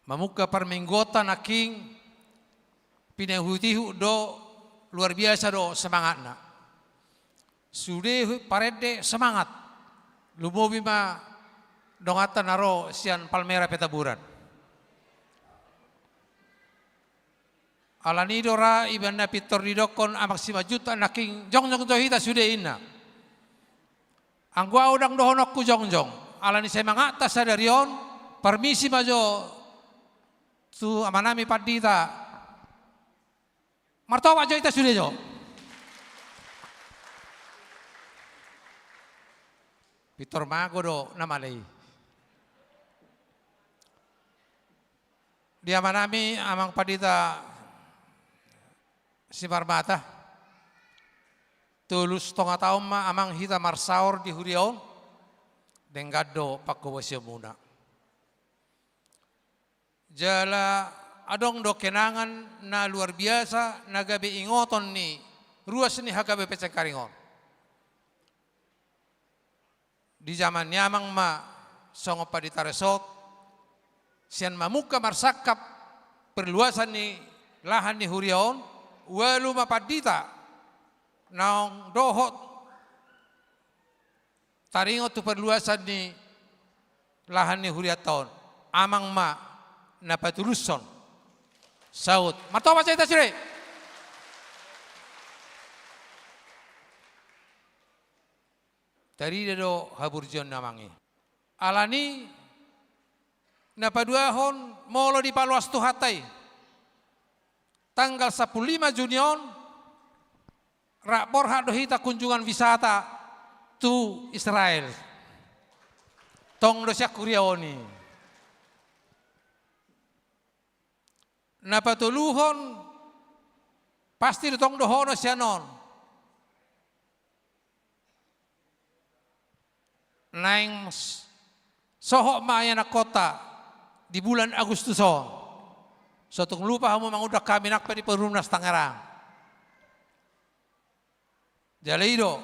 Mamungka parmingguonta nangkin, pinihutihut do, luar biasa do semangatna. Sude parende semangat. Lumobi ma donganta na ro sian Palmera Petamburan. Alani do ra ibana pintor didokkon Amang Simanjuntak nangkin, jongjong jo hita sude ninna. Anggo au ndang dohononku jongjong, alani semangatta sadari on, parmisi ma jo tu amanami pandita. Martopak jo hita sude jo. Pintor mago do na male i. Di amanami Amang Pandita Simarmata, tolu satonga taon ma Amang hita marsaor di huria on, denggan do pangkobasionmuna. Jala adong do kenangan na luar biasa na gabe ingoton ni ruas ni H K B P Cengkareng on. Di jaman ni Amang ma songon pandita resort, sian mamungka marsangkap perluasan ni lahan ni huria on, ualu ma pandita naung dohot taringot tu perluasan ni lahan ni hurianta on. Amang ma na patulushon. Saut. Martopak jo hita sude. Tarida do haburjuon ni Amang i. Alani na paduahon, molo dipaloas Tuhanta i, tanggal sampulu lima Juni on, rap borhat do hita kunjungan wisata tu Israel. Tong do sian huria on i. Na patoluhon, pasti do tong dohonon sian on. Naeng s-, sohot ma ianakkonta di bulan Agustus on. So tung lupa hamu mangundang hami nang pe di Perumnas Tangerang. Jala i do.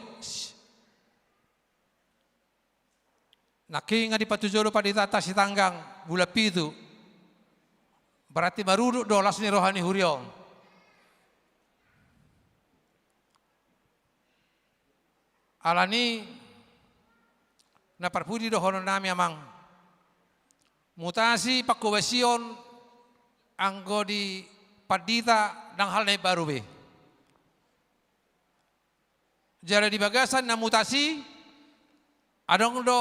Nangkin nga dipatujo do panditanta Sitanggang bulan pitu. Berarti marudut do las ni roha ni huria on. Alani na parpudi dohononnami, Amang. Mutasi pangkobasion anggo di pandita ndang hal na imbaru be. Jala di bagasan na mutasi, adong do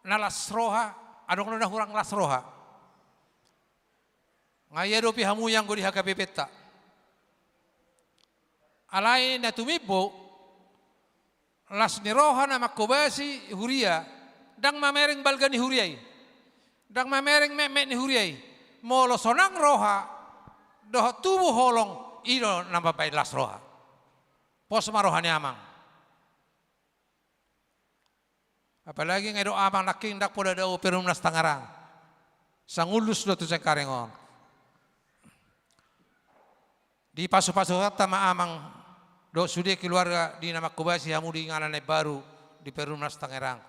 na las roha, adong do na hurang las roha. Nga i adopi hamu i anggo di H K B P-ta. Alai na tumimbo, las ni roha na mangkobasi huria, ndang mamereng balga ni huria i. Ndang mamereng metmet ni huria i. Molo sonang roha, dohot tubu holong, i do na mambahen las roha. Pos ma roha ni amang. Apalagi nga didok amang nangkin ndang pola dao Perumnas Tangerang. Sangullus do tu Cengkareng on. Dipasupasu Tuhanta ma amang dohot sude keluarga di na manghobasi hamu di inganan na imbaru di Perumnas Tangerang.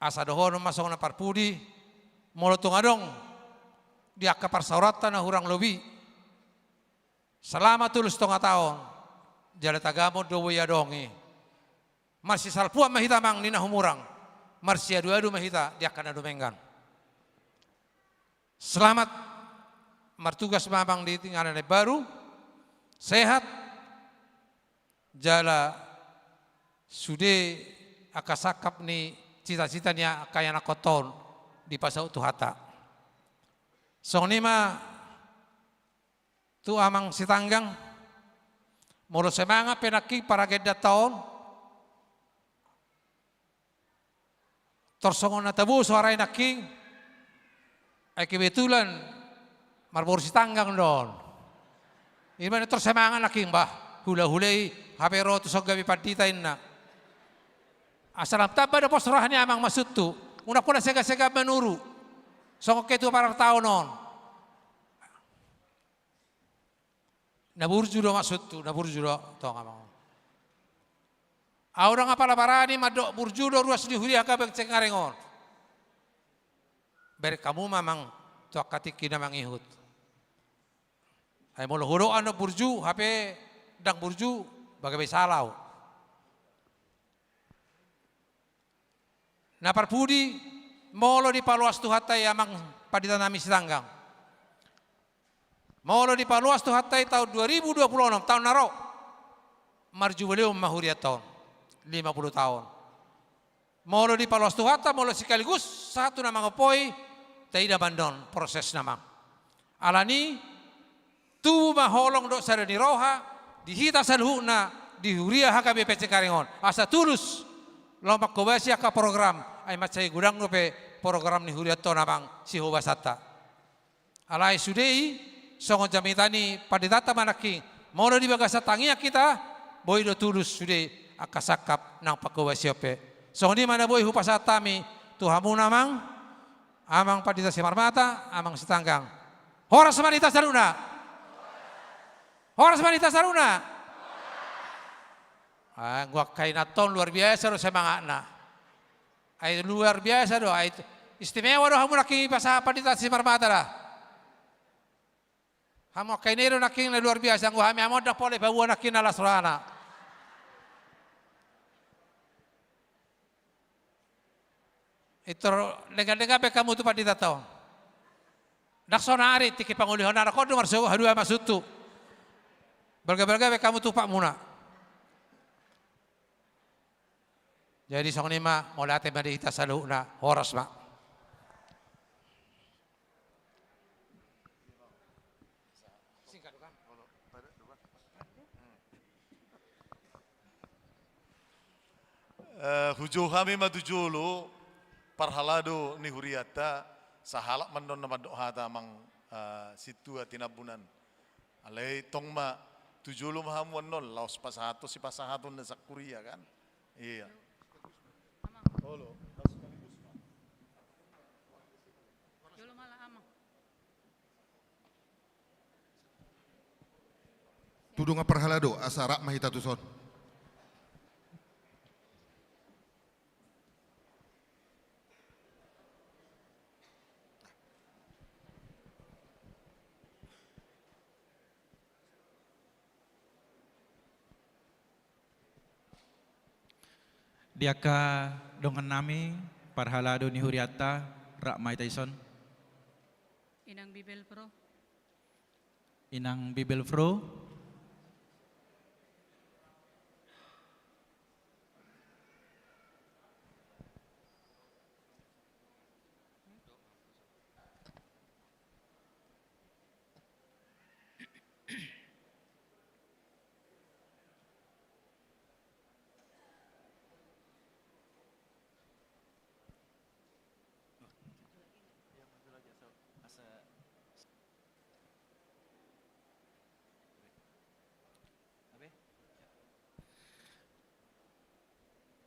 Asa dohonon ma songon na parpudi, molo tung adong di angka parsaoranta na hurang lobi, selama tolu setengah taon, jala tagamon do boi adong i. Marsisalpuan ma hita amang di na humurang, marsiadu-adu ma hita di angka na dumenggan. Selamat martugas ma amang di inganan na imbaru, sehat, jala sude angka sangkap ni cita-cita ni angka ianakhonta on dipasaut Tuhanta. Songon i ma tu amang Sitanggang, molo semangat pe nangkin paragendanta on, tor songon na tabo suara i nangkin, ai kebetulan marboru Sitanggang do on. I ma na tor semangat nangkin, bah, hula-hula i, hape ro tu son gabe pandita inna. Asa lam tamba do pos roha ni amang maksudhu, unang pola sega-sega manuru, songon ketua parartaon on. Na burju do maksudhu, na burju do tong amang. Ahu ndang apala barani mandok burju do ruas ni huria HKBP Cengkareng on. Bereng hamu ma amang tu angka tingki na mangihut. Ai molo hudok andok burju, hape ndang burju, bagabe sala ahu. Na parpudi, molo dipaloas Tuhanta i amang pandita nami Sitanggang. Molo dipaloas Tuhanta i taon dua ribu dua puluh enam, taon na ro, marjubileum ma hurianta on, lima puluh taon. Molo dipaloas Tuhanta, molo sekaligus sahat tu na mangompoi, taida ma annon prosesna amang. Alani, tubu ma holong dohot sada ni roha di hita saluhutna di huria HKBP Cengkareng on. Asa tulus laho manghobasi angka program, ai mansai godang dope program ni hurianta on amang sihobasanta. Alai sude i, songon jamita ni panditanta ma nangkin, molo di bagasan tangiang hita, boi do tulus sude angka sangkap nang panghobasion pe. Songon i ma na boi hupasahat hami tu hamuna amang, amang pandita Simarmata, amang Sitanggang. Horas ma di hita saluhutna. Horas ma di hita saluhutna. Ah, anggo angka inanta on luar biasa do semangatna. Ai luar biasa do, ai istimewa do hamu nangkin dipasahat pandita Simarmata da. Hamu angka ina i do nangkin na luar biasa, anggo hami amang on ndang pola dipaboa nangkin na las rohana. Pintor denggan-denggan baen hamu tu panditanta on. Ndang sonari tingki pangolihon anak on do marsogot haduan maksudhu. Balga-balga baen hamu tu umpamuna. Jadi songon i ma, mauliate ma di hita saluhutna, horas ma. Eh, hujou hami ma tu jolo, parhalado ni hurianta, sahalak ma annon na mandok hata amang, eh, sintua Tinambunan. Alai tong ma tu jolo ma hamu annon, laos pasahathon sipasahaton na sangkuria kan. Iya. Olo, laos sekaligus ma. Tu dongan parhalado, asa rap ma hita tuson. Di angka dongan nami, parhalado ni hurianta, rap ma hita tuson. Inang Bibelvrouw. Inang Bibelvrouw.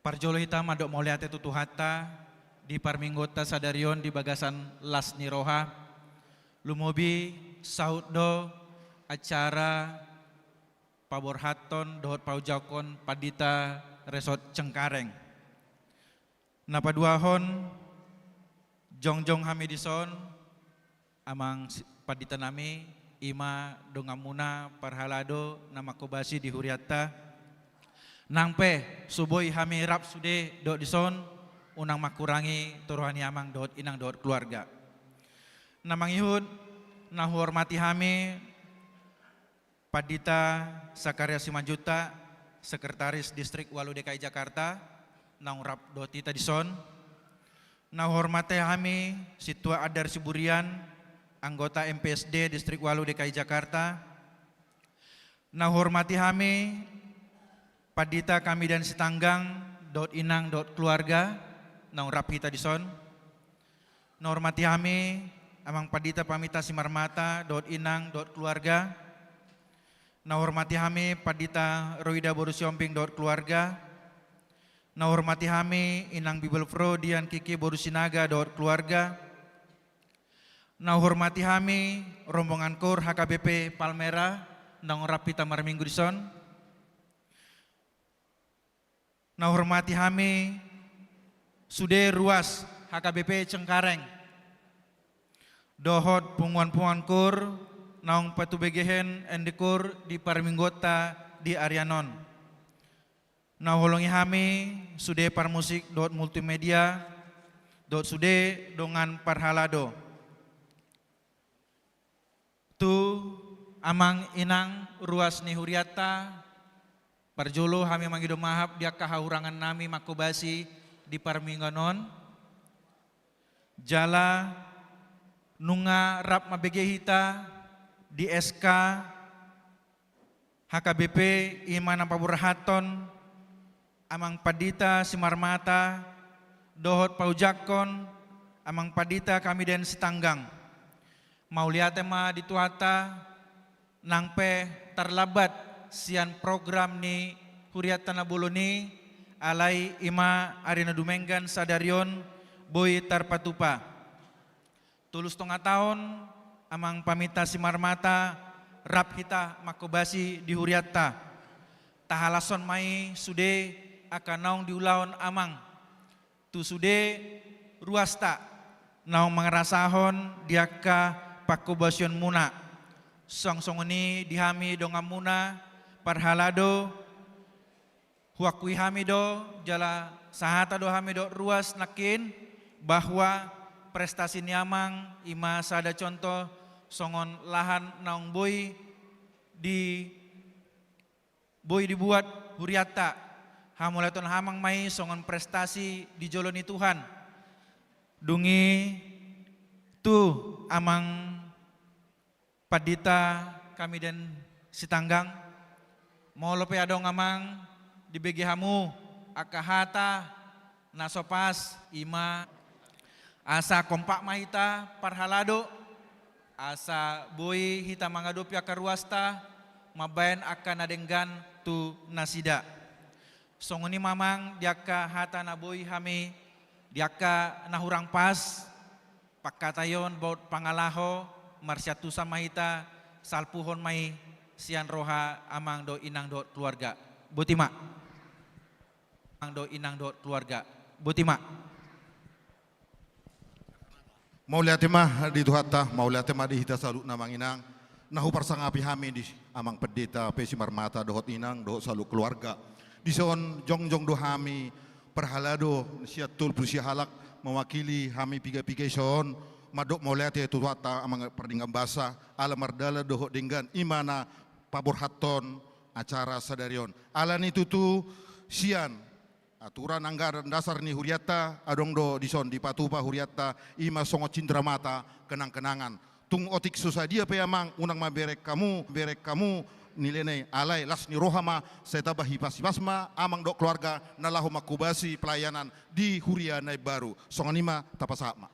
Parjolo hita mandok mauliate tu Tuhanta di parmingguonta sadari on di bagasan las ni roha. Lumobi saut do acara paborhathon dohot paujauhon pandita Resort Cengkareng. Na paduahon, jongjong hami dison, amang si-, pandita nami, ima donganmuna parhalado na mangkobasi di hurianta. Nang pe so boi hami rap sude dohot dison, unang mangkurangi tu roha ni amang dohot inang dohot keluarga. Na mangihut, na huhormati hami Pandita Sakaria Simanjuntak, Sekretaris Distrik Walu D K I Jakarta, naung rap dohot hita dison. Na huhormati hami Sintua Adar Siburian, anggota M P S D Distrik Walu D K I Jakarta. Na huhormati hami Pandita Kamidan Sitanggang dohot inang dohot keluarga, naung rap hita dison. Na huhormati hami Amang Pandita Pamita Simarmata dohot inang dohot keluarga. Na huhormati hami Pandita Roida boru Sihombing dohot keluarga. Na huhormati hami Inang Bibelvrouw Dian Kiki boru Sinaga dohot keluarga. Na huhormati hami rombongan koor H K B P Palmera, naung rap hita marminggu dison. Na huhormati hami sude ruas H K B P Cengkareng dohot punguan-punguan koor naung patubegehen ende koor di parmingguonta di arian on. Na huholongi hami sude parmusik dohot multimedia dohot sude dongan parhalado. Tu amang inang ruas ni hurianta, parjolo hami mangido maaf di angka hahurangan nami mangkobasi di parmingguan on. Jala nunga rap mambege hita di S K H K B P, ima na paborhathon Amang Pandita Simarmata dohot paujangkon Amang Pandita Kamidan Sitanggang. Mauliate ma di Tuhanta, nang pe tarlambat sian program ni hurianta na bolon i, alai ima ari na dumenggan sadari on boi tarpatupa. Tolu satonga taon, Amang Pamita Simarmata, rap hita mangkobasi di hurianta. Tahalashon ma i sude angka naung diulahon amang tu sude ruasta naung mangarasahon di angka pangkobasionmuna. Suang songon i di hami donganmuna parhalado, huakui hami do, jala sahata do hami dohot ruas nangkin, bahwa prestasi ni amang ima sada contoh songon lahan naung boi di, boi dibuat hurianta. Hamauliateon amang ma i songon prestasi di jolo ni Tuhan. Dung i tu amang Pandita Kamidan Sitanggang, molo pe adong amang dibege hamu angka hata na so pas, ima asa kompak ma hita parhalado, asa boi hita mangadopi angka ruasta mambaen angka na denggan tu nasida. Songon i ma amang di angka hata na boi hami, di angka na hurang pas, pangkataion dohot pangalaho, marsiantusan ma hita, salpuhon ma i sian roha amang dohot inang dohot keluarga. Boti ma. Amang dohot inang dohot keluarga. Boti ma. Mauliate ma di Tuhanta, mauliate ma di hita saluhutna amang inang. Na huparsangapi hami di Amang Pandita P. Simarmata dohot inang dohot saluhut keluarga. Dison jongjong do hami parhalado sian tolu pulu sia halak, mewakili hami piga-piga dison, mandok mauliate tu Tuhanta Amang Pardenggan Basa, ala mardalan dohot denggan, ima na paborhathon acara sadari on. Ala ni tutu sian aturan anggaran dasar ni hurianta, adong do dison dipatupa hurianta, ima songon cindramata kenang-kenangan. Tung otik so sadia pe amang, unang ma bereng hamu, bereng hamu nilena i, alai las ni roha ma, sai tamba hipas-hipas ma amang dohot keluarga na laho mangkobasi pelayanan di huria na imbaru. Songon i ma, tapasahat ma.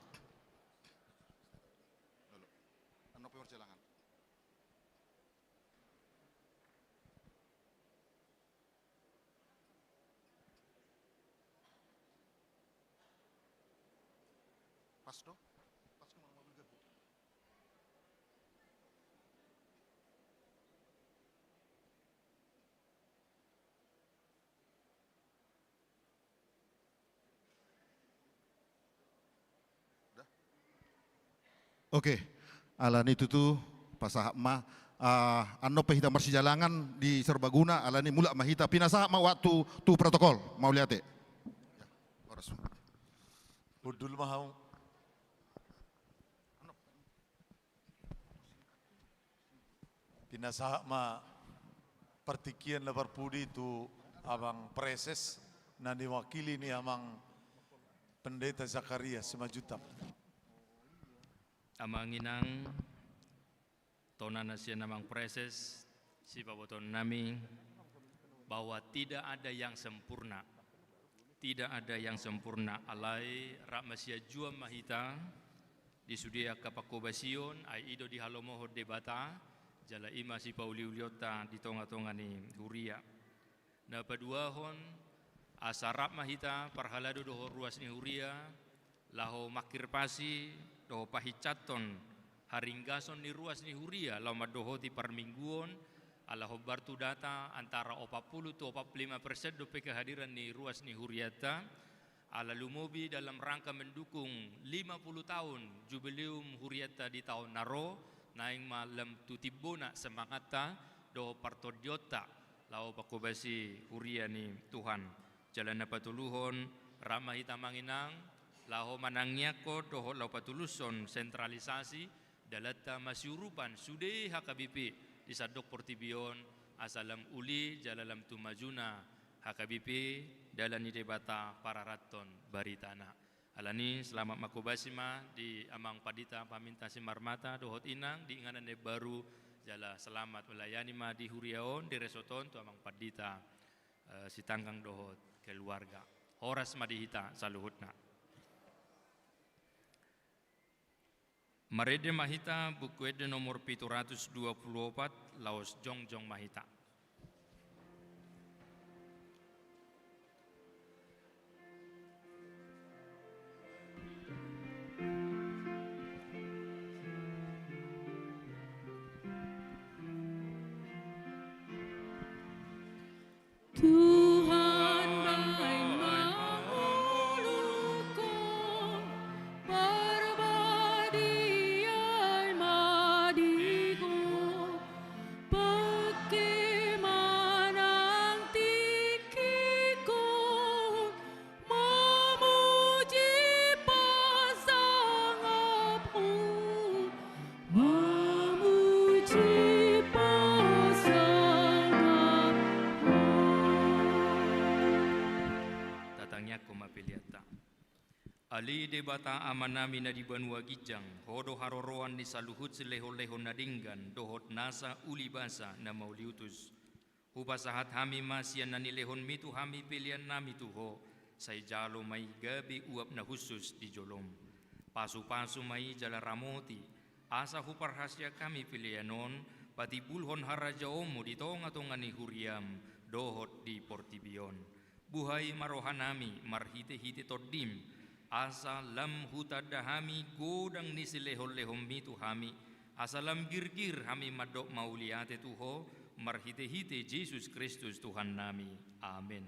Oke, alani tutu pasahat ma, ah, annon pe hita marsijalangan di Serbaguna, alani mulak ma hita, pinasahat ma waktu tu protokol, mauliate. Ya, horas. Hundul ma hamu. Pinasahat ma partingkian na parpudi tu amang preses na niwakili ni amang Pendeta Zakaria Simanjuntak. Amang inang, tona na sian amang preses, sipabotoon nami bahwa tidak ada yang sempurna. Tidak ada yang sempurna, alai rap masianjuan ma hita di sude angka pangkobasion, ai i do dihalomohon Debata, jala i ma sipauliulionta di tongatonga ni huria. Na paduahon, asa rap ma hita parhalado dohot ruas ni huria, laho mangkirpasi dohot pahinsathon haringgason ni ruas ni huria laho mandohoti parmingguon, ala hombar tu data antara opat puluh tu opat puluh lima persen dope kehadiran ni ruas ni hurianta, ala lumobi dalam rangka mendukung lima puluh tahun jubileum hurianta di taon na ro, naeng ma lam tu timbona semangatta dohot partondionta laho pangkobasi huria ni Tuhan. Jala na patoluhon, rap ma hita amang inang, laho manangiangkon dohot laho patulushon sentralisasi, dalanta masiurupan sude H K B P di sandok portibi on, asa lam uli jala lam tu majuna H K B P, dalan ni Debata pararathon baritana. Alani, selamat mangkobasi ma di amang pandita Paminta Simarmata dohot inang di inganan na imbaru, jala selamat melayani ma di huria on, di resort on, tu amang pandita, eh, Sitanggang dohot keluarga. Horas ma di hita saluhutna. Marende ma hita Buku Ende nomor pitu ratus dua puluh opat, laos jongjong ma hita. Tuhan, baen ma ngolungkon, parbadiai ma di Ho, pangke ma nang tingkingkon, mamuji pasangap Ho, mamuji pasangap Ho. Tatangiangkon ma peleanta. Ale Debata Amanami na di banua ginjang, Ho do haroroan ni saluhut silehonlehon na denggan dohot nasa uli basa na mauliutus. Hupasahat hami ma sian na nilehonMi tu hami peleannami tu Ho, sai jalo ma i gabe uap na hushus di jolom. Pasupasu ma i jala ramoti, asa huparhaseang hami pelean on patimbulhon harajaonMu di tongatonga ni huriaM dohot di portibi on. Buhai ma rohanami marhitehite TondiM, asa lam hutanda hami godang ni silehonlehonMi tu hami, asa lam girgir hami mandok mauliate tu Ho, marhitehite Jesus Kristus Tuhannami. Amen.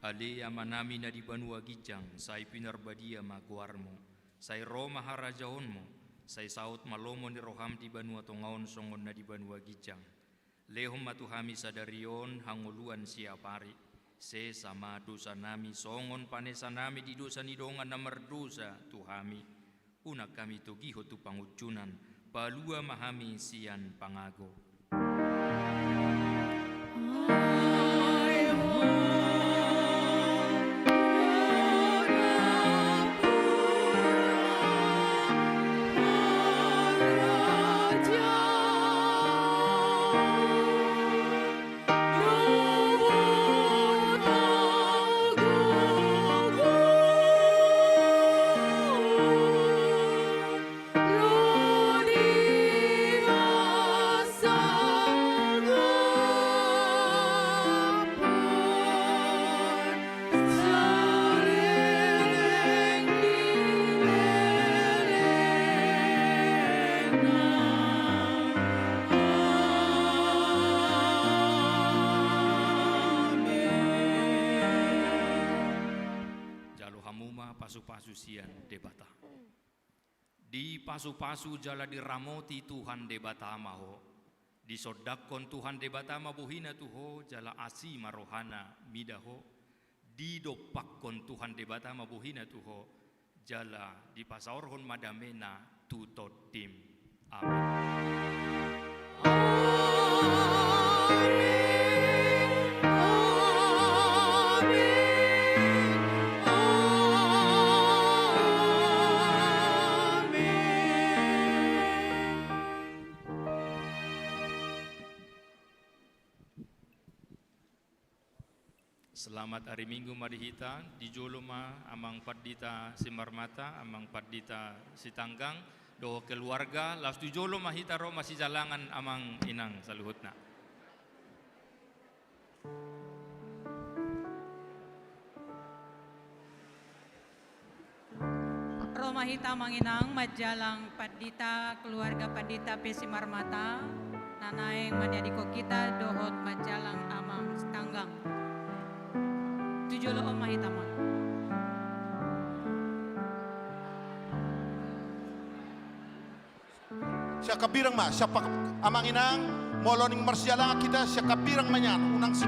Ale Amanami na di banua ginjang, sai pinarbadia ma goarMu. Sai ro ma harajaonMu, sai saut ma lomo ni rohaM di banua tonga on songon na di banua ginjang. Lehon ma tu hami sadari on hangoluan siapari. Sesa ma dosanami songon panesanami di dosa ni dongan na mardosa tu hami. Unang hami togihon tu pangunjunan, palua ma hami sian pangago. Jalo hamu ma pasupasu sian Debata. Dipasupasu jala diramoti Tuhan Debata ma ho. Disondangkon Tuhan Debata ma bohina tu ho, jala asi ma rohana mida ho. Didompakkon Tuhan Debata ma bohina tu ho, jala dipasaorhon ma damena tu tondim. Amen. Selamat ari Minggu ma di hita, di jolo ma Amang Pandita Simarmata, Amang Pandita Sitanggang, dohot keluarga, laos tu jolo ma hita ro masijalangan Amang Inang saluhutna. Ro ma hita Amang Inang, manjalang Pandita, keluarga Pandita pe Simarmata, na naeng maniadikon hita dohot manjalang Amang Sitanggang. Tu jolo on ma hita, Amang. Sian hambirang ma, sian pa-, Amang Inang, molo naeng marsijalangan hita, sian hambirang ma nian, unang si